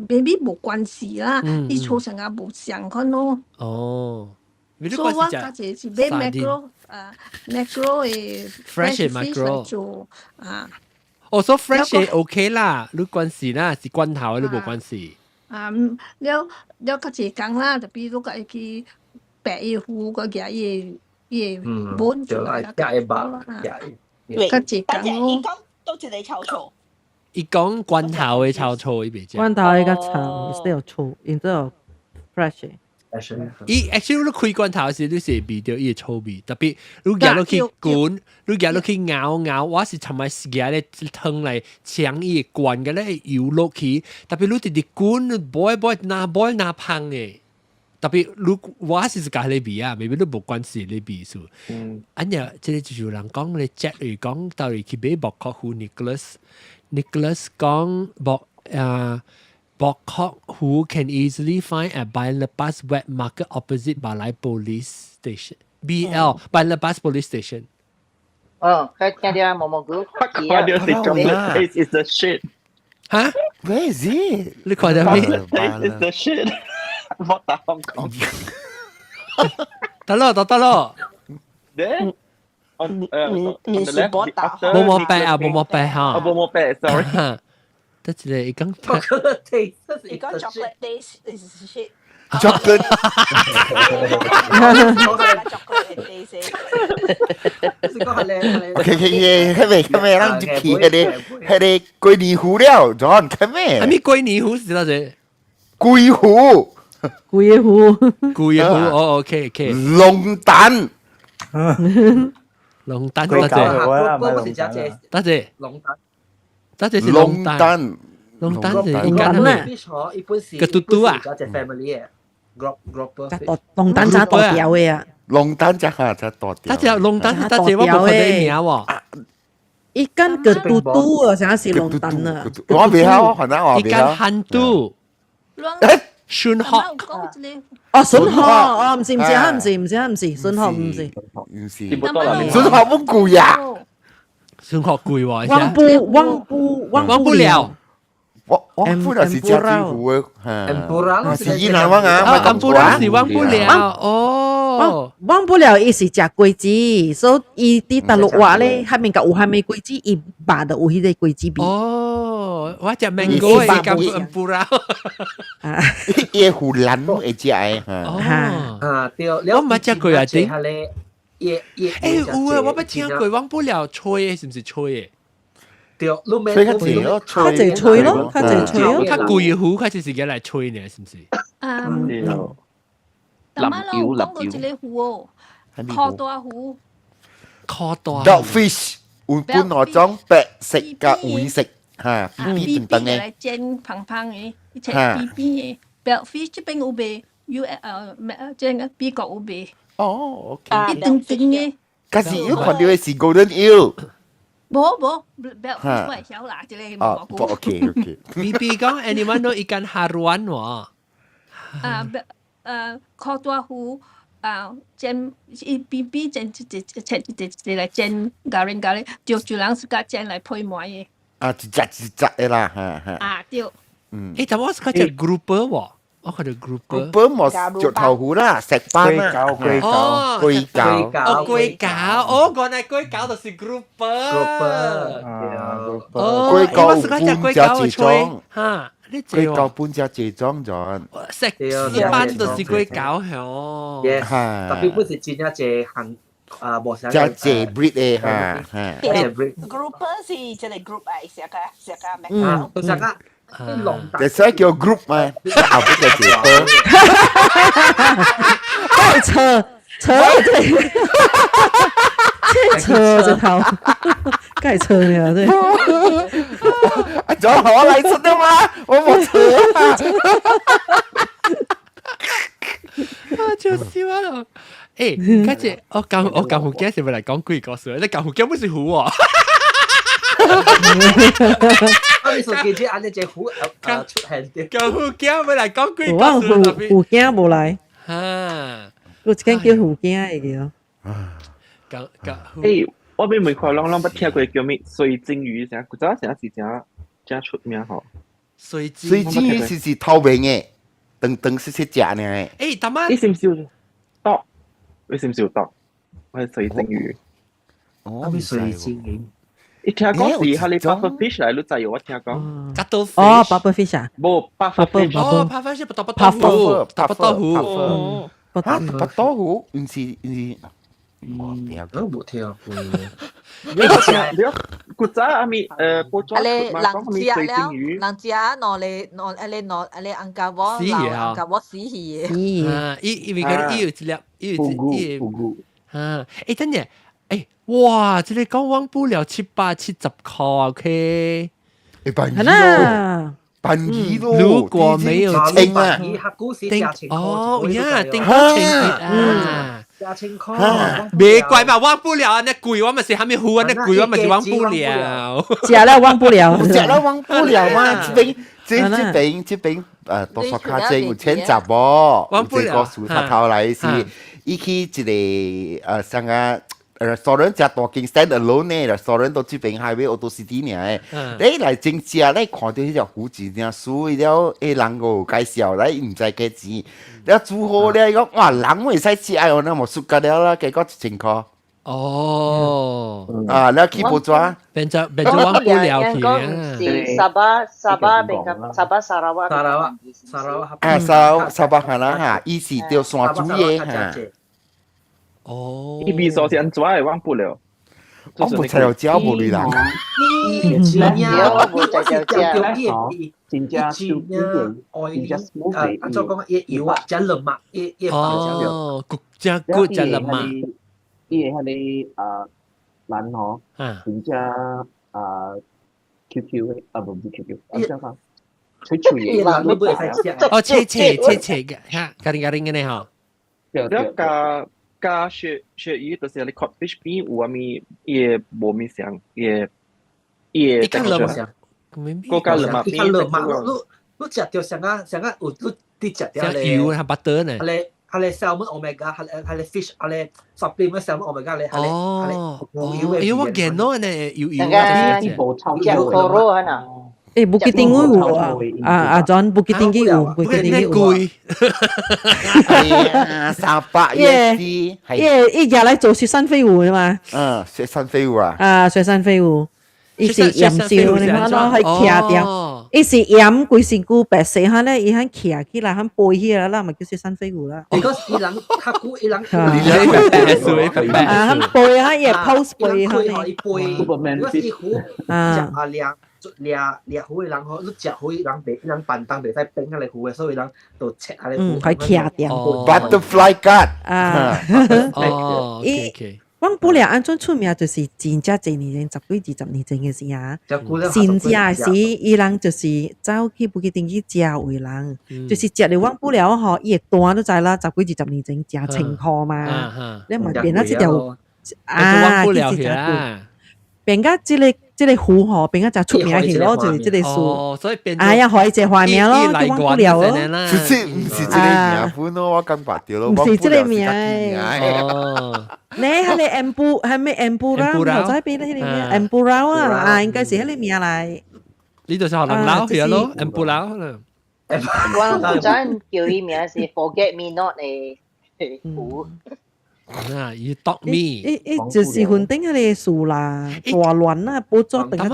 ，maybe 無關係啦，伊醋成個無相款咯。哦。所以我較濟是買 mackerel 啊，mackerel 的 fresh fish 來做啊。哦，所以 fresh OK 啦，你關係啦，是罐頭你無關係。啊，了了較濟工啦，特別你較會去白伊魚，閣舉伊伊的本出來啦，夾伊肉，對，較濟工咯。伊講佗一个臭臭。伊講罐頭的臭臭，伊袂食。罐頭的較臭，instead of 醋，instead of fresh。伊 actually 你開罐頭時，你是會聞著伊的臭味，特別你夾落去滾，你夾落去熬熬，我是尋日夾咧湯來搶伊的罐嘅咧油落去，特別你直直滾，boil boil 若 boil 若芳的，特別你我是佮你味啊，maybe 你無關係你味數。按呢，這个就是有人講咧，接嚟講到底去買薄殼魚 Nicholas，Nicholas 講薄啊。Buangkok 魚 can easily find at Bayan Lepas wet market opposite Balai Police Station. BL Bayan Lepas Police Station. 哦，佢聽到毛毛菇。看到是 chocolate taste is the shit。嚇？Where is it？你看到未？Taste is the shit。我打香港。得咯，得得咯。 Then on 你是博打？冇冇白啊，冇冇白嚇。啊，冇冇白，sorry。得一個伊講 chocolate taste，伊講 chocolate taste is shit。 chocolate。 chocolate taste。 OK OK，彼個彼個，咱入去彼個龜梨湖了，John，彼個。啥物龜梨湖是啥子？龜湖。龜湖。龜湖，哦，OK OK。龍蛋。龍蛋，多謝。多謝。龍蛋。多謝是龍蛋。龍蛋是應該係咩？一般是個嘟嘟啊。一隻 family 嘅。grouper。龍蛋炸大條嘅啊！龍蛋只下只大條。大隻龍蛋是大隻，我無看到名喎。伊間個嘟嘟啊，啥是龍蛋啊？我未曉，可能我伊間漢嘟。筍殼。哦，筍殼哦，唔是唔是啊，唔是唔是啊，唔是筍殼唔是。唔是。筍殼唔貴呀？筍殼貴喎。忘不忘不忘不了。我忘不了是加水壺的，是伊南灣啊，忘不了是忘不了哦，忘不了伊是食果子，所以伊佇大陸話咧，下面個有蝦米果子，伊肉就有彼個果子味。哦，我食 mango 伊講忘不了，伊湖南會食的，啊對，我毋捌食過啊，對。欸有啊，我捌聽過忘不了吹的，是毋是吹的？對，你吹較濟咯，較濟吹咯，較濟吹咯。較貴的魚，較濟時間來吹呢，是毋是？嗯。大媽攏講到一個魚哦，殼大魚。殼大。 Dogfish 有分兩種，白色佮黃色，嚇，扁扁長長的。來煎胖胖的，一切扁扁的。Bellfish 這邊有賣，有誒咩？這個美國有賣。哦，OK。一長長的。可是有看到的是 Golden Eel。無無，Bellfish 我會曉啦，這個哦，OK OK。 B B 講，anyone know ikan haruan 喎？啊，殼大魚啊，煎伊扁扁煎一一切一一來煎，咖喱咖喱，就就人是佮煎來配糜的。啊，一隻一隻的啦，哈哈。啊對。嗯。欸，但我是看隻 grouper 喎，我看到 grouper。 grouper 莫石頭魚啦，石斑啦，龜膠，龜膠，哦，龜膠，哦，原來龜膠就是 grouper。 grouper。哦，龜膠半隻這種，哈。龜膠半隻這種咗。石石斑就是龜膠響。特別不是真正這行啊，無啥。只這 breed 的哈哈。 Grouper 是一個 group 啊，成個成個咩？嗯，成個。就所以叫 group 嘛，後邊就這波。扯扯對，扯這頭，該扯了對。啊，仲我嚟出的嘛，我冇扯啊。啊，就笑啊！欸，家姐，我講我講福建是咪嚟講鬼故事？你講福建不是虎喎。啊！你說記者按呢隻虎出現啲，講虎鏡咪嚟講鬼故事。虎虎鏡無來。哈！有一間叫虎鏡的叫。講講。欸，我欲問看攏攏捌聽過叫咩水晶魚啥？古早啥是誠誠出名吼。水晶水晶魚是是透明的，長長細細隻呢。欸，大媽。你是毋是有毒？你是毋是有毒？我係水晶魚。哦，咩水晶魚？伊聽講是哈利 puffer fish 來，你知無？我聽講。哦，puffer fish 啊。無 puffer fish。哦，puffer fish 不不豆腐，不豆腐。啊，不豆腐，毋是毋是。我唔我無聽過。你古早阿咪報紙人食了，人食兩個兩阿個兩阿個紅甲某，老紅甲某死去的。啊，伊因為佢伊有一粒，伊有一伊。啊，欸等陣。欸，哇！這個講忘不了770塊，OK。欸，便宜咯，便宜咯。如果沒有清啊，哦呀，頂個清啊，加千塊，別怪嘛，忘不了啊！那貴我嘛是還沒付啊，那貴我嘛是忘不了。食了忘不了，食了忘不了嘛？這邊這這邊這邊多數卡正有千十啵，忘不了。這個數他頭來是，伊去一個上個。restaurant 食大間 stand alone 呢，restaurant 都這邊 highway Auto City 爾的。你來真食，你看到彼隻魚真正媠了，彼人閣有介紹，來毋知幾錢。了煮好了，伊講哇，人會使食哦，那無輸甲了啦，結果1000塊。哦，啊，了去報紙，變做忘不了去啊。是沙巴沙巴變個沙巴沙拉瓦。沙拉瓦沙拉瓦。啊，沙沙巴哈啦哈，伊是著山煮的哈。哦，伊味素是按怎會忘不了？我無菜有食無類人。真正，無菜有食。真正真正愛啊，怎講？伊油啊，食卵嘛，伊伊哦，骨食骨食卵嘛。伊個彼個啊，蘭吼，真正啊 QQ 的啊，無毋是 QQ，啊，叫啥？脆脆嘅。你不會使食。哦，切切切切嘅，嚇，咖喱咖喱嘅呢嗬。了加加鱈鱈魚，就是你 codfish 邊有啥物，伊無物相，伊伊伊較軟，個較軟嘛，伊較軟嘛，你你食著像啊像啊有你佇食著咧，油和 butter 呢。係咧係咧 salmon omega，係咧係咧 fish，係咧 supplement salmon omega 咧，係咧係咧哦，哎我見到呢油油啊，就是食多肉啊呐。誒，Bukit Tinggi 有啊，啊阿 John Bukit Tinggi 有，Bukit Tinggi 有。貴。係啊，300 USD。耶，伊入來做雪山飛狐嘛。嗯，雪山飛狐啊。啊，雪山飛狐，伊是鹽燒，你看咯，係徛掉，伊是鹽規身軀白色，哈咧，伊響徛起來，響飛起來啦，咪叫雪山飛狐啦。如果伊人較久，伊人啊，響飛哈，伊會 pose 飛哈咧。伊飛，如果伊虎食啊掠。掠掠魚的人吼，你食魚人袂，人便當袂使變彼个魚的，所以人就切彼个魚。嗯，可以徛掉。 Butterfly gut。啊。哦，OK。阮不了按怎出名，就是真正濟年前，十幾二十年前的時啊。新食的時，伊人就是走去 Bukit Tinggi 食有人，就是食著阮不了吼，伊會單都知啦，十幾二十年前誠千箍嘛，你嘛變啊這條啊，這條變甲這个這个魚吼，變甲誠出名去咯，就是這个樹。所以變哎呀，予伊一個花名咯，叫忘不了咯。其實毋是這个名本咯，我感覺著咯。毋是這个名。哦。你彼个 Empu 係咩 Empurau？頭仔邊彼個名 Empurau 啊，啊，應該是彼個名來。呢度是學人撈去咯，Empurau 啦。我古陣叫伊名是 Forget Me Not 的魚。啊，you talk me。伊伊就是雲頂彼个樹啦，大亂啦，補做等下。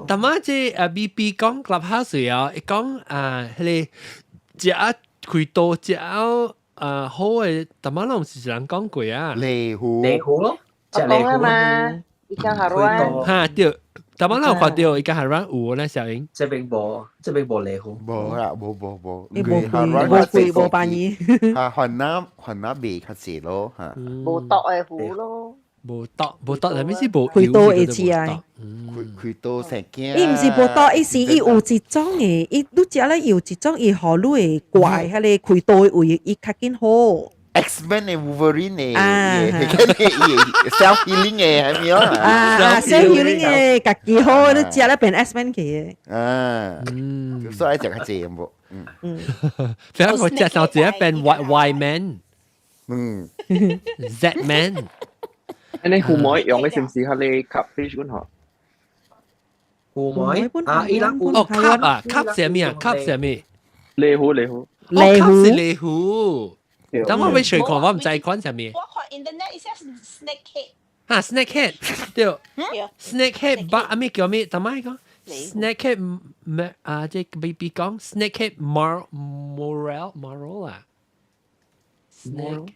但媽這啊 B B 講 Clubhouse 啊，伊講啊，彼個食開刀食啊好的，但媽攏是人講過啊。瀨魚。瀨魚咯，食瀨魚嘛，ikan haruan。哈對，但媽攏有看著 ikan haruan 有咧小英。這邊無，這邊無瀨魚。無啦，無無無。無貴，無貴，無便宜。嚇，雲南雲南賣較濟咯嚇。無毒的魚咯。無毒無毒，係咩是無？開刀會刺啊！開開刀成驚。伊毋是無毒，伊是伊有一種的，伊你食咧有一種，伊予你會怪，彼个開刀的位，伊較緊好。 X-Men 的 Wolverine 的，self healing 的係咪啊？啊，self healing 的，家己好，你食咧變 X-Men 去的。啊，嗯，所以食較濟無？嗯嗯。反正我食到直接變 Y Y Man，嗯，Z Man。你魚糜用的是毋是彼个 cuttlefish 阮吼？魚糜啊，伊人哦，carp 啊，carp 是咩啊？carp 是咩？瀨魚瀨魚。哦，carp 是瀨魚。等我欲揣看，我毋知款啥物。我看 internet 伊寫 snakehead。哈，snakehead 對，snakehead 把阿咩叫咩？等下講 snakehead 咩啊？這 baby 講 snakehead mar morel morel 啊。snake。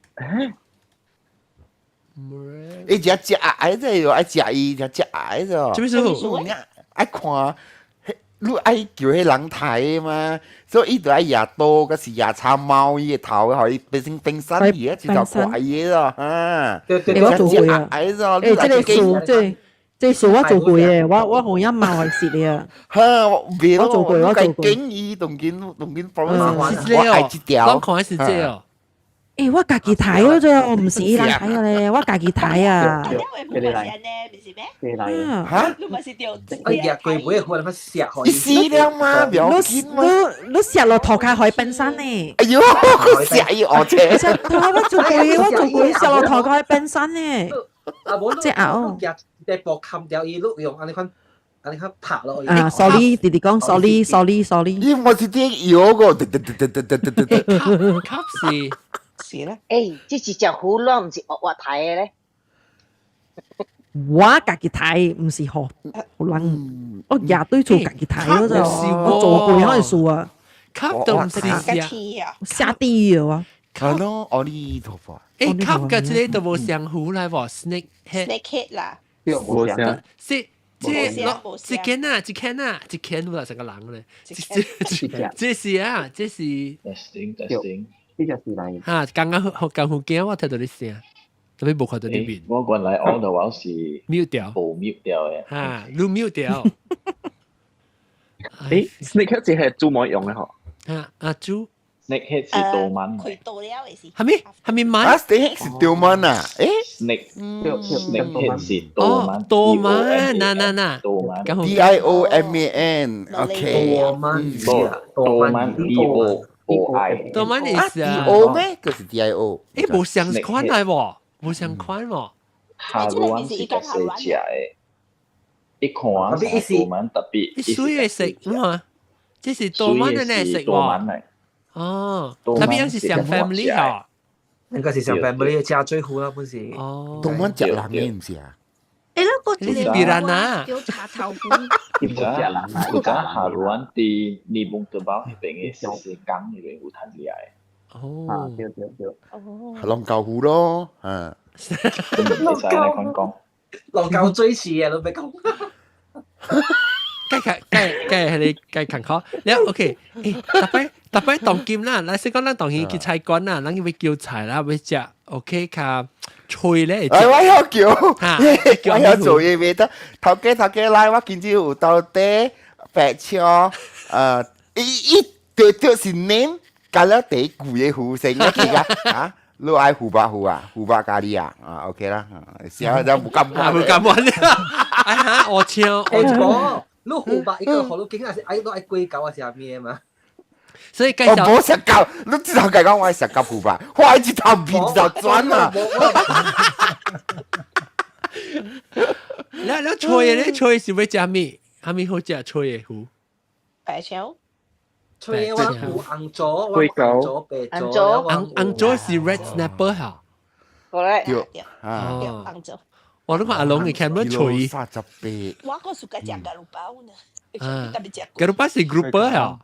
伊食食愛這愛食伊食食愛這。什麼意思？愛看，你愛叫彼人刣嘛，所以伊就愛舉刀，閣是舉長矛伊的頭，予伊變成冰山魚，一條怪的咯，哈。欸，我做過啊。欸，這个樹，這這樹我做過的，我我予一貓來食的啊。哈，我做過，我做過。建議當今當今，我愛這條。我看是這哦。欸，我家己刣咗啫，毋是伊人刣的咧，我家己刣啊。你來，你來，哈？你咪是掉？哎呀，佢尾可能乜石可以死了嘛，不要緊嘛。你你石落頭殼可以變身呢？哎呦，石伊學車。石頭我做過，我做過石落頭殼可以變身呢。啊，無這後。隻薄冚掉伊，你用按呢款按呢款拍落去。啊，sorry，弟弟講 sorry，sorry，sorry。伊我是啲搖個，得得得得得得得得。吸是。是咧，欸，這是隻虎咯，毋是惡惡刣的咧。我家己刣，毋是予人，我舉對厝家己刣咯就，我做過彼事啊。吸都毋是下地獄啊！係咯，阿彌陀佛。欸，carp 佮這個都無相符來無？Snake head。 Snake head 啦。無相。是。這一間啊，一間啊，一間有啦，成個人咧。這是啊，這是。 Testing testing。呢隻是嚟。哈，剛剛好剛好驚我聽到你聲，特別無看到你面。我原來 on 的話是 mute 掉，無 mute 掉的。哈，你 mute 掉。誒，snakehead 只係煮冇用嘅嗬。啊啊煮。 snakehead 是多蚊。開刀了的是。係咪係咪買？啊，snakehead 是多蚊啊？誒，snake，snakehead 是多蚊。多蚊，嗱嗱嗱。多蚊。 D I O M A N，OK。多蚊，多蚊，D O O I。多蚊意思啊？D O 咩？就是 D I O。誒，無相款嚟喎，無相款喎。下灣是較細隻的，一看是多蚊特別。伊水的食嘛，這是多蚊的呢食喎。哦，那邊是上 family 啊？應該是上 family 食水魚啦，本是。哦，多蚊食人嘅唔是啊？誒，那個你是 piranha。叫茶頭魚。有早有早下灣佇尼蒙德堡彼邊的細細港那邊有趁掠的。哦，對對對。哦。龍溝魚咯，啊。龍溝魚。龍溝水池啊，都別講。計計計計係你計勤考，你 OK？誒，特別特別當今啦，嗱，先講咱當今去菜館啦，咱要叫菜啦，要食 OK 較脆咧。哎，我曉叫，我曉做嘢袂得，頭家頭家來，我今朝有豆丁、白椒，伊伊對對是 name，加了第一句嘅魚生一個啊。你愛湖北魚啊，湖北咖喱啊，啊 OK 啦，成日就唔敢玩，唔敢玩。哎哈，我超，我冇，你湖北一個好，你驚啊是愛都愛龜狗啊是啥物嘛？所以我冇食夠，你知道講我愛食夠湖北，我愛一頭面一頭轉啊！你你菜咧菜是欲食咩？啥物好食菜的魚？白椒。菜我有紅棗，我有紅棗、白棗，紅紅棗是 red snapper 嚇。對，對，哦，紅棗。我都看阿龍嘅 camera 菜。 38。我個暑假食ガルパ呢。啊，ガルパ是 grouper 嚇。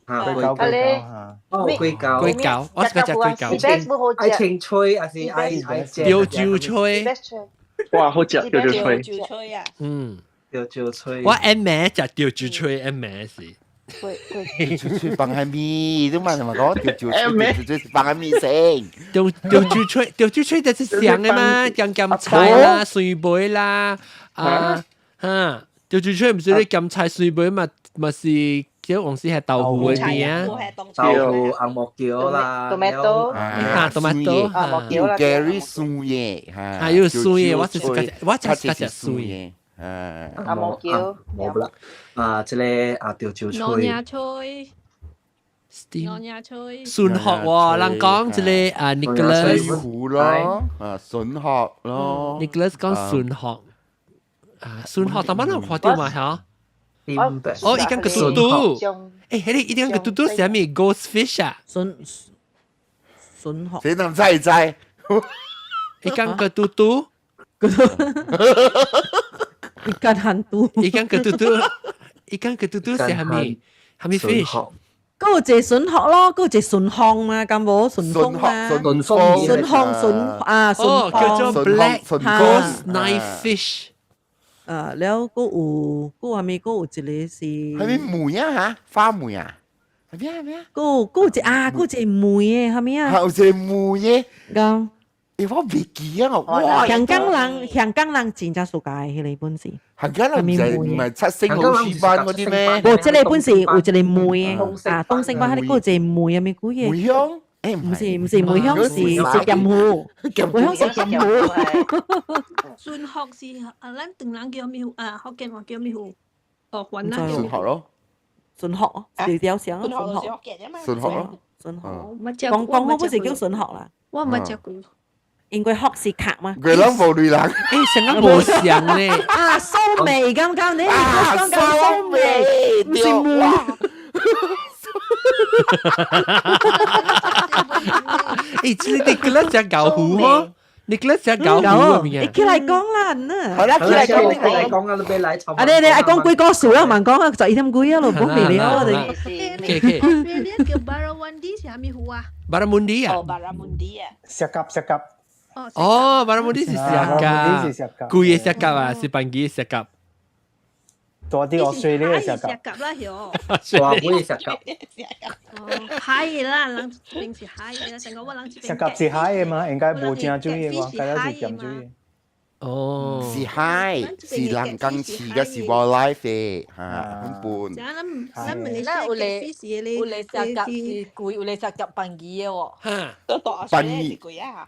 啊，龜膠龜膠嚇，哦，龜膠，龜膠，我是食龜膠。愛清脆還是愛愛煎？吊酒脆。哇，好食吊酒脆。吊酒脆啊！嗯，吊酒脆。我暗暝食吊酒脆，暗暝是。吊酒脆放喺面，都嘛係咪講吊酒脆？吊酒脆放喺面先。吊吊酒脆，吊酒脆就是香的嘛，鹹鹹菜啦、水粿啦，啊哈，吊酒脆毋是你鹹菜水粿嘛，嘛是叫往時係豆腐的面啊，豆腐紅木橋啦， tomato，啊 tomato，有 Gary 酸嘅，啊有酸嘅，我就是我就是食酸嘅。啊，紅木橋，冇啦，啊，這個啊吊酒脆，老鴨脆，老鴨脆，筍殼喎，人講這個啊 Nicholas 糊咯，啊筍殼咯，Nicholas 講筍殼，啊筍殼，但係我看到嘛嚇？哦，伊講個嘟嘟，誒，彼個伊講個嘟嘟是啥物？Ghost fish 啊？筍筍殼，誰能知知？伊講個嘟嘟。 Ikan hantu. Ikan ketutu. Ikan ketutu 是蝦米？蝦米 fish？嗰個隻筍殼咯，嗰個隻筍殼嘛，咁冇筍風嘛，筍風，筍殼筍啊，哦，叫做 black ghost knife fish。啊，了嗰有嗰下面嗰有一個是係咪梅啊嚇？花梅啊？係咩係咩？嗰嗰隻啊，嗰隻梅嘅係咪啊？係有一個梅嘅。咁。欸，我未記啊！哇，香港人香港人真正暑假彼個本事。香港人唔係唔係七星老師班嗰啲咩？無，這個本事有一個梅的啊，東星班彼個有一個梅啊，物鬼的。梅香？欸，毋是毋是梅香是是鹹魚，梅香是鹹魚。筍殼是啊，咱唐人叫咩魚啊？福建話叫咩魚？哦，雲南叫。筍殼咯。筍殼，條條聲筍殼。筍殼咯。筍殼。廣廣東本是叫筍殼啦。我毋捌食過。因為殼是殼嘛。佢攏無類人。欸，成個無像咧。啊，蘇眉敢敢你講緊蘇眉，毋是梅。欸，這個你個咧食牛糊麼？你個咧食牛糊啊？你起來講啦，呢。好啦，起來講，起來講啊！你別來吵。啊，你你愛講幾個數啊？慢講啊，11點幾啊，咯，講未了啊，你。 OK 你叫 Barramundi 是啥物魚啊？Barramundi 啊？哦，Barramundi 啊。石蛤石蛤。哦，Barramundi 是石蛤，貴的石蛤啊，是班機的石蛤。大啲 Australia 嘅石蛤。石蛤啦，曉。大尾石蛤。哦，海的啦，人平時海的啦，成個我人這邊。石蛤是海的嗎？應該無正水的嘛，該是鹹水的。哦，是海，是人工飼嘅，是 wildlife 嘅嚇，很本。咱咱馬來西咱有亞咧是咧，有咧食夾是貴，有咧食夾飯魚的喎。嚇，都大水是貴啊！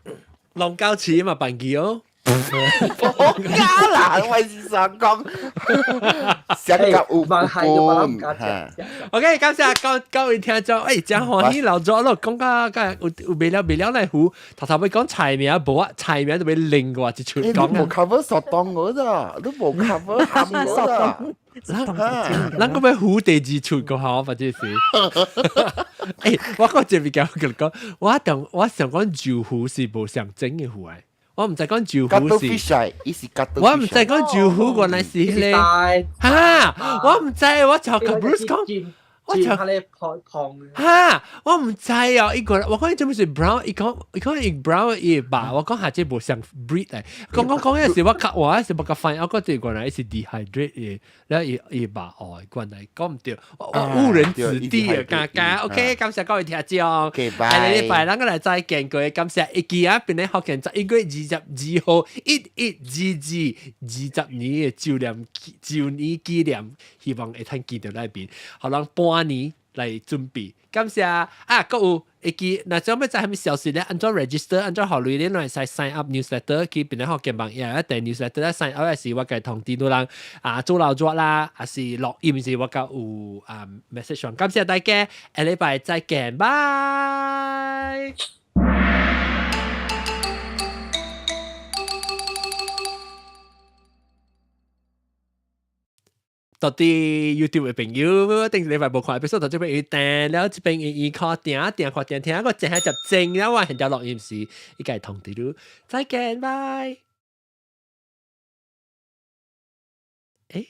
龍膠翅嘛飯魚哦。我假啦，我是想講，想夾有本嚇。 OK，感謝各各位聽眾，誒，真歡喜留咗咯，講到個有有未了未了嚟糊，頭頭尾講菜名無啊，菜名都俾另外一出你講冇 cover 索當我咋？你冇 cover 冚我咋？咱個要糊第二出個吼，或者是，誒，我講這邊講講，我當我想講酒壺是無上整嘅糊嚟。我毋知講酒壺是，我毋知講酒壺原來是迄個，哈！我毋知，我就甲 Bruce 講，我就哈！我毋知哦，伊個我講伊做咩是 brown，伊講伊講伊 brown 伊吧，我講下這無像 breed 嚟，講講講嗰時我較我時無較發現，我講這原來是 dehydrate 嘅，了伊伊吧哦，原來講毋對，我誤人子弟啊，嘎嘎，OK，感謝各位聽眾，下禮拜咱閣來再見過，感謝一記啊，變咧福建11月22號112220年嘅周年周年紀念，希望會通記到那邊，予人半年來準備。感謝啊，閣有會記，若想欲知啥物消息咧，按怎 register，按怎予鐳你會使 sign up newsletter 去變咧福建網頁一訂 newsletter sign up 時，我會通知到人啊做老作啦，還是錄音時我較有啊 message 上。感謝大家，下禮拜再見，拜。到底 YouTube 嘅朋友，頂禮拜無看 episode，到這邊伊訂了，這邊伊伊看訂訂看訂聽，我淨係就正了，我現在錄音時，伊該通知你，再見，拜。誒。